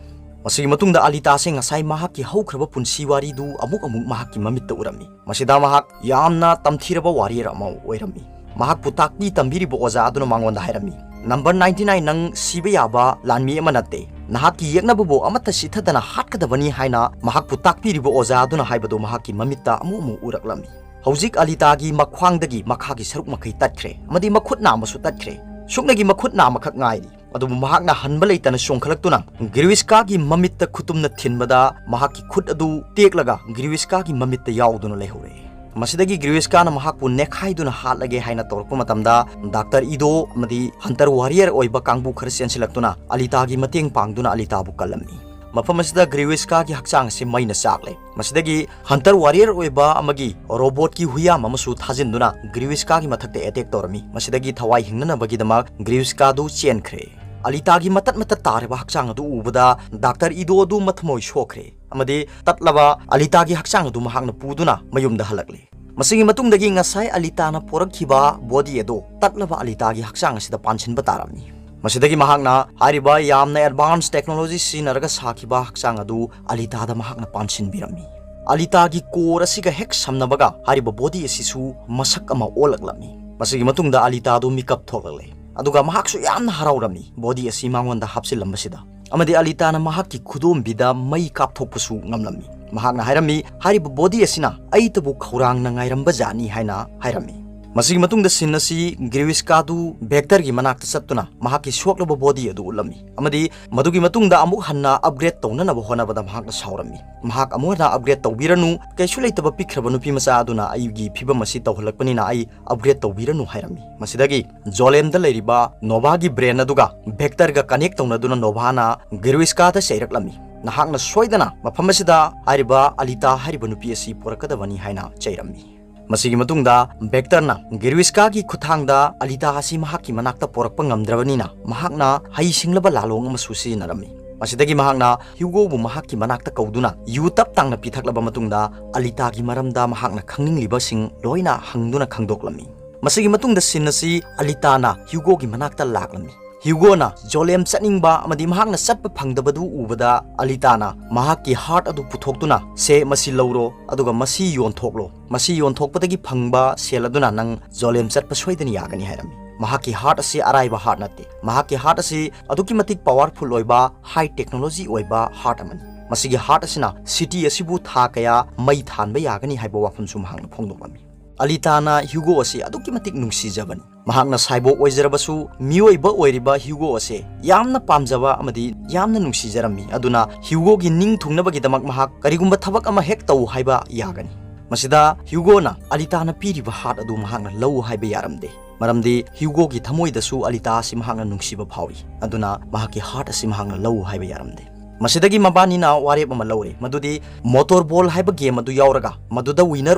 ꯃꯁꯤꯒꯤ ꯃꯇꯨꯡꯗ ꯑꯂꯤꯇꯥꯁꯦ ꯉꯁꯥꯏ ꯃꯍꯥꯛꯀꯤ ꯍꯧꯈ꯭ꯔꯕ ꯄꯨꯟꯁꯤ ꯋꯥꯔꯤꯗꯨ ꯑꯃꯨꯛ ꯑꯃꯨꯛ ꯃꯍꯥꯛꯀꯤ ꯃꯃꯤꯠꯇ ꯎꯔꯝꯃꯤ꯫ ꯃꯁꯤꯗ ꯃꯍꯥꯛ ꯌꯥꯝꯅ ꯇꯝꯊꯤꯔꯕ ꯋꯥꯔꯤꯌꯔ ꯑꯃ ꯑꯣꯏꯔꯝꯃꯤ꯫ ꯃꯍꯥꯛꯄꯨ ꯇꯥꯛꯄꯤ ꯇꯝꯕꯤꯔꯤꯕ ꯑꯣꯖꯥ ꯑꯗꯨꯅ ꯃꯉꯣꯟꯗ ꯍꯥꯏꯔꯝꯃꯤ, "ꯅꯝꯕꯔ ninety nine, ꯅꯪ ꯁꯤꯕ ꯌꯥꯕ ꯂꯥꯟꯃꯤ ꯑꯃ ꯅꯠꯇꯦ꯫ ꯅꯍꯥꯛꯀꯤ ꯌꯦꯛꯅꯕꯕꯨ ꯑꯃꯠꯇ ꯁꯤꯊꯗꯅ ꯍꯥꯠꯀꯗꯕꯅꯤ" ꯍꯥꯏꯅ ꯃꯍꯥꯛꯄꯨ ꯇꯥꯛꯄꯤꯔꯤꯕ ꯑꯣꯖꯥ ꯑꯗꯨꯅ ꯍꯥꯏꯕꯗꯨ ꯃꯍꯥꯛꯀꯤ ꯃꯃꯤꯠꯇ ꯑꯃꯨꯛ ꯑꯃꯨꯛ ꯎꯔꯛꯂꯝꯃꯤ꯫ ꯍꯧꯖꯤꯛ ꯑꯂꯤꯇꯥꯒꯤ ꯃꯈ꯭ꯋꯥꯡꯗꯒꯤ ꯃꯈꯥꯒꯤ ꯁꯔꯨꯛ ꯃꯈꯩ ꯇꯠꯈ꯭ꯔꯦ ꯑꯃꯗꯤ ꯃꯈꯨꯠ ꯅꯥꯝꯃꯁꯨ ꯇꯠꯈ꯭ꯔꯦ꯫ ꯁꯨꯞꯅꯒꯤ ꯃꯈꯨꯠ ꯅꯥꯝꯃꯈꯛ ꯉꯥꯏꯔꯤ꯫ ꯑꯗꯨꯕꯨ ꯃꯍꯥꯛꯅ ꯍꯟꯕ ꯂꯩꯇꯅ ꯆꯣꯡꯈꯠꯂꯛꯇꯨꯅ ꯒ꯭ꯔꯤꯋꯤꯁꯀꯥꯒꯤ ꯃꯃꯤꯠꯇ ꯈꯨꯇꯨꯝꯅ ꯊꯤꯟꯕꯗ ꯃꯍꯥꯛꯀꯤ ꯈꯨꯠ ꯑꯗꯨ ꯇꯦꯛꯂꯒ ꯒ꯭ꯔꯤꯋꯤꯁꯀꯥꯒꯤ ꯃꯃꯤꯠꯇ ꯌꯥꯎꯗꯨꯅ ꯂꯩꯍꯧꯔꯦ꯫ ꯃꯁꯤꯗꯒꯤ ꯒ꯭ꯔꯤꯋꯤꯁꯀꯥꯅ ꯃꯍꯥꯛꯄꯨ ꯅꯦꯛꯈꯥꯏꯗꯨꯅ ꯍꯥꯠꯂꯒꯦ ꯍꯥꯏꯅ ꯇꯧꯔꯛꯄ ꯃꯇꯝꯗ ꯗꯥꯛꯇꯔ ꯏꯗꯣ ꯑꯃꯗꯤ ꯍꯟꯇꯔ ꯋꯥꯔꯤꯌꯔ ꯑꯣꯏꯕ ꯀꯥꯡꯕꯨ ꯈꯔ ꯆꯦꯟꯁꯤꯜꯂꯛꯇꯨꯅ ꯑꯂꯤꯇꯥꯒꯤ ꯃꯇꯦꯡ ꯄꯥꯡꯗꯨꯅ ꯑꯂꯤꯇꯥꯕꯨ ꯀꯜꯂꯝꯃꯤ꯫ ꯃꯐꯝ ꯑꯁꯤꯗ ꯒ꯭ꯔꯤꯋꯤꯁꯀꯥꯒꯤ ꯍꯛꯆꯥꯡ ꯑꯁꯤ ꯃꯩꯅ ꯆꯥꯛꯂꯦ꯫ ꯃꯁꯤꯗꯒꯤ ꯍꯟꯇꯔ ꯋꯥꯔꯤꯌꯔ ꯑꯣꯏꯕ ꯑꯃꯒꯤ ꯔꯣꯕꯣꯠꯀꯤ ꯍꯨꯏꯌꯥꯝ ꯑꯃꯁꯨ ꯊꯥꯖꯤꯟꯗꯨꯅ ꯒ꯭ꯔꯤꯋꯤꯁꯀꯥꯒꯤ ꯃꯊꯛꯇ ꯑꯦꯇꯦꯛ ꯇꯧꯔꯝꯃꯤ꯫ ꯃꯁꯤꯗꯒꯤ ꯊꯋꯥꯏ ꯍꯤꯡꯅꯅꯕꯒꯤꯗꯃꯛ ꯒ꯭ꯔꯤꯋꯤꯁꯀꯥꯗꯨ ꯆꯦꯟꯈ꯭ꯔꯦ꯫ ꯑꯂꯤꯇꯥꯒꯤ ꯃꯇꯠ ꯃꯇꯠ ꯇꯥꯔꯕ ꯍꯛꯆꯥꯡ ꯑꯗꯨ ꯎꯕꯗ ꯗꯥꯛꯇꯔ ꯏꯗꯣ ꯑꯗꯨ ꯃꯊꯃꯣꯏ ꯁꯣꯛꯈ꯭ꯔꯦ ꯑꯃꯗꯤ ꯇꯠꯂꯕ ꯑꯂꯤꯇꯥꯒꯤ ꯍꯛꯆꯥꯡ ꯑꯗꯨ ꯃꯍꯥꯛꯅ ꯄꯨꯗꯨꯅ ꯃꯌꯨꯝꯗ ꯍꯜꯂꯛꯂꯦ꯫ ꯃꯁꯤꯒꯤ ꯃꯇꯨꯡꯗꯒꯤ ꯉꯁꯥꯏ ꯑꯂꯤꯇꯥꯅ ꯄꯣꯔꯛꯈꯤꯕ ꯕꯣꯗꯤ ꯑꯗꯨ ꯇꯠꯂꯕ ꯑꯂꯤꯇꯥꯒꯤ ꯍꯛꯆꯥꯡ ꯑꯁꯤꯗ ꯄꯥꯟꯁꯤꯟꯕ ꯇꯥꯔꯝꯃꯤ꯫ ꯃꯁꯤꯗꯒꯤ ꯃꯍꯥꯛꯅ ꯍꯥꯏꯔꯤꯕ ꯌꯥꯝꯅ ꯑꯦꯗꯚꯥꯟꯁ ꯇꯦꯛꯅꯣꯂꯣꯖꯤ ꯁꯤꯖꯤꯟꯅꯔꯒ ꯁꯥꯈꯤꯕ ꯍꯛꯆꯥꯡ ꯑꯗꯨ ꯑꯂꯤꯇꯥꯗ ꯃꯍꯥꯛꯅ ꯄꯥꯟꯁꯤꯟꯕꯤꯔꯝꯃꯤ꯫ ꯑꯂꯤꯇꯥꯒꯤ ꯀꯣꯔ ꯑꯁꯤꯒ ꯍꯦꯛ ꯁꯝꯅꯕꯒ ꯍꯥꯏꯔꯤꯕ ꯕꯣꯗꯤ ꯑꯁꯤꯁꯨ ꯃꯁꯛ ꯑꯃ ꯑꯣꯜꯂꯛꯂꯝꯃꯤ꯫ ꯃꯁꯤꯒꯤ ꯃꯇꯨꯡꯗ ꯑꯂꯤꯇꯥ ꯑꯗꯨ ꯃꯤꯀꯞ ꯊꯣꯛꯂꯛꯂꯦ꯫ ꯑꯗꯨꯒ ꯃꯍꯥꯛꯁꯨ ꯌꯥꯝꯅ ꯍꯔꯥꯎꯔꯝꯃꯤ ꯕꯣꯗꯤ ꯑꯁꯤ ꯃꯉꯣꯟꯗ ꯍꯥꯞꯆꯤꯜꯂꯝꯕꯁꯤꯗ꯫ ꯑꯃꯗꯤ ꯑꯂꯤꯇꯥꯅ ꯃꯍꯥꯛꯀꯤ ꯈꯨꯗꯣꯝꯕꯤꯗ ꯃꯩ ꯀꯥꯞꯊꯣꯛꯄꯁꯨ ꯉꯝꯂꯝꯃꯤ꯫ ꯃꯍꯥꯛꯅ ꯍꯥꯏꯔꯝꯃꯤ, "ꯍꯥꯏꯔꯤꯕ ꯕꯣꯗꯤ ꯑꯁꯤꯅ ꯑꯩꯇꯕꯨ ꯈꯧꯔꯥꯡꯅ ꯉꯥꯏꯔꯝꯕ ꯖꯥꯠꯅꯤ" ꯍꯥꯏꯅ ꯍꯥꯏꯔꯝꯃꯤ꯫ ꯃꯁꯤꯒꯤ ꯃꯇꯨꯡꯗ ꯁꯤꯟ ꯑꯁꯤ ꯒ꯭ꯔꯤꯋꯤꯁꯀꯥꯗꯨ ꯚꯦꯛꯇꯔꯒꯤ ꯃꯅꯥꯛꯇ ꯆꯠꯇꯨꯅ ꯃꯍꯥꯛꯀꯤ ꯁꯣꯛꯂꯕ ꯕꯣꯗꯤ ꯑꯗꯨ ꯎꯠꯂꯝꯃꯤ ꯑꯃꯗꯤ ꯃꯗꯨꯒꯤ ꯃꯇꯨꯡꯗ ꯑꯃꯨꯛ ꯍꯟꯅ ꯑꯞꯒ꯭ꯔꯦꯗ ꯇꯧꯅꯅꯕ ꯍꯣꯠꯅꯕꯗ ꯃꯍꯥꯛꯅ ꯁꯥꯎꯔꯝꯃꯤ꯫ "ꯃꯍꯥꯛ ꯑꯃꯨꯛ ꯍꯟꯅ ꯑꯞꯒ꯭ꯔꯦꯗ ꯇꯧꯕꯤꯔꯅꯨ, ꯀꯩꯁꯨ ꯂꯩꯇꯕ ꯄꯤꯛꯈ꯭ꯔꯕ ꯅꯨꯄꯤ ꯃꯆꯥ ꯑꯗꯨꯅ ꯑꯩꯒꯤ ꯐꯤꯕꯝ ꯑꯁꯤ ꯇꯧꯍꯜꯂꯛꯄꯅꯤꯅ ꯑꯩ ꯑꯞꯒ꯭ꯔꯦꯗ ꯇꯧꯕꯤꯔꯅꯨ" ꯍꯥꯏꯔꯝꯃꯤ꯫ ꯃꯁꯤꯗꯒꯤ ꯖꯣꯂꯦꯝꯗ ꯂꯩꯔꯤꯕ ꯅꯣꯚꯥꯒꯤ ꯕ꯭ꯔꯦꯟ ꯑꯗꯨꯒ ꯚꯦꯛꯇꯔꯒ ꯀꯅꯦꯛ ꯇꯧꯅꯗꯨꯅ ꯅꯣꯚꯥꯅ ꯒ꯭ꯔꯤꯋꯤꯁꯀꯥꯗ ꯆꯩꯔꯛꯂꯝꯃꯤ꯫ "ꯅꯍꯥꯛꯅ ꯁꯣꯏꯗꯅ ꯃꯐꯝ ꯑꯁꯤꯗ ꯍꯥꯏꯔꯤꯕ ꯑꯂꯤꯇꯥ ꯍꯥꯏꯔꯤꯕ ꯅꯨꯄꯤ ꯑꯁꯤ ꯄꯨꯔꯛꯀꯗꯕꯅꯤ" ꯍꯥꯏꯅ ꯆꯩꯔꯝꯃꯤ꯫ ꯃꯁꯤꯒꯤ ꯃꯇꯨꯡꯗ ꯚꯦꯛꯇꯔꯅ ꯒ꯭ꯔꯤꯋꯤꯁꯀꯥꯒꯤ ꯈꯨꯠꯊꯥꯡꯗ ꯑꯂꯤꯇꯥ ꯑꯁꯤ ꯃꯍꯥꯛꯀꯤ ꯃꯅꯥꯛꯇ ꯄꯣꯔꯛꯄ ꯉꯝꯗ꯭ꯔꯕꯅꯤꯅ ꯃꯍꯥꯛꯅ ꯍꯩꯁꯤꯡꯂꯕ ꯂꯥꯂꯣꯡ ꯑꯃꯁꯨ ꯁꯤꯖꯤꯟꯅꯔꯝꯃꯤ꯫ ꯃꯁꯤꯗꯒꯤ ꯃꯍꯥꯛꯅ ꯍ꯭ꯌꯨꯒꯣꯕꯨ ꯃꯍꯥꯛꯀꯤ ꯃꯅꯥꯛꯇ ꯀꯧꯗꯨꯅ ꯌꯨ ꯇꯞ ꯇꯥꯡꯅ ꯄꯤꯊꯛꯂꯕ ꯃꯇꯨꯡꯗ ꯑꯂꯤꯇꯥꯒꯤ ꯃꯔꯝꯗ ꯃꯍꯥꯛꯅ ꯈꯪꯅꯤꯡꯂꯤꯕꯁꯤꯡ ꯂꯣꯏꯅ ꯍꯪꯗꯨꯅ ꯈꯪꯗꯣꯛꯂꯝꯃꯤ꯫ ꯃꯁꯤꯒꯤ ꯃꯇꯨꯡꯗ ꯁꯤꯟ ꯑꯁꯤ ꯑꯂꯤꯇꯥꯅ ꯍ꯭ꯌꯨꯒꯣꯒꯤ ꯃꯅꯥꯛꯇ ꯂꯥꯛꯂꯝꯃꯤ꯫ ꯍ꯭ꯌꯨꯒꯣꯅ ꯖꯣꯂꯦꯝ ꯆꯠꯅꯤꯡꯕ ꯑꯃꯗꯤ ꯃꯍꯥꯛꯅ ꯆꯠꯄ ꯐꯪꯗꯕꯗꯨ ꯎꯕꯗ, ꯑꯂꯤꯇꯥꯅ ꯃꯍꯥꯛꯀꯤ ꯍꯥꯔꯠ ꯑꯗꯨ ꯄꯨꯊꯣꯛꯇꯨꯅ, "ꯁꯦ, ꯃꯁꯤ ꯂꯧꯔꯣ, ꯑꯗꯨꯒ ꯃꯁꯤ ꯌꯣꯟꯊꯣꯛꯂꯣ꯫ ꯃꯁꯤ ꯌꯣꯟꯊꯣꯛꯄꯗꯒꯤ ꯐꯪꯕ ꯁꯦꯜ ꯑꯗꯨꯅ ꯅꯪ ꯖꯣꯂꯦꯝ ꯆꯠꯄ ꯁꯣꯏꯗꯅ ꯌꯥꯒꯅꯤ" ꯍꯥꯏꯔꯝꯃꯤ꯫ ꯃꯍꯥꯛꯀꯤ ꯍꯥꯔꯠ ꯑꯁꯤ ꯑꯔꯥꯏꯕ ꯍꯥꯔꯠ ꯅꯠꯇꯦ꯫ ꯃꯍꯥꯛꯀꯤ ꯍꯥꯔꯠ ꯑꯁꯤ ꯑꯗꯨꯛꯀꯤ ꯃꯇꯤꯛ ꯄꯥꯋꯔꯐꯨꯜ ꯑꯣꯏꯕ, ꯍꯥꯏ ꯇꯦꯛꯅꯣꯂꯣꯖꯤ ꯑꯣꯏꯕ ꯍꯥꯔꯠ ꯑꯃꯅꯤ꯫ ꯃꯁꯤꯒꯤ ꯍꯥꯔꯠ ꯑꯁꯤꯅ ꯁꯤꯇꯤ ꯑꯁꯤꯕꯨ ꯊꯥ ꯀꯌꯥ ꯃꯩ ꯊꯥꯟꯕ ꯌꯥꯒꯅꯤ ꯍꯥꯏꯕ ꯋꯥꯐꯝꯁꯨ ꯃꯍꯥꯛꯅ ꯐꯣꯡꯗꯣꯛꯂꯝꯃꯤ꯫ ꯑꯂꯤꯇꯥꯅ ꯍ꯭ꯌꯨꯒꯣ ꯑꯁꯤ ꯑꯗꯨꯛꯀꯤ ꯃꯇꯤꯛ ꯅꯨꯡꯁꯤꯖꯕꯅꯤ꯫ ꯃꯍꯥꯛꯅ ꯁꯥꯏꯕꯣꯛ ꯑꯣꯏꯖꯔꯕꯁꯨ, ꯃꯤꯑꯣꯏꯕ ꯑꯣꯏꯔꯤꯕ ꯍ꯭ꯌꯨꯒꯣ ꯑꯁꯦ ꯌꯥꯝꯅ ꯄꯥꯝꯖꯕ ꯑꯃꯗꯤ ꯌꯥꯝꯅ ꯅꯨꯡꯁꯤꯖꯔꯝꯃꯤ꯫ ꯑꯗꯨꯅ ꯍ꯭ꯌꯨꯒꯣꯒꯤ ꯅꯤꯡ ꯊꯨꯡꯅꯕꯒꯤꯗꯃꯛ ꯃꯍꯥꯛ ꯀꯔꯤꯒꯨꯝꯕ ꯊꯕꯛ ꯑꯃ ꯍꯦꯛ ꯇꯧ ꯍꯥꯏꯕ ꯌꯥꯒꯅꯤ꯫ ꯃꯁꯤꯗ ꯍ꯭ꯌꯨꯒꯣꯅ ꯑꯂꯤꯇꯥꯅ ꯄꯤꯔꯤꯕ ꯍꯥꯔꯠ ꯑꯗꯨ ꯃꯍꯥꯛꯅ ꯂꯧ ꯍꯥꯏꯕ ꯌꯥꯔꯝꯗꯦ, ꯃꯔꯝꯗꯤ ꯍ꯭ꯌꯨꯒꯣꯒꯤ ꯊꯃꯣꯏꯗꯁꯨ ꯑꯂꯤꯇꯥ ꯑꯁꯤ ꯃꯍꯥꯛꯅ ꯅꯨꯡꯁꯤꯕ ꯐꯥꯎꯏ꯫ ꯑꯗꯨꯅ ꯃꯍꯥꯛꯀꯤ ꯍꯥꯔꯠ ꯑꯁꯤ ꯃꯍꯥꯛꯅ ꯂꯧ ꯍꯥꯏꯕ ꯌꯥꯔꯝꯗꯦ꯫ ꯃꯁꯤꯗꯒꯤ ꯃꯕꯥꯅꯤꯅ ꯋꯥꯔꯦꯞ ꯑꯃ ꯂꯧꯔꯦ, ꯃꯗꯨꯗꯤ ꯃꯣꯇꯣꯔ ꯕꯣꯜ ꯍꯥꯏꯕ ꯒꯦꯝ ꯑꯗꯨ ꯌꯥꯎꯔꯒ ꯃꯗꯨꯗ ꯋꯤꯅꯔ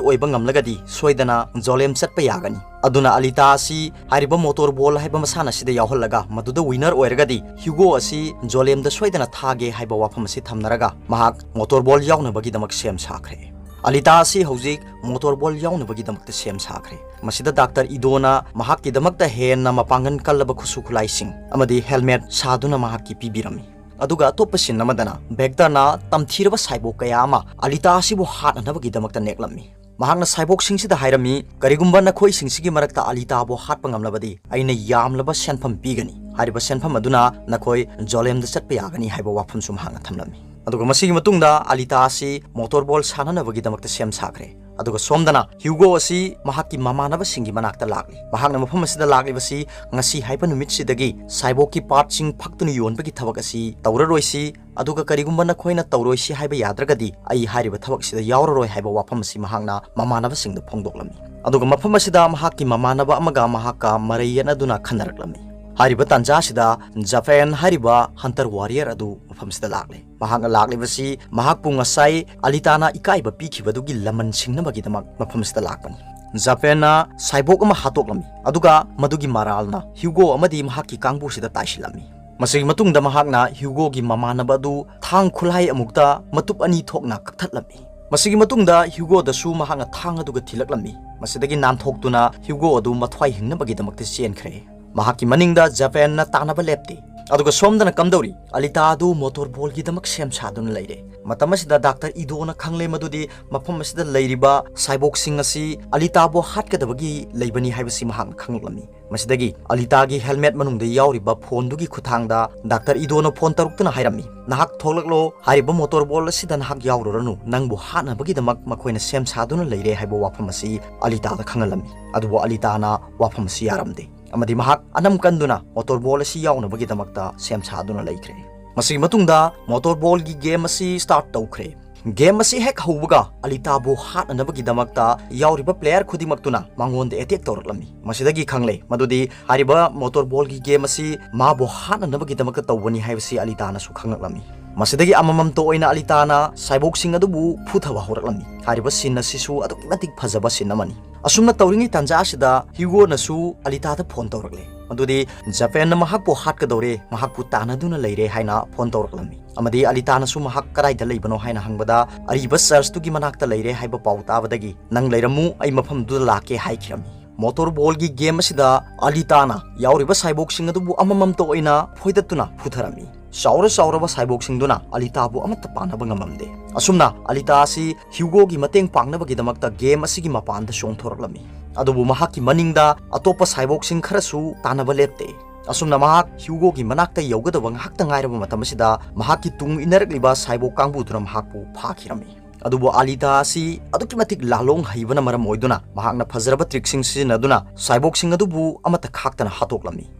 ꯑꯣꯏꯕ ꯉꯝꯂꯒꯗꯤ ꯁꯣꯏꯗꯅ ꯖꯣꯂꯦꯝ ꯆꯠꯄ ꯌꯥꯒꯅꯤ꯫ ꯑꯗꯨꯅ ꯑꯂꯤꯇꯥ ꯑꯁꯤ ꯍꯥꯏꯔꯤꯕ ꯃꯣꯇꯣꯔ ꯕꯣꯜ ꯍꯥꯏꯕ ꯃꯁꯥꯟꯅ ꯑꯁꯤꯗ ꯌꯥꯎꯍꯜꯂꯒ ꯃꯗꯨꯗ ꯋꯤꯅꯔ ꯑꯣꯏꯔꯒꯗꯤ ꯍ꯭ꯌꯨꯒꯣ ꯑꯁꯤ ꯖꯣꯂꯦꯝꯗ ꯁꯣꯏꯗꯅ ꯊꯥꯒꯦ ꯍꯥꯏꯕ ꯋꯥꯐꯝ ꯑꯁꯤ ꯊꯝꯅꯔꯒ ꯃꯍꯥꯛ ꯃꯣꯇꯣꯔ ꯕꯣꯜ ꯌꯥꯎꯅꯕꯒꯤꯗꯃꯛ ꯁꯦꯝ ꯁꯥꯈ꯭ꯔꯦ꯫ ꯑꯂꯤꯇꯥ ꯑꯁꯤ ꯍꯧꯖꯤꯛ ꯃꯣꯇꯣꯔ ꯕꯣꯜ ꯌꯥꯎꯅꯕꯒꯤꯗꯃꯛꯇ ꯁꯦꯝ ꯁꯥꯈ꯭ꯔꯦ꯫ ꯃꯁꯤꯗ ꯗꯥꯛꯇꯔ ꯏꯗꯣꯅ ꯃꯍꯥꯛꯀꯤꯗꯃꯛꯇ ꯍꯦꯟꯅ ꯃꯄꯥꯡꯒꯜ ꯀꯜꯂꯕ ꯈꯨꯠꯁꯨ ꯈꯨꯠꯂꯥꯏꯁꯤꯡ ꯑꯃꯗꯤ ꯍꯦꯜꯃꯦꯠ ꯁꯥꯗꯨꯅ ꯃꯍꯥꯛꯀꯤ ꯄꯤꯕꯤꯔꯝꯃꯤ꯫ ꯑꯗꯨꯒ ꯑꯇꯣꯞꯄ ꯁꯤꯟ ꯑꯃꯗꯅ ꯚꯦꯛꯇꯔꯅ ꯇꯝꯊꯤꯔꯕ ꯁꯥꯏꯕꯣꯛ ꯀꯌꯥ ꯑꯃ ꯑꯂꯤꯇꯥ ꯑꯁꯤꯕꯨ ꯍꯥꯠꯅꯅꯕꯒꯤꯗꯃꯛꯇ ꯅꯦꯛꯂꯝꯃꯤ꯫ ꯃꯍꯥꯛꯅ ꯁꯥꯏꯕꯣꯛꯁꯤꯡꯁꯤꯗ ꯍꯥꯏꯔꯝꯃꯤ, "ꯀꯔꯤꯒꯨꯝꯕ ꯅꯈꯣꯏꯁꯤꯡꯁꯤꯒꯤ ꯃꯔꯛꯇ ꯑꯂꯤꯇꯥꯕꯨ ꯍꯥꯠꯄ ꯉꯝꯂꯕꯗꯤ ꯑꯩꯅ ꯌꯥꯝꯂꯕ ꯁꯦꯟꯐꯝ ꯄꯤꯒꯅꯤ꯫ ꯍꯥꯏꯔꯤꯕ ꯁꯦꯟꯐꯝ ꯑꯗꯨꯅ ꯅꯈꯣꯏ ꯖꯣꯂꯦꯝꯗ ꯆꯠꯄ ꯌꯥꯒꯅꯤ" ꯍꯥꯏꯕ ꯋꯥꯐꯝꯁꯨ ꯃꯍꯥꯛꯅ ꯊꯝꯂꯝꯃꯤ꯫ ꯑꯗꯨꯒ ꯃꯁꯤꯒꯤ ꯃꯇꯨꯡꯗ ꯑꯂꯤꯇꯥ ꯑꯁꯤ ꯃꯣꯇꯣꯔ ꯕꯣꯜ ꯁꯥꯟꯅꯅꯕꯒꯤꯗꯃꯛꯇ ꯁꯦꯝ ꯁꯥꯈ꯭ꯔꯦ꯫ ꯑꯗꯨꯒ ꯁꯣꯝꯗꯅ ꯍ꯭ꯌꯨꯒꯣ ꯑꯁꯤ ꯃꯍꯥꯛꯀꯤ ꯃꯃꯥꯟꯅꯕꯁꯤꯡꯒꯤ ꯃꯅꯥꯛꯇ ꯂꯥꯛꯂꯤ꯫ ꯃꯍꯥꯛꯅ ꯃꯐꯝ ꯑꯁꯤꯗ ꯂꯥꯛꯂꯤꯕꯁꯤ ꯉꯁꯤ ꯍꯥꯏꯕ ꯅꯨꯃꯤꯠꯁꯤꯗꯒꯤ ꯁꯥꯏꯕꯣꯛꯀꯤ ꯄꯥꯔꯠꯁꯤꯡ ꯐꯛꯇꯨꯅ ꯌꯣꯟꯕꯒꯤ ꯊꯕꯛ ꯑꯁꯤ ꯇꯧꯔꯔꯣꯏꯁꯤ, ꯑꯗꯨꯒ ꯀꯔꯤꯒꯨꯝꯕ ꯅꯈꯣꯏꯅ ꯇꯧꯔꯣꯏꯁꯤ ꯍꯥꯏꯕ ꯌꯥꯗ꯭ꯔꯒꯗꯤ ꯑꯩ ꯍꯥꯏꯔꯤꯕ ꯊꯕꯛꯁꯤꯗ ꯌꯥꯎꯔꯔꯣꯏ ꯍꯥꯏꯕ ꯋꯥꯐꯝ ꯑꯁꯤ ꯃꯍꯥꯛꯅ ꯃꯃꯥꯟꯅꯕꯁꯤꯡꯗ ꯐꯣꯡꯗꯣꯛꯂꯝꯃꯤ꯫ ꯑꯗꯨꯒ ꯃꯐꯝ ꯑꯁꯤꯗ ꯃꯍꯥꯛꯀꯤ ꯃꯃꯥꯟꯅꯕ ꯑꯃꯒ ꯃꯍꯥꯛꯀ ꯃꯔꯩ ꯌꯦꯠꯅꯗꯨꯅ ꯈꯟꯅꯔꯛꯂꯝꯃꯤ꯫ ꯍꯥꯏꯔꯤꯕ ꯇꯥꯟꯖꯥ ꯑꯁꯤꯗ ꯖꯐꯦꯟ ꯍꯥꯏꯔꯤꯕ ꯍꯟꯇꯔ ꯋꯥꯔꯤꯌꯔ ꯑꯗꯨ ꯃꯐꯝꯁꯤꯗ ꯂꯥꯛꯂꯦ꯫ ꯃꯍꯥꯛꯅ ꯂꯥꯛꯂꯤꯕꯁꯤ ꯃꯍꯥꯛꯄꯨ ꯉꯁꯥꯏ ꯑꯂꯤꯇꯥꯅ ꯏꯀꯥꯏꯕ ꯄꯤꯈꯤꯕꯗꯨꯒꯤ ꯂꯃꯟ ꯁꯤꯡꯅꯕꯒꯤꯗꯃꯛ ꯃꯐꯝꯁꯤꯗ ꯂꯥꯛꯄꯅꯤ꯫ ꯖꯐꯦꯟꯅ ꯁꯥꯏꯕꯣꯛ ꯑꯃ ꯍꯥꯠꯇꯣꯛꯂꯝꯃꯤ, ꯑꯗꯨꯒ ꯃꯗꯨꯒꯤ ꯃꯔꯥꯜꯅ ꯍ꯭ꯌꯨꯒꯣ ꯑꯃꯗꯤ ꯃꯍꯥꯛꯀꯤ ꯀꯥꯡꯕꯨꯁꯤꯗ ꯇꯥꯏꯁꯤꯜꯂꯝꯃꯤ꯫ ꯃꯁꯤꯒꯤ ꯃꯇꯨꯡꯗ ꯃꯍꯥꯛꯅ ꯍ꯭ꯌꯨꯒꯣꯒꯤ ꯃꯃꯥꯟꯅꯕ ꯑꯗꯨ ꯊꯥꯡ ꯈꯨꯠꯂꯥꯏ ꯑꯃꯨꯛꯇ ꯃꯇꯨꯞ ꯑꯅꯤ ꯊꯣꯛꯅ ꯀꯛꯊꯠꯂꯝꯃꯤ꯫ ꯃꯁꯤꯒꯤ ꯃꯇꯨꯡꯗ ꯍ꯭ꯌꯨꯒꯣꯗꯁꯨ ꯃꯍꯥꯛꯅ ꯊꯥꯡ ꯑꯗꯨꯒ ꯊꯤꯜꯂꯛꯂꯝꯃꯤ꯫ ꯃꯁꯤꯗꯒꯤ ꯅꯥꯟꯊꯣꯛꯇꯨꯅ ꯍ꯭ꯌꯨꯒꯣ ꯑꯗꯨ ꯃꯊ꯭ꯋꯥꯏ ꯍꯤꯡꯅꯕꯒꯤꯗꯃꯛꯇ ꯆꯦꯟꯈ꯭ꯔꯦ꯫ ꯃꯍꯥꯛꯀꯤ ꯃꯅꯤꯡꯗ ꯖꯐꯦꯟꯅ ꯇꯥꯟꯅꯕ ꯂꯦꯞꯇꯦ꯫ ꯑꯗꯨꯒ ꯁꯣꯝꯗꯅ ꯀꯝꯗꯧꯔꯤ? ꯑꯂꯤꯇꯥ ꯑꯗꯨ ꯃꯣꯇꯣꯔ ꯕꯣꯜꯒꯤꯗꯃꯛ ꯁꯦꯝ ꯁꯥꯗꯨꯅ ꯂꯩꯔꯦ꯫ ꯃꯇꯝ ꯑꯁꯤꯗ ꯗꯥꯛꯇꯔ ꯏꯗꯣꯅ ꯈꯪꯂꯦ ꯃꯗꯨꯗꯤ ꯃꯐꯝ ꯑꯁꯤꯗ ꯂꯩꯔꯤꯕ ꯁꯥꯏꯕꯣꯛꯁꯤꯡ ꯑꯁꯤ ꯑꯂꯤꯇꯥꯕꯨ ꯍꯥꯠꯀꯗꯕꯒꯤ ꯂꯩꯕꯅꯤ ꯍꯥꯏꯕꯁꯤ ꯃꯍꯥꯛꯅ ꯈꯪꯂꯛꯂꯝꯃꯤ꯫ ꯃꯁꯤꯗꯒꯤ ꯑꯂꯤꯇꯥꯒꯤ ꯍꯦꯜꯃꯦꯠ ꯃꯅꯨꯡꯗ ꯌꯥꯎꯔꯤꯕ ꯐꯣꯟꯗꯨꯒꯤ ꯈꯨꯠꯊꯥꯡꯗ ꯗꯥꯛꯇꯔ ꯏꯗꯣꯅ ꯐꯣꯟ ꯇꯧꯔꯛꯇꯨꯅ ꯍꯥꯏꯔꯝꯃꯤ, "ꯅꯍꯥꯛ ꯊꯣꯛꯂꯛꯂꯣ, ꯍꯥꯏꯔꯤꯕ ꯃꯣꯇꯣꯔ ꯕꯣꯜ ꯑꯁꯤꯗ ꯅꯍꯥꯛ ꯌꯥꯎꯔꯨꯔꯅꯨ, ꯅꯪꯕꯨ ꯍꯥꯠꯅꯕꯒꯤꯗꯃꯛ ꯃꯈꯣꯏꯅ ꯁꯦꯝ ꯁꯥꯗꯨꯅ ꯂꯩꯔꯦ" ꯍꯥꯏꯕ ꯋꯥꯐꯝ ꯑꯁꯤ ꯑꯂꯤꯇꯥꯗ ꯈꯪꯍꯜꯂꯝꯃꯤ꯫ ꯑꯗꯨꯕꯨ ꯑꯂꯤꯇꯥꯅ ꯋꯥꯐꯝ ꯑꯁꯤ ꯌꯥꯔꯝꯗꯦ꯫ ꯑꯃꯗꯤ ꯃꯍꯥꯛ ꯑꯅꯝ ꯀꯟꯗꯨꯅ ꯃꯣꯇꯣꯔ ꯕꯣꯜ ꯑꯁꯤ ꯌꯥꯎꯅꯕꯒꯤꯗꯃꯛꯇ ꯁꯦꯝ ꯁꯥꯗꯨꯅ ꯂꯩꯈ꯭ꯔꯦ꯫ ꯃꯁꯤꯒꯤ ꯃꯇꯨꯡꯗ ꯃꯣꯇꯣꯔ ꯕꯣꯜꯒꯤ ꯒꯦꯝ ꯑꯁꯤ ꯁ꯭ꯇꯥꯔꯠ ꯇꯧꯈ꯭ꯔꯦ꯫ ꯒꯦꯝ ꯑꯁꯤ ꯍꯦꯛ ꯍꯧꯕꯒ ꯑꯂꯤꯇꯥꯕꯨ ꯍꯥꯠꯅꯅꯕꯒꯤꯗꯃꯛꯇ ꯌꯥꯎꯔꯤꯕ ꯄ꯭ꯂꯦꯌꯔ ꯈꯨꯗꯤꯡꯃꯛꯇꯨꯅ ꯃꯉꯣꯟꯗ ꯑꯦꯇꯦꯛ ꯇꯧꯔꯛꯂꯝꯃꯤ꯫ ꯃꯁꯤꯗꯒꯤ ꯈꯪꯂꯦ ꯃꯗꯨꯗꯤ ꯍꯥꯏꯔꯤꯕ ꯃꯣꯇꯣꯔ ꯕꯣꯜꯒꯤ ꯒꯦꯝ ꯑꯁꯤ ꯃꯥꯕꯨ ꯍꯥꯠꯅꯅꯕꯒꯤꯗꯃꯛꯇ ꯇꯧꯕꯅꯤ ꯍꯥꯏꯕꯁꯤ ꯑꯂꯤꯇꯥꯅꯁꯨ ꯈꯪꯂꯛꯂꯝꯃꯤ꯫ ꯃꯁꯤꯗꯒꯤ ꯑꯃꯃꯝꯇ ꯑꯣꯏꯅ ꯑꯂꯤꯇꯥꯅ ꯁꯥꯏꯕꯣꯛꯁꯤꯡ ꯑꯗꯨꯕꯨ ꯐꯨꯊꯕ ꯍꯧꯔꯛꯂꯝꯃꯤ꯫ ꯍꯥꯏꯔꯤꯕ ꯁꯤꯟ ꯑꯁꯤꯁꯨ ꯑꯗꯨꯛꯀꯤ ꯃꯇꯤꯛ ꯐꯖꯕ ꯁꯤꯟ ꯑꯃꯅꯤ꯫ ꯑꯁꯨꯝꯅ ꯇꯧꯔꯤꯉꯩ ꯇꯥꯟꯖꯥ ꯑꯁꯤꯗ ꯍ꯭ꯌꯨꯒꯣꯅꯁꯨ ꯑꯂꯤꯇꯥꯗ ꯐꯣꯟ ꯇꯧꯔꯛꯂꯦ꯫ ꯃꯗꯨꯗꯤ ꯖꯐꯦꯟꯅ ꯃꯍꯥꯛꯄꯨ ꯍꯥꯠꯀꯗꯧꯔꯦ, ꯃꯍꯥꯛꯄꯨ ꯇꯥꯟꯅꯗꯨꯅ ꯂꯩꯔꯦ ꯍꯥꯏꯅ ꯐꯣꯟ ꯇꯧꯔꯛꯂꯝꯃꯤ꯫ ꯑꯃꯗꯤ ꯑꯂꯤꯇꯥꯅꯁꯨ ꯃꯍꯥꯛ ꯀꯗꯥꯏꯗ ꯂꯩꯕꯅꯣ ꯍꯥꯏꯅ ꯍꯪꯕꯗ, "ꯑꯔꯤꯕ ꯆꯔꯆꯇꯨꯒꯤ ꯃꯅꯥꯛꯇ ꯂꯩꯔꯦ ꯍꯥꯏꯕ ꯄꯥꯎ ꯇꯥꯕꯗꯒꯤ ꯅꯪ ꯂꯩꯔꯝꯃꯨ, ꯑꯩ ꯃꯐꯝꯗꯨꯗ ꯂꯥꯛꯀꯦ" ꯍꯥꯏꯈꯤꯔꯝꯃꯤ꯫ ꯃꯣꯇꯣꯔ ꯕꯣꯜꯒꯤ ꯒꯦꯝ ꯑꯁꯤꯗ ꯑꯂꯤꯇꯥꯅ ꯌꯥꯎꯔꯤꯕ ꯁꯥꯏꯕꯣꯛꯁꯤꯡ ꯑꯗꯨꯕꯨ ꯑꯃꯃꯝꯇ ꯑꯣꯏꯅ ꯐꯣꯏꯗꯠꯇꯨꯅ ꯐꯨꯊꯔꯝꯃꯤ꯫ ꯆꯥꯎꯔ ꯆꯥꯎꯔꯕ ꯁꯥꯏꯕꯣꯛꯁꯤꯡꯗꯨꯅ ꯑꯂꯤꯇꯥꯕꯨ ꯑꯃꯠꯇ ꯄꯥꯟꯅꯕ ꯉꯝꯂꯝꯗꯦ꯫ ꯑꯁꯨꯝꯅ ꯑꯂꯤꯇꯥ ꯑꯁꯤ ꯍ꯭ꯌꯨꯒꯣꯒꯤ ꯃꯇꯦꯡ ꯄꯥꯡꯅꯕꯒꯤꯗꯃꯛꯇ ꯒꯦꯝ ꯑꯁꯤꯒꯤ ꯃꯄꯥꯟꯗ ꯆꯣꯡꯊꯣꯔꯛꯂꯝꯃꯤ꯫ ꯑꯗꯨꯕꯨ ꯃꯍꯥꯛꯀꯤ ꯃꯅꯤꯡꯗ ꯑꯇꯣꯞꯄ ꯁꯥꯏꯕꯣꯛꯁꯤꯡ ꯈꯔꯁꯨ ꯇꯥꯟꯅꯕ ꯂꯦꯞꯇꯦ꯫ ꯑꯁꯨꯝꯅ ꯃꯍꯥꯛ ꯍ꯭ꯌꯨꯒꯣꯒꯤ ꯃꯅꯥꯛꯇ ꯌꯧꯒꯗꯕ ꯉꯥꯏꯍꯥꯛꯇ ꯉꯥꯏꯔꯕ ꯃꯇꯝ ꯑꯁꯤꯗ ꯃꯍꯥꯛꯀꯤ ꯇꯨꯡ ꯏꯟꯅꯔꯛꯂꯤꯕ ꯁꯥꯏꯕꯣꯛ ꯀꯥꯡꯕꯨꯗꯨꯅ ꯃꯍꯥꯛꯄꯨ ꯐꯥꯈꯤꯔꯝꯃꯤ꯫ ꯑꯗꯨꯕꯨ ꯑꯂꯤꯇꯥ ꯑꯁꯤ ꯑꯗꯨꯛꯀꯤ ꯃꯇꯤꯛ ꯂꯥꯂꯣꯡ ꯍꯩꯕꯅ ꯃꯔꯝ ꯑꯣꯏꯗꯨꯅ ꯃꯍꯥꯛꯅ ꯐꯖꯔꯕ ꯇ꯭ꯔꯤꯛꯁꯤꯡ ꯁꯤꯖꯤꯟꯅꯗꯨꯅ ꯁꯥꯏꯕꯣꯛꯁꯤꯡ ꯑꯗꯨꯕꯨ ꯑꯃꯠꯇ ꯈꯥꯛꯇꯅ ꯍꯥꯠꯇꯣꯛꯂꯝꯃꯤ꯫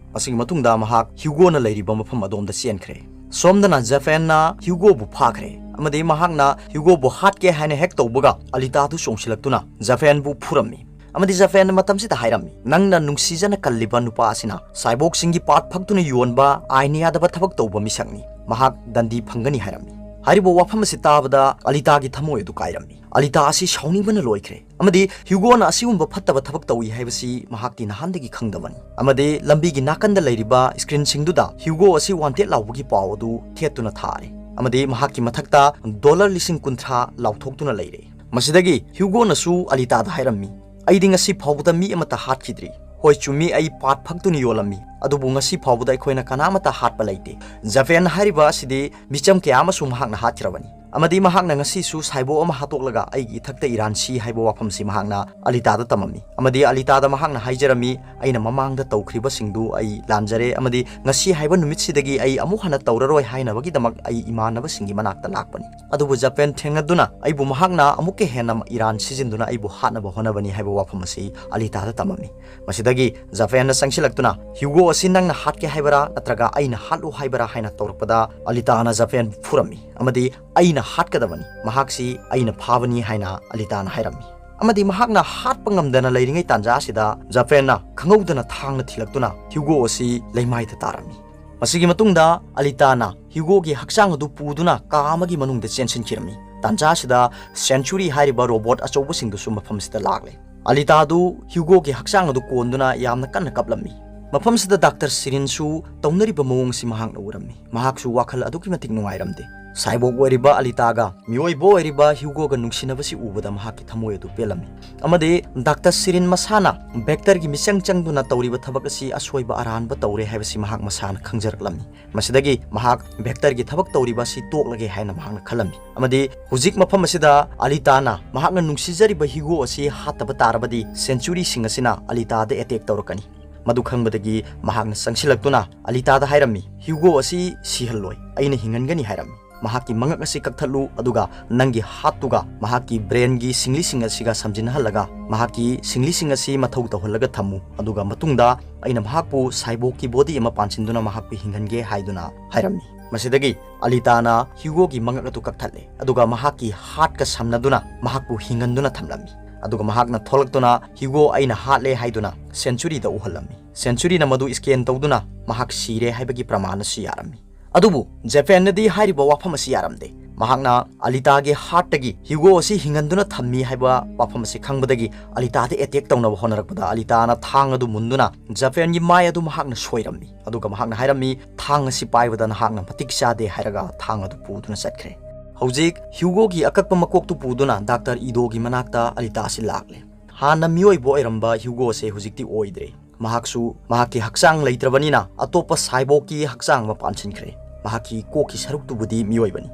ꯃꯁꯤꯒꯤ ꯃꯇꯨꯡꯗ ꯃꯍꯥꯛ ꯍ꯭ꯌꯨꯒꯣꯅ ꯂꯩꯔꯤꯕ ꯃꯐꯝ ꯑꯗꯣꯝꯗ ꯆꯦꯟꯈ꯭ꯔꯦ꯫ ꯁꯣꯝꯗꯅ ꯖꯐꯦꯟꯅ ꯍ꯭ꯌꯨꯒꯣꯕꯨ ꯐꯥꯈ꯭ꯔꯦ ꯑꯃꯗꯤ ꯃꯍꯥꯛꯅ ꯍ꯭ꯌꯨꯒꯣꯕꯨ ꯍꯥꯠꯀꯦ ꯍꯥꯏꯅ ꯍꯦꯛ ꯇꯧꯕꯒ ꯑꯂꯤꯇꯥꯗꯨ ꯆꯣꯡꯁꯤꯜꯂꯛꯇꯨꯅ ꯖꯐꯦꯟꯕꯨ ꯐꯨꯔꯝꯃꯤ꯫ ꯑꯃꯗꯤ ꯖꯐꯦꯟꯅ ꯃꯇꯝꯁꯤꯗ ꯍꯥꯏꯔꯝꯃꯤ, "ꯅꯪꯅ ꯅꯨꯡꯁꯤꯖꯅ ꯀꯜꯂꯤꯕ ꯅꯨꯄꯥ ꯑꯁꯤꯅ ꯁꯥꯏꯕꯣꯛꯁꯤꯡꯒꯤ ꯄꯥꯠ ꯐꯛꯇꯨꯅ ꯌꯣꯟꯕ ꯑꯥꯏꯟ ꯌꯥꯗꯕ ꯊꯕꯛ ꯇꯧꯕ ꯃꯤꯁꯛꯅꯤ꯫ ꯃꯍꯥꯛ ꯗꯟꯗꯤ ꯐꯪꯒꯅꯤ" ꯍꯥꯏꯔꯝꯃꯤ꯫ ꯍꯥꯏꯔꯤꯕ ꯋꯥꯐꯝ ꯑꯁꯤ ꯇꯥꯕꯗ ꯑꯂꯤꯇꯥꯒꯤ ꯊꯃꯣꯏ ꯑꯗꯨ ꯀꯥꯏꯔꯝꯃꯤ꯫ ꯑꯂꯤꯇꯥ ꯑꯁꯤ ꯁꯥꯎꯅꯤꯡꯕꯅ ꯂꯣꯏꯈ꯭ꯔꯦ꯫ ꯑꯃꯗꯤ ꯍ꯭ꯌꯨꯒꯣꯅ ꯑꯁꯤꯒꯨꯝꯕ ꯐꯠꯇꯕ ꯊꯕꯛ ꯇꯧꯏ ꯍꯥꯏꯕꯁꯤ ꯃꯍꯥꯛꯇꯤ ꯅꯍꯥꯟꯗꯒꯤ ꯈꯪꯗꯕꯅꯤ꯫ ꯑꯃꯗꯤ ꯂꯝꯕꯤꯒꯤ ꯅꯥꯀꯟꯗ ꯂꯩꯔꯤꯕ ꯁ꯭ꯀ꯭ꯔꯤꯟꯁꯤꯡꯗꯨꯗ ꯍ꯭ꯌꯨꯒꯣ ꯑꯁꯤ ꯋꯥꯟꯇꯦꯗ ꯂꯥꯎꯕꯒꯤ ꯄꯥꯎ ꯑꯗꯨ ꯊꯦꯠꯇꯨꯅ ꯊꯥꯔꯦ꯫ ꯑꯃꯗꯤ ꯃꯍꯥꯛꯀꯤ ꯃꯊꯛꯇ ꯗꯣꯂꯔ ꯂꯤꯁꯤꯡ ꯀꯨꯟꯊ꯭ꯔꯥ ꯂꯥꯎꯊꯣꯛꯇꯨꯅ ꯂꯩꯔꯦ꯫ ꯃꯁꯤꯗꯒꯤ ꯍ꯭ꯌꯨꯒꯣꯅꯁꯨ ꯑꯂꯤꯇꯥꯗ ꯍꯥꯏꯔꯝꯃꯤ, "ꯑꯩꯗꯤ ꯉꯁꯤ ꯐꯥꯎꯕꯗ ꯃꯤ ꯑꯃꯠꯇ ꯍꯥꯠꯈꯤꯗ꯭ꯔꯤ꯫ ꯍꯣꯏ, ꯆꯨꯝꯃꯤ, ꯑꯩ ꯄꯥꯠ ꯐꯛꯇꯨꯅ ꯌꯣꯜꯂꯝꯃꯤ, ꯑꯗꯨꯕꯨ ꯉꯁꯤ ꯐꯥꯎꯕꯗ ꯑꯩꯈꯣꯏꯅ ꯀꯅꯥꯃꯠꯇ ꯍꯥꯠꯄ ꯂꯩꯇꯦ꯫ ꯖꯥꯐꯦꯟ ꯍꯥꯏꯔꯤꯕ ꯑꯁꯤꯗꯤ ꯃꯤꯆꯝ ꯀꯌꯥ ꯑꯃꯁꯨ ꯃꯍꯥꯛꯅ ꯍꯥꯠꯈ꯭ꯔꯕꯅꯤ, ꯑꯃꯗꯤ ꯃꯍꯥꯛꯅ ꯉꯁꯤꯁꯨ ꯁꯥꯏꯕꯣꯛ ꯑꯃ ꯍꯥꯠꯇꯣꯛꯂꯒ ꯑꯩꯒꯤ ꯏꯊꯛꯇ ꯏꯔꯥꯟ ꯁꯤ ꯍꯥꯏꯕ ꯋꯥꯐꯝꯁꯤ ꯃꯍꯥꯛꯅ ꯑꯂꯤꯇꯥꯗ ꯇꯝꯃꯝꯃꯤ꯫ ꯑꯃꯗꯤ ꯑꯂꯤꯇꯥꯗ ꯃꯍꯥꯛꯅ ꯍꯥꯏꯖꯔꯝꯃꯤ, "ꯑꯩꯅ ꯃꯃꯥꯡꯗ ꯇꯧꯈ꯭ꯔꯤꯕꯁꯤꯡꯗꯨ ꯑꯩ ꯂꯥꯟꯖꯔꯦ, ꯑꯃꯗꯤ ꯉꯁꯤ ꯍꯥꯏꯕ ꯅꯨꯃꯤꯠꯁꯤꯗꯒꯤ ꯑꯩ ꯑꯃꯨꯛ ꯍꯟꯅ ꯇꯧꯔꯔꯣꯏ ꯍꯥꯏꯅꯕꯒꯤꯗꯃꯛ ꯑꯩ ꯏꯃꯥꯟꯅꯕꯁꯤꯡꯒꯤ ꯃꯅꯥꯛꯇ ꯂꯥꯛꯄꯅꯤ꯫ ꯑꯗꯨꯕꯨ ꯖꯥꯐꯦꯟ ꯊꯦꯡꯅꯗꯨꯅ ꯑꯩꯕꯨ ꯃꯍꯥꯛꯅ ꯑꯃꯨꯛꯀ ꯍꯦꯟꯅ ꯏꯔꯥꯟ ꯁꯤꯖꯤꯟꯗꯨꯅ ꯑꯩꯕꯨ ꯍꯥꯠꯅꯕ ꯍꯣꯠꯅꯕꯅꯤ" ꯍꯥꯏꯕ ꯋꯥꯐꯝ ꯑꯁꯤ ꯑꯂꯤꯇꯥꯗ ꯇꯝꯃꯝꯃꯤ꯫ ꯃꯁꯤꯗꯒꯤ ꯖꯥꯐꯦꯟꯅ ꯆꯪꯁꯤꯜꯂꯛꯇꯨꯅ, "ꯍ꯭ꯌꯨꯒꯣ ꯑꯁꯤ ꯅꯪꯅ ꯍꯥꯠꯀꯦ ꯍꯥꯏꯕꯔꯥ ꯅꯠꯇ꯭ꯔꯒ ꯑꯩꯅ ꯍꯥꯠꯂꯨ ꯍꯥꯏꯕꯔꯥ?" ꯍꯥꯏꯅ ꯇꯧꯔꯛꯄꯗ, ꯑꯂꯤꯇꯥꯅ ꯖꯥꯐꯦꯟ ꯐꯨꯔꯝꯃꯤ ꯑꯃꯗꯤ, "ꯑꯩꯅ ꯍꯥꯠꯀꯗꯕꯅꯤ, ꯃꯍꯥꯛꯁꯤ ꯑꯩꯅ ꯐꯥꯕꯅꯤ" ꯍꯥꯏꯅ ꯑꯂꯤꯇꯥꯅ ꯍꯥꯏꯔꯝꯃꯤ꯫ ꯑꯃꯗꯤ ꯃꯍꯥꯛꯅ ꯍꯥꯠꯄ ꯉꯝꯗꯅ ꯂꯩꯔꯤꯉꯩ ꯇꯥꯟꯖꯥ ꯑꯁꯤꯗ ꯖꯥꯐꯦꯟꯅ ꯈꯪꯍꯧꯗꯅ ꯊꯥꯡꯅ ꯊꯤꯜꯂꯛꯇꯨꯅ ꯍ꯭ꯌꯨꯒꯣ ꯑꯁꯤ ꯂꯩꯃꯥꯏꯗ ꯇꯥꯔꯝꯃꯤ꯫ ꯃꯁꯤꯒꯤ ꯃꯇꯨꯡꯗ ꯑꯂꯤꯇꯥꯅ ꯍ꯭ꯌꯨꯒꯣꯒꯤ ꯍꯛꯆꯥꯡ ꯑꯗꯨ ꯄꯨꯗꯨꯅ ꯀꯥ ꯑꯃꯒꯤ ꯃꯅꯨꯡꯗ ꯆꯦꯟꯁꯤꯟꯈꯤꯔꯝꯃꯤ꯫ ꯇꯥꯟꯖꯥ ꯑꯁꯤꯗ ꯁꯦꯟꯆꯨꯔꯤ ꯍꯥꯏꯔꯤꯕ ꯔꯣꯕꯣꯠ ꯑꯆꯧꯕꯁꯤꯡꯗꯨꯁꯨ ꯃꯐꯝꯁꯤꯗ ꯂꯥꯛꯂꯦ꯫ ꯑꯂꯤꯇꯥꯗꯨ ꯍ꯭ꯌꯨꯒꯣꯒꯤ ꯍꯛꯆꯥꯡ ꯑꯗꯨ ꯀꯣꯟꯗꯨꯅ ꯌꯥꯝꯅ ꯀꯟꯅ ꯀꯞꯂꯝꯃꯤ꯫ ꯃꯐꯝꯁꯤꯗ ꯗꯥꯛꯇꯔ ꯁꯤꯔꯤꯟꯁꯨ ꯇꯧꯅꯔꯤꯕ ꯃꯑꯣꯡ ꯑꯁꯤ ꯃꯍꯥꯛꯅ ꯎꯔꯝꯃꯤ꯫ ꯃꯍꯥꯛꯁꯨ ꯋꯥꯈꯜ ꯑꯗꯨꯛꯀꯤ ꯃꯇꯤꯛ ꯅꯨꯡꯉꯥꯏꯔꯝꯗꯦ꯫ ꯁꯥꯏꯕꯣꯛ ꯑꯣꯏꯔꯤꯕ ꯑꯂꯤꯇꯥꯒ ꯃꯤꯑꯣꯏꯕ ꯑꯣꯏꯔꯤꯕ ꯍ꯭ꯌꯨꯒꯣꯒ ꯅꯨꯡꯁꯤꯅꯕꯁꯤ ꯎꯕꯗ ꯃꯍꯥꯛꯀꯤ ꯊꯃꯣꯏ ꯑꯗꯨ ꯄꯦꯜꯂꯝꯃꯤ꯫ ꯑꯃꯗꯤ ꯗꯥꯛꯇꯔ ꯁꯤꯔꯤꯟ ꯃꯁꯥꯅ ꯕꯦꯛꯇꯔꯒꯤ ꯃꯤꯆꯪ ꯆꯪꯗꯨꯅ ꯇꯧꯔꯤꯕ ꯊꯕꯛ ꯑꯁꯤ ꯑꯁꯣꯏꯕ ꯑꯔꯥꯟꯕ ꯇꯧꯔꯦ ꯍꯥꯏꯕꯁꯤ ꯃꯍꯥꯛ ꯃꯁꯥꯅ ꯈꯪꯖꯔꯛꯂꯝꯃꯤ꯫ ꯃꯁꯤꯗꯒꯤ ꯃꯍꯥꯛ ꯕꯦꯛꯇꯔꯒꯤ ꯊꯕꯛ ꯇꯧꯔꯤꯕ ꯑꯁꯤ ꯇꯣꯛꯂꯒꯦ ꯍꯥꯏꯅ ꯃꯍꯥꯛꯅ ꯈꯜꯂꯝꯃꯤ꯫ ꯑꯃꯗꯤ ꯍꯧꯖꯤꯛ ꯃꯐꯝ ꯑꯁꯤꯗ ꯑꯂꯤꯇꯥꯅ ꯃꯍꯥꯛꯅ ꯅꯨꯡꯁꯤꯖꯔꯤꯕ ꯍ꯭ꯌꯨꯒꯣ ꯑꯁꯤ ꯍꯥꯠꯇꯕ ꯇꯥꯔꯕꯗꯤ ꯁꯦꯟꯆꯨꯔꯤꯁꯤꯡ ꯑꯁꯤꯅ ꯑꯂꯤꯇꯥꯗ ꯑꯦꯇꯦꯛ ꯇꯧꯔꯛꯀꯅꯤ꯫ ꯃꯗꯨ ꯈꯪꯕꯗꯒꯤ ꯃꯍꯥꯛꯅ ꯆꯪꯁꯤꯜꯂꯛꯇꯨꯅ ꯑꯂꯤꯇꯥꯗ ꯍꯥꯏꯔꯝꯃꯤ, "ꯍ꯭ꯌꯨꯒꯣ ꯑꯁꯤ ꯁꯤꯍꯜꯂꯣꯏ, ꯑꯩꯅ ꯍꯤꯡꯍꯟꯒꯅꯤ" ꯍꯥꯏꯔꯝꯃꯤ꯫ "ꯃꯍꯥꯛꯀꯤ ꯃꯉꯛ ꯑꯁꯤ ꯀꯛꯊꯠꯂꯨ, ꯑꯗꯨꯒ ꯅꯪꯒꯤ ꯍꯥꯠꯇꯨꯒ ꯃꯍꯥꯛꯀꯤ ꯕ꯭ꯔꯦꯟꯒꯤ ꯁꯤꯡꯂꯤꯁꯤꯡ ꯑꯁꯤꯒ ꯁꯝꯖꯤꯟꯅꯍꯜꯂꯒ ꯃꯍꯥꯛꯀꯤ ꯁꯤꯡꯂꯤꯁꯤꯡ ꯑꯁꯤ ꯃꯊꯧ ꯇꯧꯍꯜꯂꯒ ꯊꯝꯃꯨ, ꯑꯗꯨꯒ ꯃꯇꯨꯡꯗ ꯑꯩꯅ ꯃꯍꯥꯛꯄꯨ ꯁꯥꯏꯕꯣꯛꯀꯤ ꯕꯣꯗꯤ ꯑꯃ ꯄꯥꯟꯁꯤꯟꯗꯨꯅ ꯃꯍꯥꯛꯄꯨ ꯍꯤꯡꯍꯟꯒꯦ" ꯍꯥꯏꯗꯨꯅ ꯍꯥꯏꯔꯝꯃꯤ꯫ ꯃꯁꯤꯗꯒꯤ ꯑꯂꯤꯇꯥꯅ ꯍ꯭ꯌꯨꯒꯣꯒꯤ ꯃꯉꯛ ꯑꯗꯨ ꯀꯛꯊꯠꯂꯦ, ꯑꯗꯨꯒ ꯃꯍꯥꯛꯀꯤ ꯍꯥꯔꯠꯀ ꯁꯝꯅꯗꯨꯅ ꯃꯍꯥꯛꯄꯨ ꯍꯤꯡꯍꯟꯗꯨꯅ ꯊꯝꯂꯝꯃꯤ꯫ ꯑꯗꯨꯒ ꯃꯍꯥꯛꯅ ꯊꯣꯛꯂꯛꯇꯨꯅ, "ꯍ꯭ꯌꯨꯒꯣ ꯑꯩꯅ ꯍꯥꯠꯂꯦ" ꯍꯥꯏꯗꯨꯅ ꯁꯦꯟꯆꯨꯔꯤꯗ ꯎꯍꯜꯂꯝꯃꯤ꯫ ꯁꯦꯟꯆꯨꯔꯤꯅ ꯃꯗꯨ ꯁ꯭ꯀꯦꯟ ꯇꯧꯗꯨꯅ ꯃꯍꯥꯛ ꯁꯤꯔꯦ ꯍꯥꯏꯕꯒꯤ ꯄ꯭ꯔꯃꯥꯟ ꯑꯁꯤ ꯌꯥꯔꯝꯃꯤ꯫ ꯑꯗꯨꯕꯨ ꯖꯦꯐꯦꯟꯅꯗꯤ ꯍꯥꯏꯔꯤꯕ ꯋꯥꯐꯝ ꯑꯁꯤ ꯌꯥꯔꯝꯗꯦ꯫ ꯃꯍꯥꯛꯅ ꯑꯂꯤꯇꯥꯒꯤ ꯍꯥꯔꯠꯇꯒꯤ ꯍ꯭ꯌꯨꯒꯣ ꯑꯁꯤ ꯍꯤꯡꯍꯟꯗꯨꯅ ꯊꯝꯃꯤ ꯍꯥꯏꯕ ꯋꯥꯐꯝ ꯑꯁꯤ ꯈꯪꯕꯗꯒꯤ ꯑꯂꯤꯇꯥꯗ ꯑꯦꯇꯦꯛ ꯇꯧꯅꯕ ꯍꯣꯠꯅꯔꯛꯄꯗ ꯑꯂꯤꯇꯥꯅ ꯊꯥꯡ ꯑꯗꯨ ꯃꯨꯟꯗꯨꯅ ꯖꯦꯐꯦꯟꯒꯤ ꯃꯥꯏ ꯑꯗꯨ ꯃꯍꯥꯛꯅ ꯁꯣꯏꯔꯝꯃꯤ꯫ ꯑꯗꯨꯒ ꯃꯍꯥꯛꯅ ꯍꯥꯏꯔꯝꯃꯤ, "ꯊꯥꯡ ꯑꯁꯤ ꯄꯥꯏꯕꯗ ꯅꯍꯥꯛꯅ ꯃꯇꯤꯛ ꯆꯥꯗꯦ" ꯍꯥꯏꯔꯒ ꯊꯥꯡ ꯑꯗꯨ ꯄꯨꯗꯨꯅ ꯆꯠꯈ꯭ꯔꯦ꯫ ꯍꯧꯖꯤꯛ ꯍ꯭ꯌꯨꯒꯣꯒꯤ ꯑꯀꯛꯄ ꯃꯀꯣꯛꯇꯨ ꯄꯨꯗꯨꯅ ꯗꯥꯛꯇꯔ ꯏꯗꯣꯒꯤ ꯃꯅꯥꯛꯇ ꯑꯂꯤꯇꯥ ꯑꯁꯤ ꯂꯥꯛꯂꯦ꯫ ꯍꯥꯟꯅ ꯃꯤꯑꯣꯏꯕ ꯑꯣꯏꯔꯝꯕ ꯍ꯭ꯌꯨꯒꯣ ꯑꯁꯦ ꯍꯧꯖꯤꯛꯇꯤ ꯑꯣꯏꯗ꯭ꯔꯦ꯫ ꯃꯍꯥꯛꯁꯨ ꯃꯍꯥꯛꯀꯤ ꯍꯛꯆꯥꯡ ꯂꯩꯇ꯭ꯔꯕꯅꯤꯅ ꯑꯇꯣꯞꯄ ꯁꯥꯏꯕꯣꯔꯒꯀꯤ ꯍꯛꯆꯥꯡ ꯑꯃ ꯄꯥꯟꯁꯤꯟꯈ꯭ꯔꯦ꯫ ꯃꯍꯥꯛꯀꯤ ꯀꯣꯛꯀꯤ ꯁꯔꯨꯛꯇꯨꯕꯨꯗꯤ ꯃꯤꯑꯣꯏꯕꯅꯤ꯫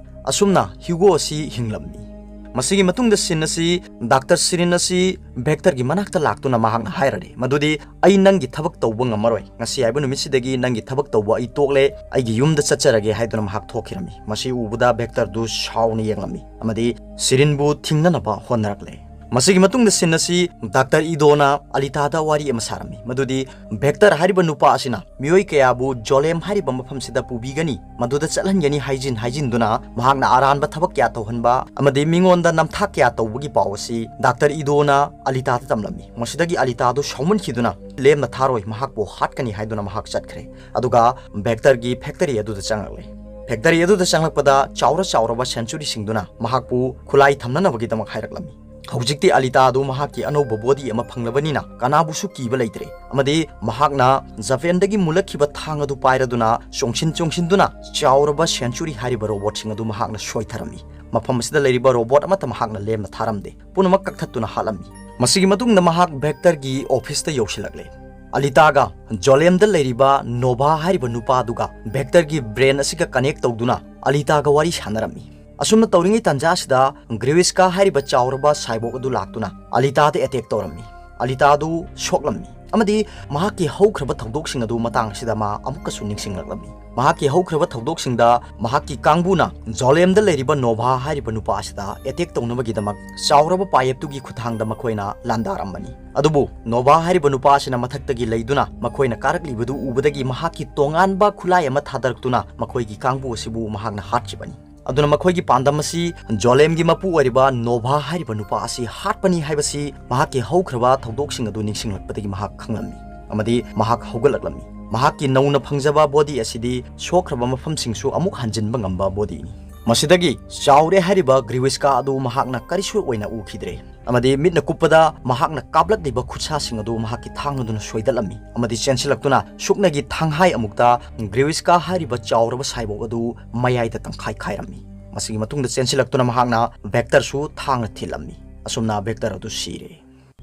ꯑꯁꯨꯝꯅ ꯍ꯭ꯌꯨꯒꯣ ꯑꯁꯤ ꯍꯤꯡꯂꯝꯃꯤ꯫ ꯃꯁꯤꯒꯤ ꯃꯇꯨꯡꯗ ꯁꯤꯟ ꯑꯁꯤ ꯗꯥꯛꯇꯔ ꯁꯤꯔꯤꯟ ꯑꯁꯤ ꯚꯦꯛꯇꯔꯒꯤ ꯃꯅꯥꯛꯇ ꯂꯥꯛꯇꯨꯅ ꯃꯍꯥꯛꯅ ꯍꯥꯏꯔꯔꯦ ꯃꯗꯨꯗꯤ, "ꯑꯩ ꯅꯪꯒꯤ ꯊꯕꯛ ꯇꯧꯕ ꯉꯝꯃꯔꯣꯏ꯫ ꯉꯁꯤ ꯍꯥꯏꯕ ꯅꯨꯃꯤꯠꯁꯤꯗꯒꯤ ꯅꯪꯒꯤ ꯊꯕꯛ ꯇꯧꯕ ꯑꯩ ꯇꯣꯛꯂꯦ, ꯑꯩꯒꯤ ꯌꯨꯝꯗ ꯆꯠꯆꯔꯒꯦ" ꯍꯥꯏꯗꯨꯅ ꯃꯍꯥꯛ ꯊꯣꯛꯈꯤꯔꯝꯃꯤ꯫ ꯃꯁꯤ ꯎꯕꯗ ꯚꯦꯛꯇꯔꯗꯨ ꯁꯥꯎꯅ ꯌꯦꯡꯂꯝꯃꯤ ꯑꯃꯗꯤ ꯁꯤꯔꯤꯟꯕꯨ ꯊꯤꯡꯅꯅꯕ ꯍꯣꯠꯅꯔꯛꯂꯦ꯫ ꯃꯁꯤꯒꯤ ꯃꯇꯨꯡꯗ ꯁꯤꯟ ꯑꯁꯤ ꯗꯥꯛꯇꯔ ꯏꯗꯣꯅ ꯑꯂꯤꯇꯥꯗ ꯋꯥꯔꯤ ꯑꯃ ꯁꯥꯔꯝꯃꯤ ꯃꯗꯨꯗꯤ, ꯚꯦꯛꯇꯔ ꯍꯥꯏꯔꯤꯕ ꯅꯨꯄꯥ ꯑꯁꯤꯅ ꯃꯤꯑꯣꯏ ꯀꯌꯥꯕꯨ ꯖꯣꯂꯦꯝ ꯍꯥꯏꯔꯤꯕ ꯃꯐꯝꯁꯤꯗ ꯄꯨꯕꯤꯒꯅꯤ, ꯃꯗꯨꯗ ꯆꯠꯍꯟꯒꯅꯤ ꯍꯥꯏꯖꯤꯟ ꯍꯥꯏꯖꯤꯟꯗꯨꯅ ꯃꯍꯥꯛꯅ ꯑꯔꯥꯟꯕ ꯊꯕꯛ ꯀꯌꯥ ꯇꯧꯍꯟꯕ ꯑꯃꯗꯤ ꯃꯤꯉꯣꯟꯗ ꯅꯝꯊꯥꯛ ꯀꯌꯥ ꯇꯧꯕꯒꯤ ꯄꯥꯎ ꯑꯁꯤ ꯗꯥꯛꯇꯔ ꯏꯗꯣꯅ ꯑꯂꯤꯇꯥꯗ ꯇꯝꯂꯝꯃꯤ꯫ ꯃꯁꯤꯗꯒꯤ ꯑꯂꯤꯇꯥꯗꯨ ꯁꯥꯎꯃꯟꯈꯤꯗꯨꯅ ꯂꯦꯝꯅ ꯊꯥꯔꯣꯏ, ꯃꯍꯥꯛꯄꯨ ꯍꯥꯠꯀꯅꯤ ꯍꯥꯏꯗꯨꯅ ꯃꯍꯥꯛ ꯆꯠꯈ꯭ꯔꯦ꯫ ꯑꯗꯨꯒ ꯚꯦꯛꯇꯔꯒꯤ ꯐꯦꯛꯇꯔꯤ ꯑꯗꯨꯗ ꯆꯪꯂꯛꯂꯦ꯫ ꯐꯦꯛꯇꯔꯤ ꯑꯗꯨꯗ ꯆꯪꯂꯛꯄꯗ ꯆꯥꯎꯔ ꯆꯥꯎꯔꯕ ꯁꯦꯟꯆꯨꯔꯤꯁꯤꯡꯗꯨꯅ ꯃꯍꯥꯛꯄꯨ ꯈꯨꯠꯂꯥꯏ ꯊꯝꯅꯅꯕꯒꯤꯗꯃꯛ ꯍꯥꯏꯔꯛꯂꯝꯃꯤ꯫ ꯍꯧꯖꯤꯛꯇꯤ ꯑꯂꯤꯇꯥ ꯑꯗꯨ ꯃꯍꯥꯛꯀꯤ ꯑꯅꯧꯕ ꯕꯣꯗꯤ ꯑꯃ ꯐꯪꯂꯕꯅꯤꯅ ꯀꯅꯥꯕꯨꯁꯨ ꯀꯤꯕ ꯂꯩꯇ꯭ꯔꯦ ꯑꯃꯗꯤ ꯃꯍꯥꯛꯅ ꯖꯄꯦꯟꯗꯒꯤ ꯃꯨꯜꯂꯛꯈꯤꯕ ꯊꯥꯡ ꯑꯗꯨ ꯄꯥꯏꯔꯗꯨꯅ ꯆꯣꯡꯁꯤꯟ ꯆꯣꯡꯁꯤꯟꯗꯨꯅ ꯆꯥꯎꯔꯕ ꯁꯦꯟꯆꯨꯔꯤ ꯍꯥꯏꯔꯤꯕ ꯔꯣꯕꯣꯠꯁꯤꯡ ꯑꯗꯨ ꯃꯍꯥꯛꯅ ꯁꯣꯏꯊꯔꯝꯃꯤ꯫ ꯃꯐꯝ ꯑꯁꯤꯗ ꯂꯩꯔꯤꯕ ꯔꯣꯕꯣꯠ ꯑꯃꯠꯇ ꯃꯍꯥꯛꯅ ꯂꯦꯝꯅ ꯊꯥꯔꯝꯗꯦ꯫ ꯄꯨꯝꯅꯃꯛ ꯀꯛꯊꯠꯇꯨꯅ ꯍꯥꯠꯂꯝꯃꯤ꯫ ꯃꯁꯤꯒꯤ ꯃꯇꯨꯡꯗ ꯃꯍꯥꯛ ꯚꯦꯛꯇꯔꯒꯤ ꯑꯣꯐꯤꯁꯇ ꯌꯧꯁꯤꯜꯂꯛꯂꯦ꯫ ꯑꯂꯤꯇꯥꯒ ꯖꯣꯂꯦꯝꯗ ꯂꯩꯔꯤꯕ ꯅꯣꯚꯥ ꯍꯥꯏꯔꯤꯕ ꯅꯨꯄꯥꯗꯨꯒ ꯚꯦꯛꯇꯔꯒꯤ ꯕ꯭ꯔꯦꯟ ꯑꯁꯤꯒ ꯀꯅꯦꯛ ꯇꯧꯗꯨꯅ ꯑꯂꯤꯇꯥꯒ ꯋꯥꯔꯤ ꯁꯥꯟꯅꯔꯝꯃꯤ꯫ ꯑꯁꯨꯝꯅ ꯇꯧꯔꯤꯉꯩ ꯇꯥꯟꯖꯥ ꯑꯁꯤꯗ ꯒ꯭ꯔꯤꯋꯤꯁꯀꯥ ꯍꯥꯏꯔꯤꯕ ꯆꯥꯎꯔꯕ ꯁꯥꯏꯕꯣꯛ ꯑꯗꯨ ꯂꯥꯛꯇꯨꯅ ꯑꯂꯤꯇꯥꯗ ꯑꯦꯇꯦꯛ ꯇꯧꯔꯝꯃꯤ꯫ ꯑꯂꯤꯇꯥ ꯑꯗꯨ ꯁꯣꯛꯂꯝꯃꯤ ꯑꯃꯗꯤ ꯃꯍꯥꯛꯀꯤ ꯍꯧꯈ꯭ꯔꯕ ꯊꯧꯗꯣꯛꯁꯤꯡ ꯑꯗꯨ ꯃꯇꯥꯡ ꯑꯁꯤꯗ ꯃꯥ ꯑꯃꯨꯛꯀꯁꯨ ꯅꯤꯡꯁꯤꯡꯂꯛꯂꯝꯃꯤ꯫ ꯃꯍꯥꯛꯀꯤ ꯍꯧꯈ꯭ꯔꯕ ꯊꯧꯗꯣꯛꯁꯤꯡꯗ ꯃꯍꯥꯛꯀꯤ ꯀꯥꯡꯕꯨꯅ ꯖꯣꯂꯦꯝꯗ ꯂꯩꯔꯤꯕ ꯅꯣꯚꯥ ꯍꯥꯏꯔꯤꯕ ꯅꯨꯄꯥ ꯑꯁꯤꯗ ꯑꯦꯇꯦꯛ ꯇꯧꯅꯕꯒꯤꯗꯃꯛ ꯆꯥꯎꯔꯕ ꯄꯥꯌꯦꯞꯇꯨꯒꯤ ꯈꯨꯠꯊꯥꯡꯗ ꯃꯈꯣꯏꯅ ꯂꯥꯟꯗꯥꯔꯝꯕꯅꯤ꯫ ꯑꯗꯨꯕꯨ ꯅꯣꯚꯥ ꯍꯥꯏꯔꯤꯕ ꯅꯨꯄꯥ ꯑꯁꯤꯅ ꯃꯊꯛꯇꯒꯤ ꯂꯩꯗꯨꯅ ꯃꯈꯣꯏꯅ ꯀꯥꯔꯛꯂꯤꯕꯗꯨ ꯎꯕꯗꯒꯤ ꯃꯍꯥꯛꯀꯤ ꯇꯣꯉꯥꯟꯕ ꯈꯨꯠꯂꯥꯏ ꯑꯃ ꯊꯥꯗꯔꯛꯇꯨꯅ ꯃꯈꯣꯏꯒꯤ ꯀꯥꯡꯕꯨ ꯑꯁꯤꯕꯨ ꯃꯍꯥꯛꯅ ꯍꯥꯠꯈꯤꯕꯅꯤ꯫ ꯑꯗꯨꯅ ꯃꯈꯣꯏꯒꯤ ꯄꯥꯟꯗꯝ ꯑꯁꯤ ꯖꯣꯂꯦꯝꯒꯤ ꯃꯄꯨ ꯑꯣꯏꯔꯤꯕ ꯅꯣꯚꯥ ꯍꯥꯏꯔꯤꯕ ꯅꯨꯄꯥ ꯑꯁꯤ ꯍꯥꯠꯄꯅꯤ ꯍꯥꯏꯕꯁꯤ ꯃꯍꯥꯛꯀꯤ ꯍꯧꯈ꯭ꯔꯕ ꯊꯧꯗꯣꯛꯁꯤꯡ ꯑꯗꯨ ꯅꯤꯡꯁꯤꯡꯂꯛꯄꯗꯒꯤ ꯃꯍꯥꯛ ꯈꯪꯂꯝꯃꯤ ꯑꯃꯗꯤ ꯃꯍꯥꯛ ꯍꯧꯒꯠꯂꯛꯂꯝꯃꯤ꯫ ꯃꯍꯥꯛꯀꯤ ꯅꯧꯅ ꯐꯪꯖꯕ ꯕꯣꯗꯤ ꯑꯁꯤꯗꯤ ꯁꯣꯛꯈ꯭ꯔꯕ ꯃꯐꯝꯁꯤꯡꯁꯨ ꯑꯃꯨꯛ ꯍꯟꯖꯤꯟꯕ ꯉꯝꯕ ꯕꯣꯗꯤꯅꯤ꯫ ꯃꯁꯤꯗꯒꯤ ꯆꯥꯎꯔꯦ ꯍꯥꯏꯔꯤꯕ ꯒ꯭ꯔꯤꯋꯤꯁꯀꯥ ꯑꯗꯨ ꯃꯍꯥꯛꯅ ꯀꯔꯤꯁꯨ ꯑꯣꯏꯅ ꯎꯈꯤꯗ꯭ꯔꯦ ꯑꯃꯗꯤ ꯃꯤꯠꯅ ꯀꯨꯞꯄꯗ ꯃꯍꯥꯛꯅ ꯀꯥꯞꯂꯛꯂꯤꯕ ꯈꯨꯠꯁꯥꯁꯤꯡ ꯑꯗꯨ ꯃꯍꯥꯛꯀꯤ ꯊꯥꯡ ꯑꯗꯨꯅ ꯁꯣꯏꯗꯠꯂꯝꯃꯤ ꯑꯃꯗꯤ ꯆꯦꯟꯁꯤꯜꯂꯛꯇꯨꯅ ꯁꯨꯛꯅꯒꯤ ꯊꯥꯡꯍꯥꯏ ꯑꯃꯨꯛꯇ ꯒ꯭ꯔꯤꯋꯤꯁꯀꯥ ꯍꯥꯏꯔꯤꯕ ꯆꯥꯎꯔꯕ ꯁꯥꯏꯕꯣꯛ ꯑꯗꯨ ꯃꯌꯥꯏꯗ ꯇꯪꯈꯥꯏ ꯈꯥꯏꯔꯝꯃꯤ꯫ ꯃꯁꯤꯒꯤ ꯃꯇꯨꯡꯗ ꯆꯦꯟꯁꯤꯜꯂꯛꯇꯨꯅ ꯃꯍꯥꯛꯅ ꯚꯦꯛꯇꯔꯁꯨ ꯊꯥꯡꯅ ꯊꯤꯜꯂꯝꯃꯤ꯫ ꯑꯁꯨꯝꯅ ꯚꯦꯛꯇꯔ ꯑꯗꯨ ꯁꯤꯔꯦ꯫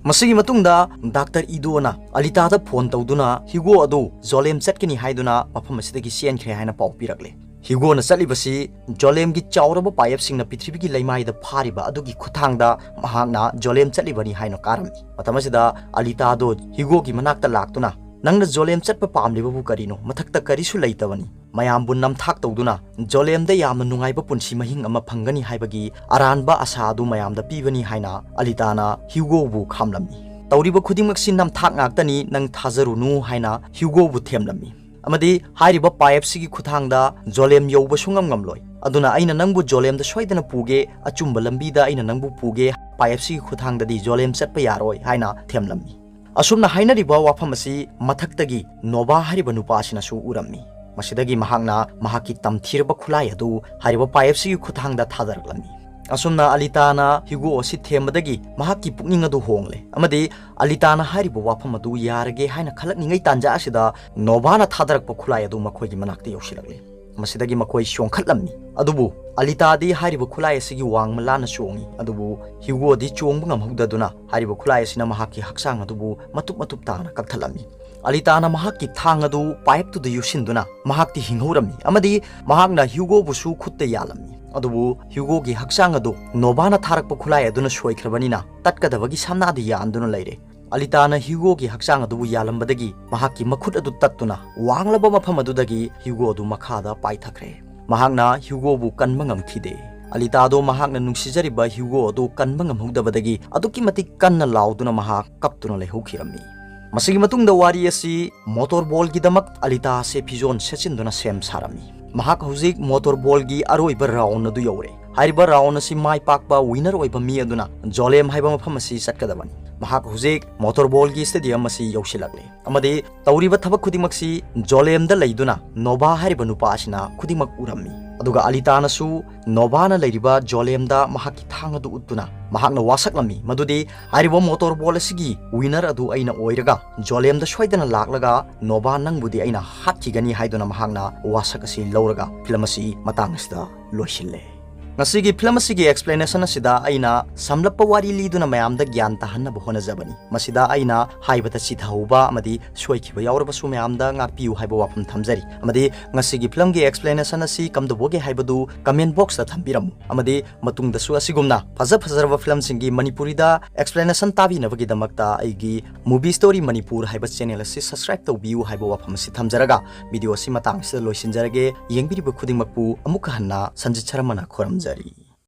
ꯃꯁꯤꯒꯤ ꯃꯇꯨꯡꯗ ꯗꯥꯛꯇꯔ ꯏꯗꯣꯅ ꯑꯂꯤꯇꯥꯗ ꯐꯣꯟ ꯇꯧꯗꯨꯅ ꯍ꯭ꯌꯨꯒꯣ ꯑꯗꯨ ꯖꯣꯂꯦꯝ ꯆꯠꯀꯅꯤ ꯍꯥꯏꯗꯨꯅ ꯃꯐꯝ ꯑꯁꯤꯗꯒꯤ ꯆꯦꯟꯈ꯭ꯔꯦ ꯍꯥꯏꯅ ꯄꯥꯎ ꯄꯤꯔꯛꯂꯦ꯫ ꯍ꯭ꯌꯨꯒꯣꯅ ꯆꯠꯂꯤꯕꯁꯤ ꯖꯣꯂꯦꯝꯒꯤ ꯆꯥꯎꯔꯕ ꯄꯥꯌꯦꯞꯁꯤꯡꯅ ꯄ꯭ꯔꯤꯊꯤꯕꯤꯒꯤ ꯂꯩꯃꯥꯏꯗ ꯐꯥꯔꯤꯕ ꯑꯗꯨꯒꯤ ꯈꯨꯠꯊꯥꯡꯗ ꯃꯍꯥꯛꯅ ꯖꯣꯂꯦꯝ ꯆꯠꯂꯤꯕꯅꯤ ꯍꯥꯏꯅ ꯀꯥꯔꯝꯃꯤ꯫ ꯃꯇꯝ ꯑꯁꯤꯗ ꯑꯂꯤꯇꯥꯗꯣ ꯍ꯭ꯌꯨꯒꯣꯒꯤ ꯃꯅꯥꯛꯇ ꯂꯥꯛꯇꯨꯅ, "ꯅꯪꯅ ꯖꯣꯂꯦꯝ ꯆꯠꯄ ꯄꯥꯝꯂꯤꯕꯕꯨ ꯀꯔꯤꯅꯣ? ꯃꯊꯛꯇ ꯀꯔꯤꯁꯨ ꯂꯩꯇꯕꯅꯤ꯫ ꯃꯌꯥꯝꯕꯨ ꯅꯝꯊꯥꯛ ꯇꯧꯗꯨꯅ ꯖꯣꯂꯦꯝꯗ ꯌꯥꯝꯅ ꯅꯨꯡꯉꯥꯏꯕ ꯄꯨꯟꯁꯤ ꯃꯍꯤꯡ ꯑꯃ ꯐꯪꯒꯅꯤ ꯍꯥꯏꯕꯒꯤ ꯑꯔꯥꯟꯕ ꯑꯁꯥ ꯑꯗꯨ ꯃꯌꯥꯝꯗ ꯄꯤꯕꯅꯤ" ꯍꯥꯏꯅ ꯑꯂꯤꯇꯥꯅ ꯍ꯭ꯌꯨꯒꯣꯕꯨ ꯈꯥꯝꯂꯝꯃꯤ꯫ "ꯇꯧꯔꯤꯕ ꯈꯨꯗꯤꯡꯃꯛꯁꯤ ꯅꯝꯊꯥꯛ ꯉꯥꯛꯇꯅꯤ, ꯅꯪ ꯊꯥꯖꯔꯨꯅꯨ" ꯍꯥꯏꯅ ꯍ꯭ꯌꯨꯒꯣꯕꯨ ꯊꯦꯝꯂꯝꯃꯤ꯫ ꯑꯃꯗꯤ ꯍꯥꯏꯔꯤꯕ ꯄꯥꯌꯦꯞꯁꯤꯒꯤ ꯈꯨꯠꯊꯥꯡꯗ ꯖꯣꯂꯦꯝ ꯌꯧꯕ ꯁꯨꯡꯉꯝ ꯉꯝꯂꯣꯏ꯫ ꯑꯗꯨꯅ ꯑꯩꯅ ꯅꯪꯕꯨ ꯖꯣꯂꯦꯝꯗ ꯁꯣꯏꯗꯅ ꯄꯨꯒꯦ, ꯑꯆꯨꯝꯕ ꯂꯝꯕꯤꯗ ꯑꯩꯅ ꯅꯪꯕꯨ ꯄꯨꯒꯦ, ꯄꯥꯌꯦꯞꯁꯤꯒꯤ ꯈꯨꯠꯊꯥꯡꯗꯗꯤ ꯖꯣꯂꯦꯝ ꯆꯠꯄ ꯌꯥꯔꯣꯏ ꯍꯥꯏꯅ ꯊꯦꯝꯂꯝꯃꯤ꯫ ꯑꯁꯨꯝꯅ ꯍꯥꯏꯅꯔꯤꯕ ꯋꯥꯐꯝ ꯑꯁꯤ ꯃꯊꯛꯇꯒꯤ ꯅꯣꯚꯥ ꯍꯥꯏꯔꯤꯕ ꯅꯨꯄꯥ ꯑꯁꯤꯅꯁꯨ ꯎꯔꯝꯃꯤ꯫ ꯃꯁꯤꯗꯒꯤ ꯃꯍꯥꯛꯅ ꯃꯍꯥꯛꯀꯤ ꯇꯝꯊꯤꯔꯕ ꯈꯨꯠꯂꯥꯏ ꯑꯗꯨ ꯍꯥꯏꯔꯤꯕ ꯄꯥꯌꯦꯞꯁꯤꯒꯤ ꯈꯨꯠꯊꯥꯡꯗ ꯊꯥꯗꯔꯛꯂꯝꯃꯤ꯫ ꯑꯁꯨꯝꯅ ꯑꯂꯤꯇꯥꯅ ꯍ꯭ꯌꯨꯒꯣ ꯑꯁꯤ ꯊꯦꯝꯕꯗꯒꯤ ꯃꯍꯥꯛꯀꯤ ꯄꯨꯛꯅꯤꯡ ꯑꯗꯨ ꯍꯣꯡꯂꯦ ꯑꯃꯗꯤ ꯑꯂꯤꯇꯥꯅ ꯍꯥꯏꯔꯤꯕ ꯋꯥꯐꯝ ꯑꯗꯨ ꯌꯥꯔꯒꯦ ꯍꯥꯏꯅ ꯈꯜꯂꯛꯂꯤꯉꯩ ꯇꯥꯟꯖꯥ ꯑꯁꯤꯗ ꯅꯣꯚꯥꯅ ꯊꯥꯗꯔꯛꯄ ꯈꯨꯠꯂꯥꯏ ꯑꯗꯨ ꯃꯈꯣꯏꯒꯤ ꯃꯅꯥꯛꯇ ꯌꯧꯁꯤꯜꯂꯛꯂꯦ꯫ ꯃꯁꯤꯗꯒꯤ ꯃꯈꯣꯏ ꯆꯣꯡꯈꯠꯂꯝꯃꯤ꯫ ꯑꯗꯨꯕꯨ ꯑꯂꯤꯇꯥꯗꯤ ꯍꯥꯏꯔꯤꯕ ꯈꯨꯠꯂꯥꯏ ꯑꯁꯤꯒꯤ ꯋꯥꯡꯃ ꯂꯥꯟꯅ ꯆꯣꯡꯉꯤ, ꯑꯗꯨꯕꯨ ꯍ꯭ꯌꯨꯒꯣꯗꯤ ꯆꯣꯡꯕ ꯉꯝꯍꯧꯗꯗꯨꯅ ꯍꯥꯏꯔꯤꯕ ꯈꯨꯠꯂꯥꯏ ꯑꯁꯤꯅ ꯃꯍꯥꯛꯀꯤ ꯍꯛꯆꯥꯡ ꯑꯗꯨꯕꯨ ꯃꯇꯨꯞ ꯃꯇꯨꯞ ꯇꯥꯅ ꯀꯛꯊꯠꯂꯝꯃꯤ꯫ ꯑꯂꯤꯇꯥꯅ ꯃꯍꯥꯛꯀꯤ ꯊꯥꯡ ꯑꯗꯨ ꯄꯥꯏꯞꯇꯨꯗ ꯌꯨꯁꯤꯟꯗꯨꯅ ꯃꯍꯥꯛꯇꯤ ꯍꯤꯡꯍꯧꯔꯝꯃꯤ ꯑꯃꯗꯤ ꯃꯍꯥꯛꯅ ꯍ꯭ꯌꯨꯒꯣꯕꯨꯁꯨ ꯈꯨꯠꯇ ꯌꯥꯜꯂꯝꯃꯤ꯫ ꯑꯗꯨꯕꯨ ꯍ꯭ꯌꯨꯒꯣꯒꯤ ꯍꯛꯆꯥꯡ ꯑꯗꯨ ꯅꯣꯚꯥꯅ ꯊꯥꯔꯛꯄ ꯈꯨꯠꯂꯥꯏ ꯑꯗꯨꯅ ꯁꯣꯏꯈ꯭ꯔꯕꯅꯤꯅ ꯇꯠꯀꯗꯕꯒꯤ ꯁꯝꯅꯥꯗ ꯌꯥꯟꯗꯨꯅ ꯂꯩꯔꯦ꯫ ꯑꯂꯤꯇꯥꯅ ꯍ꯭ꯌꯨꯒꯣꯒꯤ ꯍꯛꯆꯥꯡ ꯑꯗꯨꯕꯨ ꯌꯥꯜꯂꯝꯕꯗꯒꯤ ꯃꯍꯥꯛꯀꯤ ꯃꯈꯨꯠ ꯑꯗꯨ ꯇꯠꯇꯨꯅ ꯋꯥꯡꯂꯕ ꯃꯐꯝ ꯑꯗꯨꯗꯒꯤ ꯍ꯭ꯌꯨꯒꯣ ꯑꯗꯨ ꯃꯈꯥꯗ ꯄꯥꯏꯊꯈ꯭ꯔꯦ꯫ ꯃꯍꯥꯛꯅ ꯍ꯭ꯌꯨꯒꯣꯕꯨ ꯀꯟꯕ ꯉꯝꯈꯤꯗꯦ꯫ ꯑꯂꯤꯇꯥꯗꯣ ꯃꯍꯥꯛꯅ ꯅꯨꯡꯁꯤꯖꯔꯤꯕ ꯍ꯭ꯌꯨꯒꯣ ꯑꯗꯨ ꯀꯟꯕ ꯉꯝꯍꯧꯗꯕꯗꯒꯤ ꯑꯗꯨꯛꯀꯤ ꯃꯇꯤꯛ ꯀꯟꯅ ꯂꯥꯎꯗꯨꯅ ꯃꯍꯥꯛ ꯀꯞꯇꯨꯅ ꯂꯩꯍꯧꯈꯤꯔꯝꯃꯤ꯫ ꯃꯁꯤꯒꯤ ꯃꯇꯨꯡꯗ ꯋꯥꯔꯤ ꯑꯁꯤ ꯃꯣꯇꯣꯔ ꯕꯣꯜꯒꯤꯗꯃꯛ ꯑꯂꯤꯇꯥ ꯑꯁꯤ ꯐꯤꯖꯣꯜ ꯁꯦꯠꯆꯤꯟꯗꯨꯅ ꯁꯦꯝ ꯁꯥꯔꯝꯃꯤ꯫ ꯃꯍꯥꯛ ꯍꯧꯖꯤꯛ ꯃꯣꯇꯣꯔ ꯕꯣꯜꯒꯤ ꯑꯔꯣꯏꯕ ꯔꯥꯎꯟ ꯑꯗꯨ ꯌꯧꯔꯦ꯫ ꯍꯥꯏꯔꯤꯕ ꯔꯥꯎꯟ ꯑꯁꯤ ꯃꯥꯏ ꯄꯥꯛꯄ ꯋꯤꯅꯔ ꯑꯣꯏꯕ ꯃꯤ ꯑꯗꯨꯅ ꯖꯣꯂꯦꯝ ꯍꯥꯏꯕ ꯃꯐꯝ ꯑꯁꯤ ꯆꯠꯀꯗꯕꯅꯤ꯫ ꯃꯍꯥꯛ ꯍꯧꯖꯤꯛ ꯃꯣꯇꯣꯔ ꯕꯣꯜꯒꯤ ꯁ꯭ꯇꯦꯗꯤꯌꯝ ꯑꯁꯤ ꯌꯧꯁꯤꯜꯂꯛꯂꯦ ꯑꯃꯗꯤ ꯇꯧꯔꯤꯕ ꯊꯕꯛ ꯈꯨꯗꯤꯡꯃꯛꯁꯤ ꯖꯣꯂꯦꯝꯗ ꯂꯩꯗꯨꯅ ꯅꯣꯚꯥ ꯍꯥꯏꯔꯤꯕ ꯅꯨꯄꯥ ꯑꯁꯤꯅ ꯈꯨꯗꯤꯡꯃꯛ ꯎꯔꯝꯃꯤ꯫ ꯑꯗꯨꯒ ꯑꯂꯤꯇꯥꯅꯁꯨ ꯅꯣꯚꯥꯅ ꯂꯩꯔꯤꯕ ꯖꯣꯂꯦꯝꯗ ꯃꯍꯥꯛꯀꯤ ꯊꯥꯡ ꯑꯗꯨ ꯎꯠꯇꯨꯅ ꯃꯍꯥꯛꯅ ꯋꯥꯁꯛꯂꯝꯃꯤ, ꯃꯗꯨꯗꯤ ꯍꯥꯏꯔꯤꯕ ꯃꯣꯇꯣꯔ ꯕꯣꯜ ꯑꯁꯤꯒꯤ ꯋꯤꯅꯔ ꯑꯗꯨ ꯑꯩꯅ ꯑꯣꯏꯔꯒ ꯖꯣꯂꯦꯝꯗ ꯁꯣꯏꯗꯅ ꯂꯥꯛꯂꯒ ꯅꯣꯚꯥ ꯅꯪꯕꯨꯗꯤ ꯑꯩꯅ ꯍꯥꯠꯈꯤꯒꯅꯤ ꯍꯥꯏꯗꯨꯅ ꯃꯍꯥꯛꯅ ꯋꯥꯁꯛ ꯑꯁꯤ ꯂꯧꯔꯒ ꯐꯤꯂꯝ ꯑꯁꯤ ꯃꯇꯥꯡ ꯑꯁꯤꯗ ꯂꯣꯏꯁꯤꯜꯂꯦ꯫ ꯉꯁꯤꯒꯤ ꯐꯤꯂꯝ ꯑꯁꯤꯒꯤ explanation ꯑꯁꯤꯗ ꯑꯩꯅ ꯁꯝꯂꯞꯄ ꯋꯥꯔꯤ ꯂꯤꯗꯨꯅ ꯃꯌꯥꯝꯗ ꯒ꯭ꯌꯥꯟ ꯇꯥꯍꯟꯅꯕ ꯍꯣꯠꯅꯖꯕꯅꯤ꯫ ꯃꯁꯤꯗ ꯑꯩꯅ ꯍꯥꯏꯕꯗ ꯆꯤꯊꯍꯧꯕ ꯑꯃꯗꯤ ꯁꯣꯏꯈꯤꯕ ꯌꯥꯎꯔꯕꯁꯨ ꯃꯌꯥꯝꯗ ꯉꯥꯛꯄꯤꯌꯨ ꯍꯥꯏꯕ ꯋꯥꯐꯝ ꯊꯝꯖꯔꯤ꯫ ꯑꯃꯗꯤ ꯉꯁꯤꯒꯤ ꯐꯤꯂꯝꯒꯤ explanation ꯑꯁꯤ ꯀꯝꯗꯧꯕꯒꯦ ꯍꯥꯏꯕꯗꯨ comment box ꯇ ꯊꯝꯕꯤꯔꯝꯃꯨ꯫ ꯑꯃꯗꯤ ꯃꯇꯨꯡꯗꯁꯨ ꯑꯁꯤꯒꯨꯝꯅ ꯐꯖ ꯐꯖꯔꯕ ꯐꯤꯂꯝꯁꯤꯡꯒꯤ ꯃꯅꯤꯄꯨꯔꯤꯗ explanation ꯇꯥꯕꯤꯅꯕꯒꯤꯗꯃꯛꯇ ꯑꯩꯒꯤ Movie Story ꯃꯅꯤꯄꯨꯔ ꯍꯥꯏꯕ channel ꯑꯁꯤ subscribe ꯇꯧꯕꯤꯌꯨ ꯍꯥꯏꯕ ꯋꯥꯐꯝ ꯑꯁꯤ ꯊꯝꯖꯔꯒ video ꯑꯁꯤ ꯃꯇꯥꯡ ꯑꯁꯤꯗ ꯂꯣꯏꯁꯤꯟꯖꯔꯒꯦ꯫ ꯌꯦꯡꯕꯤꯔꯤꯕ ꯈꯨꯗꯤꯡꯃꯛꯄꯨ ꯑꯃꯨꯛꯀ ꯍꯟꯅ ꯁꯟꯖꯤꯠ ꯁꯔꯃꯅ ꯈꯣꯏꯔꯝꯖꯔꯤ꯫